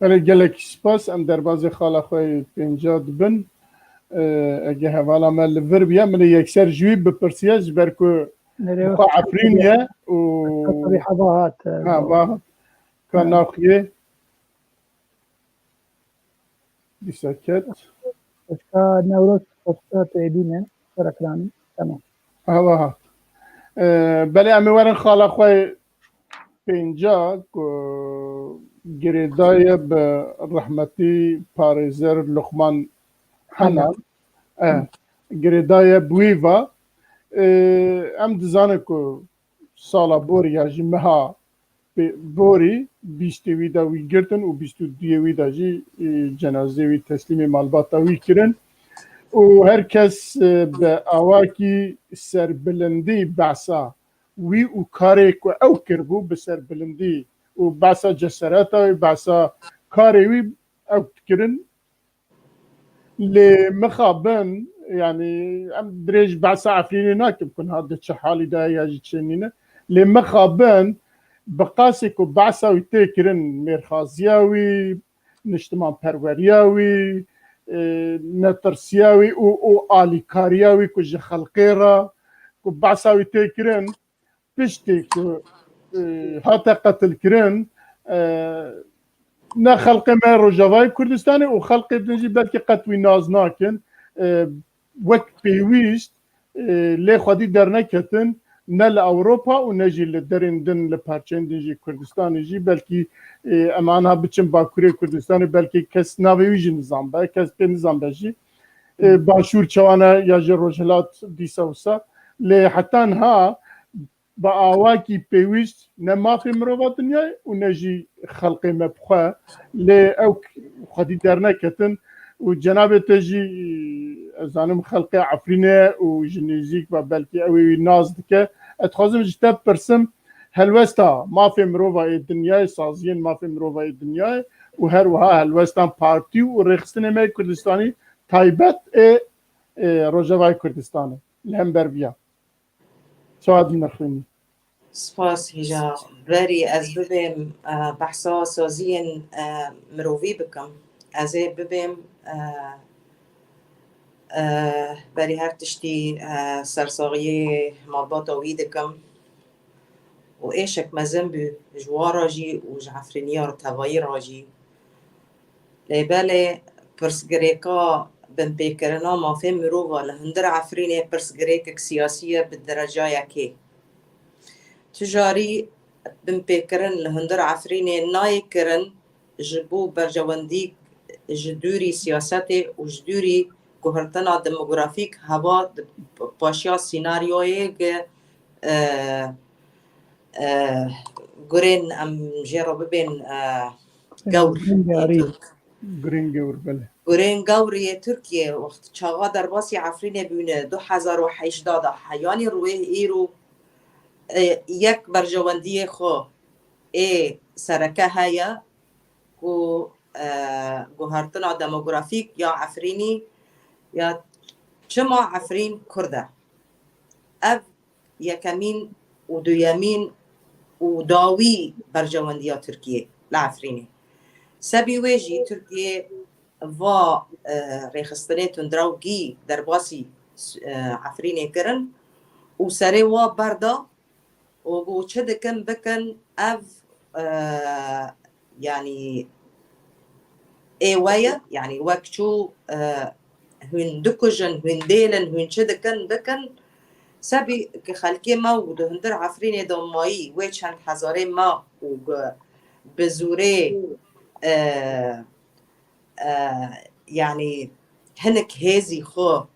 Belê, gelek spas. Em derbazê xala xwe yê pênca dibin. Ege hevala me li vir biya, min ê yekser ji wî bipirsiya, ji ber ku xwe Efrîn ye û heva hat. Ha, va hat. Ka naxuyê. Dîsa ket. Xwişka Newroz, xwişka Têbîn e, Sereklanî. Tamam. Hava hat. Belê em ê werin xala xwe pênca ku girêdaye bi rehmetî parêzer Luqman Henan. Girêdaye bi wî va. Em dizanin ku sala borî ya jî meha borî bîstê wî de wî girtin û bîst û duyê wî de jî cenazê wî teslîmê malbata wî kirin û her kes bi awakî serbilindî behsa wî û karê ku ew kiribû bi serbilindî û behsa cesereta wî, behsa karê wî ew dikirin. Lê mixabin, yanî em dirêj behsa Efrînê nakin ku niha di çi halî de ye ya jî çi nîne. Lê mixabin bi qasê ku behsa wî tê kirin, mêrxaziya wî, niştimanperweriya wî, e, netirsiya wî û, û alîkariya wî ku ji xelkê re, ku behsa wî tê kirin, piştî ku, e, hate qetilkirin, e, ne xelkê me Rojavayê Kurdistanê û xelkê din jî belkî qet wî nas nakin, e, wek pêwîst, e, lê xwedî derneketin, ne li Ewropa û ne jî li derên din, li parçeyên din jî Kurdistanê jî, belkî, e, em aniha biçin Bakurê Kurdistanê, belkî kes navê wî jî nizanbe, kes pê nizanbe jî. E, Başûr çawa ne ya jî Rojhilat dîsa wisa. Lê heta niha bi awakî pêwîst ne mafê mirova dinyayê û ne jî xelkê me bi xwe, lê ew xwedî derneketin û cenabê te jî, ez zanim, xelkê Efrînê û ji nêzîk ve belkî ew ê wî nas dike. Ez dixwazim ji te bipirsim, helwesta mafê mirova yê dinyayê, saziyên mafê mirova yê dinyayê û her wiha helwestan partî û rêxistinê me yê Kurdistanî taybet ê, ê Rojavayê Kurdistanê li hember viya. Saadî nexwînî. Spas hêja. Berî ez bibêm, e, behsa saziyên, e, mirovî bikim. Ez ê bibêm, e, e, berî her tiştî, e, sersaxiyê malbata wî dikim. Û êşek mezin bû ji wan re jî û ji Efrîniya tevayî re jî. Lê belê pirsgirêka binpêkirina mafê mirova li hundir Efrînê pirsgirêkek siyasî ye bi dereca yekê. Tu carî binpêkirin li hundir Efrînê nayê kirin ji bo berjewendî ji dûrî siyasetê û ji dûrî guhertina demografîk heva di paşiya sînaryoyê ge, e, e, gurên em jê re bibên, e, gewr. Gurên gewr, belê. Gurên gewr yê Tirkiyê wext çaxa derbasî Efrînê bûne du hezar û heştê de heyanî rûyê îro, e, yek berjewendiyê xwe ê sereke heye ku, e, guhertina demografîk ya Efrînî ya çima Efrîn Kurd e. Ev yekemîn û duyemîn û dawî berjewendiya Tirkiyê li Efrînê. Sebî wê jî Tirkiyê va, e, rêxistinê tundrewgî derbasî, e, Efrînê kirin û serê wa berda û got çi dikin bikin, ev, e, yanî ê we ye, yanî wek çû, e, hûn dikujin, hûn dêlin, hûn çi dikin bikin. Sebî ki xelkê me û di hundir Efrînê de mayî wê çend hezarê me û bi, bi zûrê, e, e, yanî hinek hêzî xwe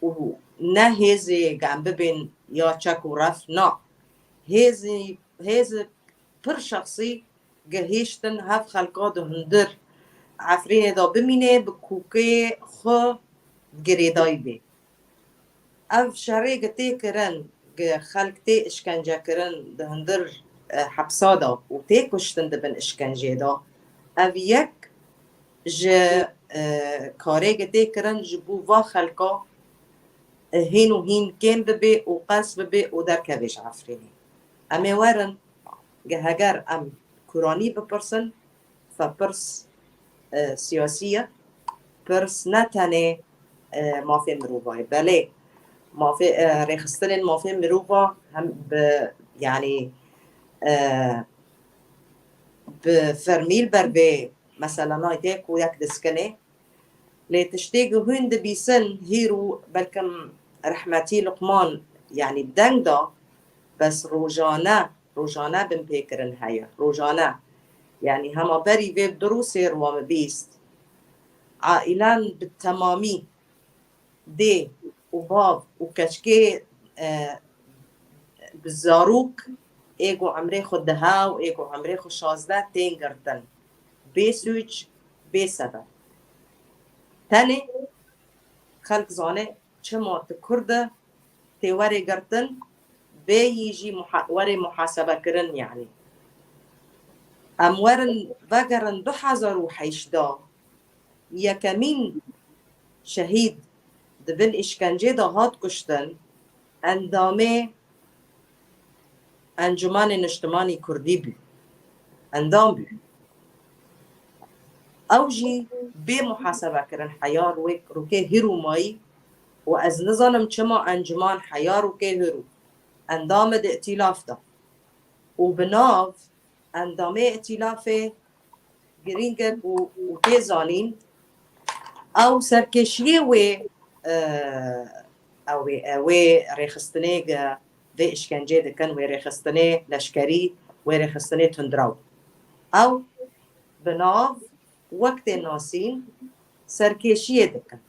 û ne hêzê gem bibên ya çek û ref, na. Hêzî, hêzî pir şexsî gihîştin hev xelka di hundir Efrînê de bimînê, bi kûkê xwe girêdayî bê. Ev şerê gi tê kirin, gi xelk tê işkence kirin di hundir, e, hepsa de û tê kuştin di bin işkencê de. Ev yek ji, e, karê gi tê kirin ji bo va xelka, e, hîn û hîn kêm bibe û qels bibe û derkeve ji Efrînê. Em ê werin, ge heger em Kuranî bipirsin, fe pirs, e, siyasî ye. Pirs ne tenê, e, mafê mirova ye. Belê, mafê, e, rêxistinên mafê mirova hem bi, yanî, e, bi fermî li ber vê meselana yek û yek diskinê. Lê tiştê ku hûn dibîsin, hîr û belkim rehmetî Luqman, yanî deng da, bes rojane, rojane binpêkirin heye. Rojane. Yanî hema berî vê bi du rûsê rû min bîst. Ailan bi temamî dê û bav û keçikê, e, bi zarok ê ku emrê xwe deha û ê ku emrê xwe şazdeh tên girtin. Bê sûc, bê sebeb. Tenê xelk zane çima tu Kurd e, tê werê girtin, bê yî jî muha-, werê muhasebe kirin, yanî. Em werin vegerin du hezar û heşt de, yekemîn şehîd di bin îşkencê de hat kuştin, endamê Encûmenê Niştimanî Kurdî bû. Endam bû. Ew jî bê muhasebe kirin heya rûkê, rûkê hîr û mayî û ez nizanim çima encûman heya rûkê hîr û endamê di îtîlaf de. Û bi nav endamê îtîlafê girîng e ku, û tê zanîn, ew serkêşiyê wê, e, ew ê, e, wê rêxistinê ge vê îşkencê dikin, wê rêxistinê leşkerî, wê rêxistinê tundrew. Ew bi nav wek tê nasîn serkêşiyê dikin.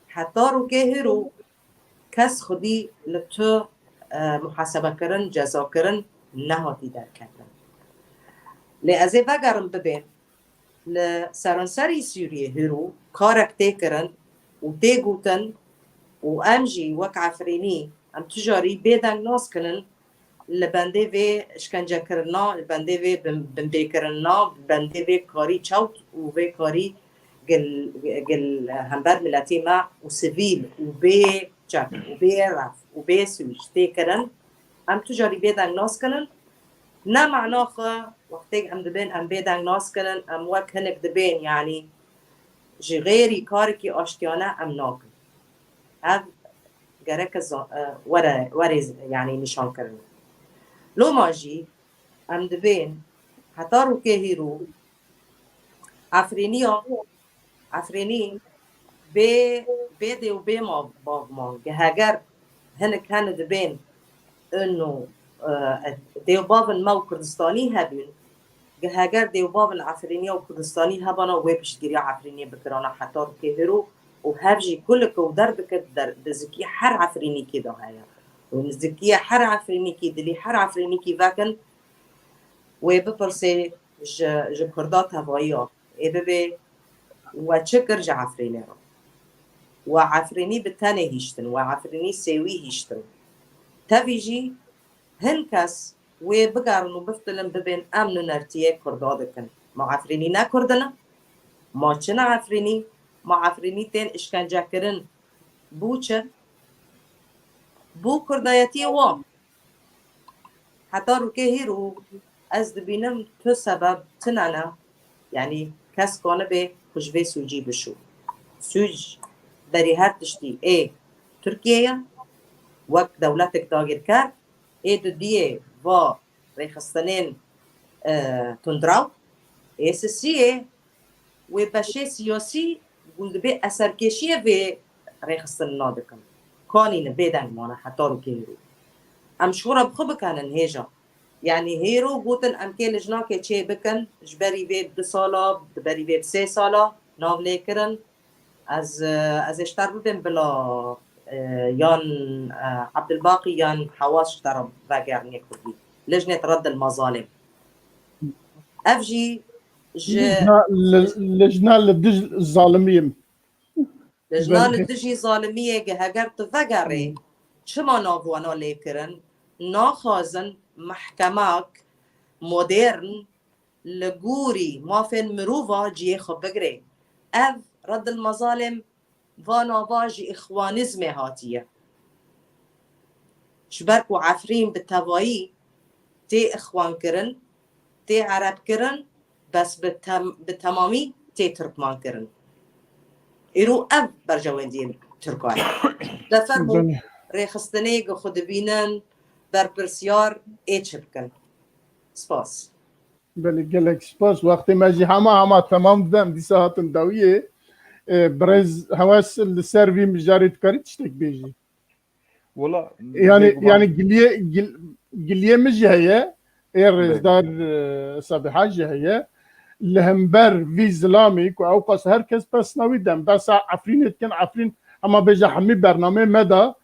Heta rûkê hîr û kes xwedî li tu, e, muhasebekirin, cezakirin nehatî derketin. Lê ez ê vegerim bibêm, li seranserî Sûriyê hîr û karek tê kirin û tê gotin û em jî wek Efrînî em tu carî bêdeng nas kinin li bendê vê işkencekirina, li bendê vê bin-, binpêkirina, li bendê vê karî çewt û vê karî gil, gil hember miletê me û sivîl û bê çek û bê ref û bê sûc tê kirin, em tu carî bêdeng nas kinin. Ne mana xwe wextêk em dibên em bêdeng nas kinin, em wek hinek dibên, yanî ji xêrî karekî aştiyane em nakin. Ev gerek za-, e, were, were, yanî nîşankirin. Loma jî em dibên heta rûkê hîro Efrîniya, Efrînî bê, bê dê û bê ma-, bav man. Heger hinek hene dibên ino, e, dê û bavên me û Kurdistanî hebûn, heger dê û bavên Efrîniya û Kurdistanî hebana, wê piştgiriya Efrînê bikirana heta rûkê hîro û hev jî ku li ku der dikir, der, nizikî her Efrînîkî de heye. Û nizikî her Efrînîkî, dilî her Efrînîkî vekin, wê bipirsê ji, ji Kurda tevayiya, ê bibê we çi kir ji Efrînê re? We Efrînî bi tenê hiştin, we Efrînî sêwî hiştin. Tevî jî hin kes wê bigerin û biftilin bibên em nûnertiyê Kurda dikin. Ma Efrînî ne Kurd in? Ma çi ne Efrînî? Ma Efrînî tên işkencekirin. Bû çi? Bû Kurdayetiyê wan. Heta rûkê hîro ez dibînim tu sebeb tune ne, yanî kes kanibe xwe ji vê sûcî bişû. Sûc berî her tiştî ê Tirkiyê ye, wek dewletek dagirker, ê dudiyê va rêxistinên, e, tundraw, ê sisiyê wê beşê siyasî gundibê eserkêşiyê vê rêxistin nadikin. Kanîne bêdeng mane heta rûkê hîro. Em ji xwe re bi xwe bikenin hêja. Yanî hêro gotin em kê lijnakê çê bikin, ji berî vê bi du sala, di berî vê bi sê sala, nav lê kirin. Ez, ez ê ji te re bibêm bila, e, yan, e, Abdulbaqî yan Hewas ji te re vegeriniye Kurdî. Lijnê Reddil Mazalim. Ev jî ji Lijna, li, lijna li dij zalimiyê. Lijna li dijî zalimiyê ge heger tu vegerê, çima nav wana lê kirin? Naxwazin mehkemak modern li gorî mafên mirova cihê xwe bigire. Ev Reddil Mazalim va nava ji îxwanîzmê hatiye. Ji ber ku Efrîn bi tevayî tê îxwankirin, tê erebkirin, bes bi tem-, bi temamî tê tirkmankirin. Îro ev berjewendiyên Tirkan e. De fermo Belê. Rêxistinê ku xwe dibînin, berpirsiyar ê çi bikin? Spas. Belê, gelek spas. Wextê me jî hema hema temam dide, em dîsa hatin dawiyê. E, birêz Hewas, li ser vî mijarê dikarî tiştek bêjî? Wala, yanî, bêguman yanî giliyê, gil-, giliyê min jî heye, ê rêzdar, e, Sabiha jî heye. Li hember vî zilamî ku ewqas her kes pesna wî dem, behsa Efrînê dikin, Efrîn hema bêje hemî bernameyê me de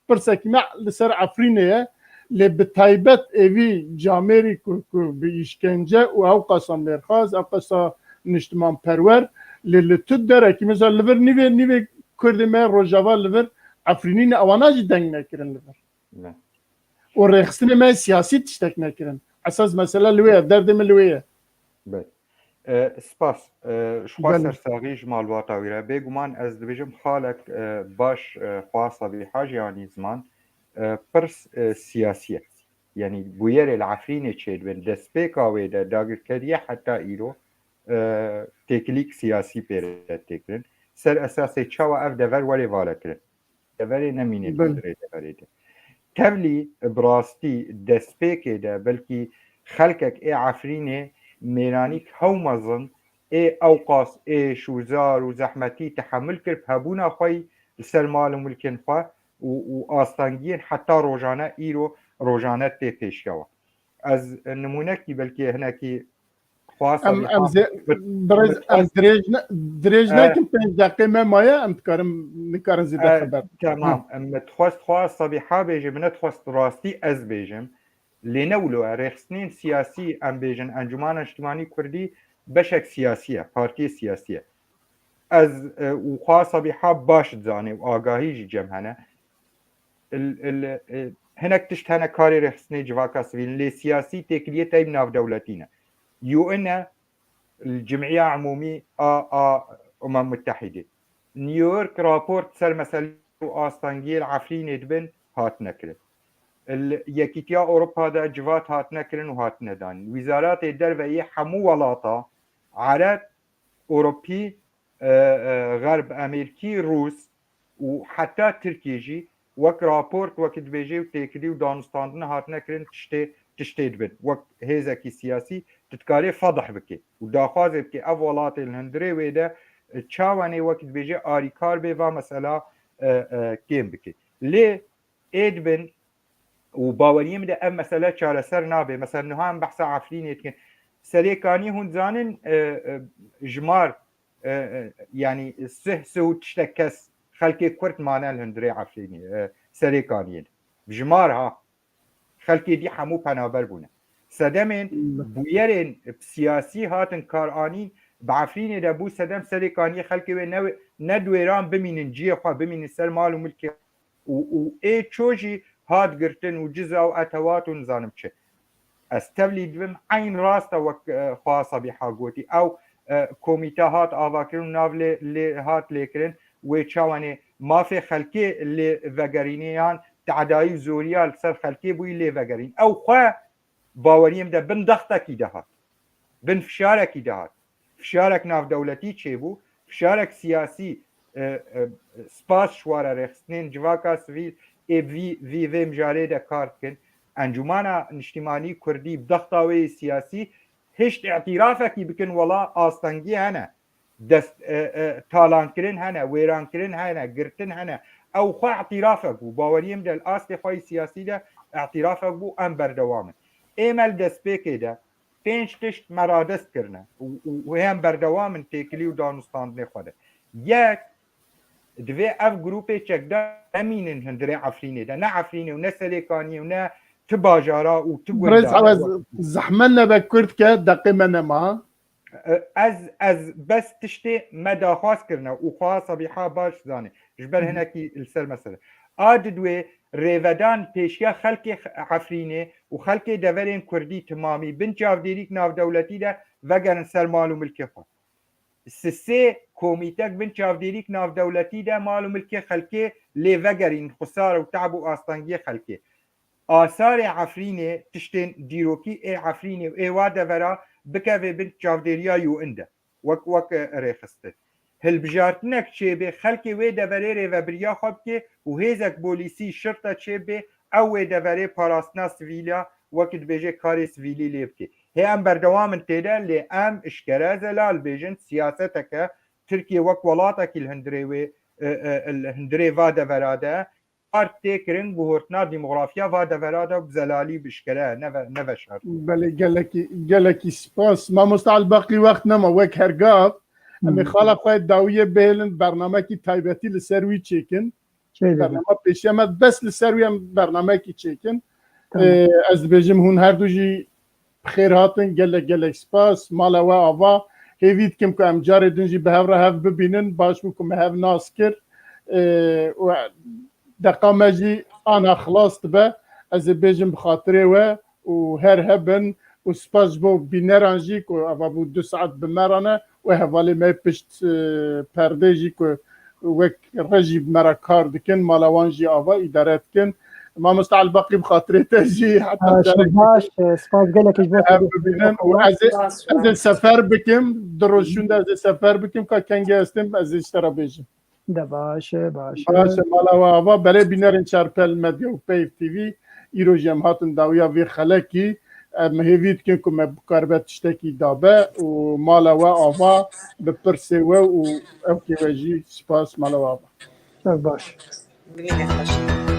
pirsekî me li ser Efrînê ye. Lê bi taybet êvî camêrî ku, ku bi îşkence û ewqasa mêrxas, ewqasa niştimanperwer, lê li tu derekî, mesela li vir nîvê, nîvê Kurdê me Rojava li vir Efrînî ne, ewana jî deng nekirin li vir. Ne. Û rêxistinê me siyasî tiştek nekirin. Esas mesele li wê ye, derdê min li wê ye. Be. E, spas. E, ji xwe Belê. Sersaxî ji malbata wî re. Bêguman ez dibêjim xalek, e, baş, e, xwe Sabiha jî anî ziman, e, pirs, e, siyasî ye. Yanî bûyerê li Efrînê çêdibin, destpêka wê de dagirkeriye heta îro, e, têkilîk siyasî pê re tê kirin. Ser esasê çawa ev dever were vale kirin? Deverê nemîne Belê. Di rê deverê de. Tevlî bi rastî destpêkê de belkî xelkek ê Efrînê mêranîk hew mezin ê ewqas êş û zar û zehmetî tehemil kir, bi hebûna xwe yî li ser mal û milkên xwe û, û astengiyên heta rojane îro rojane tê pêşiya we. Ez nimûnekî belkî hinekî xwasa Em, em zê-, birêz, em dirêj ne-, dirêj E, nekin, pênc deqê me maye, em dikarin, nikarin zêde e, xeber. Tamam. Em, me dixwest xwe Sabiha bêje, min nedixwest rastî ez bêjim. Lê ne wilo e. Rêxistinên siyasî, em bêjin, Encûmana Niştimanî Kurdî beşek siyasî ye, partiyê siyasî ye. Ez, e, û xwe Sabiha baş dizane û agahî jî cem hene. Il, il, e, hinek tişt hene karê rêxistinê civaka sivîl, lê siyasî têkiliyê teyb navdewletî ne. U N e, Cim'iya Umûmî a, a Umem Muttehîdê. New York raport ser meselê û astengiyê li Efrînê dibin hatine kirin. Li Yekîtiya Ewropa de civat hatine kirin û hatine danîn. Wîzaratê Derve yê hemû welata Ereb, Ewropî, e, e, Xerb, Amerîkî, Rûs û heta Tirkiyê jî wek raport, wek dibêje û têkilî û danûstandine hatine kirin tiştê, tiştê dibin. Wek hêzekî siyasî tu dikarê fedih bike û daxwazê bike ev welatê li hundirê wê de, e, çawa nê wek dibêje arîkar bê va mesela, e, e, kêm bike. Lê ê dibin û baweriyê min de ev mesele çareser nabe. Mesela niha em behsa Efrînê dikin. Serêkaniyê hûn dizanin, e, e, jimar, e, e, yanî sih sih û tiştek kes xelkê Kurd mane li hundirê Efrînê, e, Serêkaniyê. Jimar ha. Xelkê dî hemû penaber bûne. Sedemên bûyerên siyasî hatin kar anîn, bi Efrînê de bû sedem Serêkaniyê xelkê wê ne, ne di wêran bimînin ciyê xwe, bimînin ser mal û milkê û, û ê ço jî hat girtin û ciza û etewat û nizanim çi. Ez tevlî dibim, eyn rast e wek, e, xwe Sabîha gotî. Ew, e, komîte hat avakirin û nav lê, lê hat lêkirin, wê çawanê mafê xelkê lê vegerîne yan tedayî û zoriya li ser xelkê bûyî lê vegerîn. Ew xwe baweriyê min de bin dextekî de hat. Bin fişarekî de hat. Fişarek navdewletî çêbû, fişarek siyasî, e, e, spas ji wara rêxistinên civaka sivîl ê vî, vî, vê mijarê de kar dikin. Encûmana Niştimanî Kurdî bi dexta wê yê siyasî hişt îtirafekî bikin, wela astengî hene. Dest, e, e, talankirin hene, wêrankirin hene, girtin hene. Ew xwe îtirafek bû. Baweriyê min de li astê xwe yê siyasî de îtirafek bû, em berdewam in. Ê me li destpêkê de pênc tişt me radest kirine û, û, û hê em berdewam in têkilî û danûstandinê xwe de. Yek, divê ev grûpê çekdar nemînin hundirê Efrînê de. Ne Efrînê û ne Serêkaniyê û ne ti bajara û ti Birêz gundara. Ew ez zehmet nebe kurt ke deqê me nema. Ez, ez bes tiştê me daxwaz kirine û xweha Sabîha baş zanê. Ji ber Hı hı. hinekî li ser mesele. A didwê rêvedan pêşiya xelkê Efrînê û xelkê deverên Kurdî timamî bin çavdêrîk navdewletî de vegerin ser mal û milkê xwe. Sisê komîtek bin çavdêrîk navdewletî de mal û milkê xelkê lê vegerîn, xusar û tab û astengiyê xelkê. Asarê Efrînê, tiştên dîrokî ê Efrînê û ê wa devera bikeve bin çavdêriya U N de. Wek, wek rêxistin. Hilbijartinek çêbê, xelkê wê deverê rêvebiriya xwe bike û hêzek polîsî, şirte çêbê, ew wê deverê parastina sivîla, wek dibêje karê sivîlî lê bike. Hê em berdewam in tê de, lê em eşkere zelal bêjin, siyaseteke Tirkiye wek welatekî li hundirê wê, e, e, li hundirê va devera de, kar tê kirin guhurtina demografiya va devera de bi zelalî bi eşkere ne ve-, ne veşart. Belê, gelekî, gelekî spas. Mamosta Elbaqî, wext nema, wek her gav. Em ê Hmm. xala xwe dawiyê bihêlin, bernamekî taybetî li ser wî çêkin. Şey dedi. Bername pêşiya me bes li ser wî em bernamekî çêkin. Tamam. Ee, ez dibêjim hûn her du jî bi xêr hatin, gelek gelek spas. Mala we ava. Hêvî dikim ku em carê din jî bi hev re hev bibînin. Baş bû ku me hev nas kir. Ee, û deqa me jî ana xilas dibe. Ez ê bêjim bi xatirê we û her hebin û spas ji bo bîneran jî ku eva bû du saet bi me re ne û hevalê me pişt, e, perdê jî ku wek rejî bi me re kar dikin, mala wan jî ava îdare dikin. Mamosta Elbaqî, bi xatirê te jî heta Baş, carekê baş, e, spas gelek ji bo hev te. Bibînin û ez ê, ez ê sefer bikim, di roj şûn de ez ê sefer bikim, ka kengê ez têm, ez ê ji te re bêjim. De baş e, baş e. Baş e, mala we ava. Belê bînerên Çarpel Medya û Peyv T V, îro jî em hatin dawiya vê xelekî. Em hêvî dikin ku me bikaribe tiştekî dabe û mala we ava bi pirsê we û evkê we jî spas, mala we ava. Çok baş. Bimînin xweş.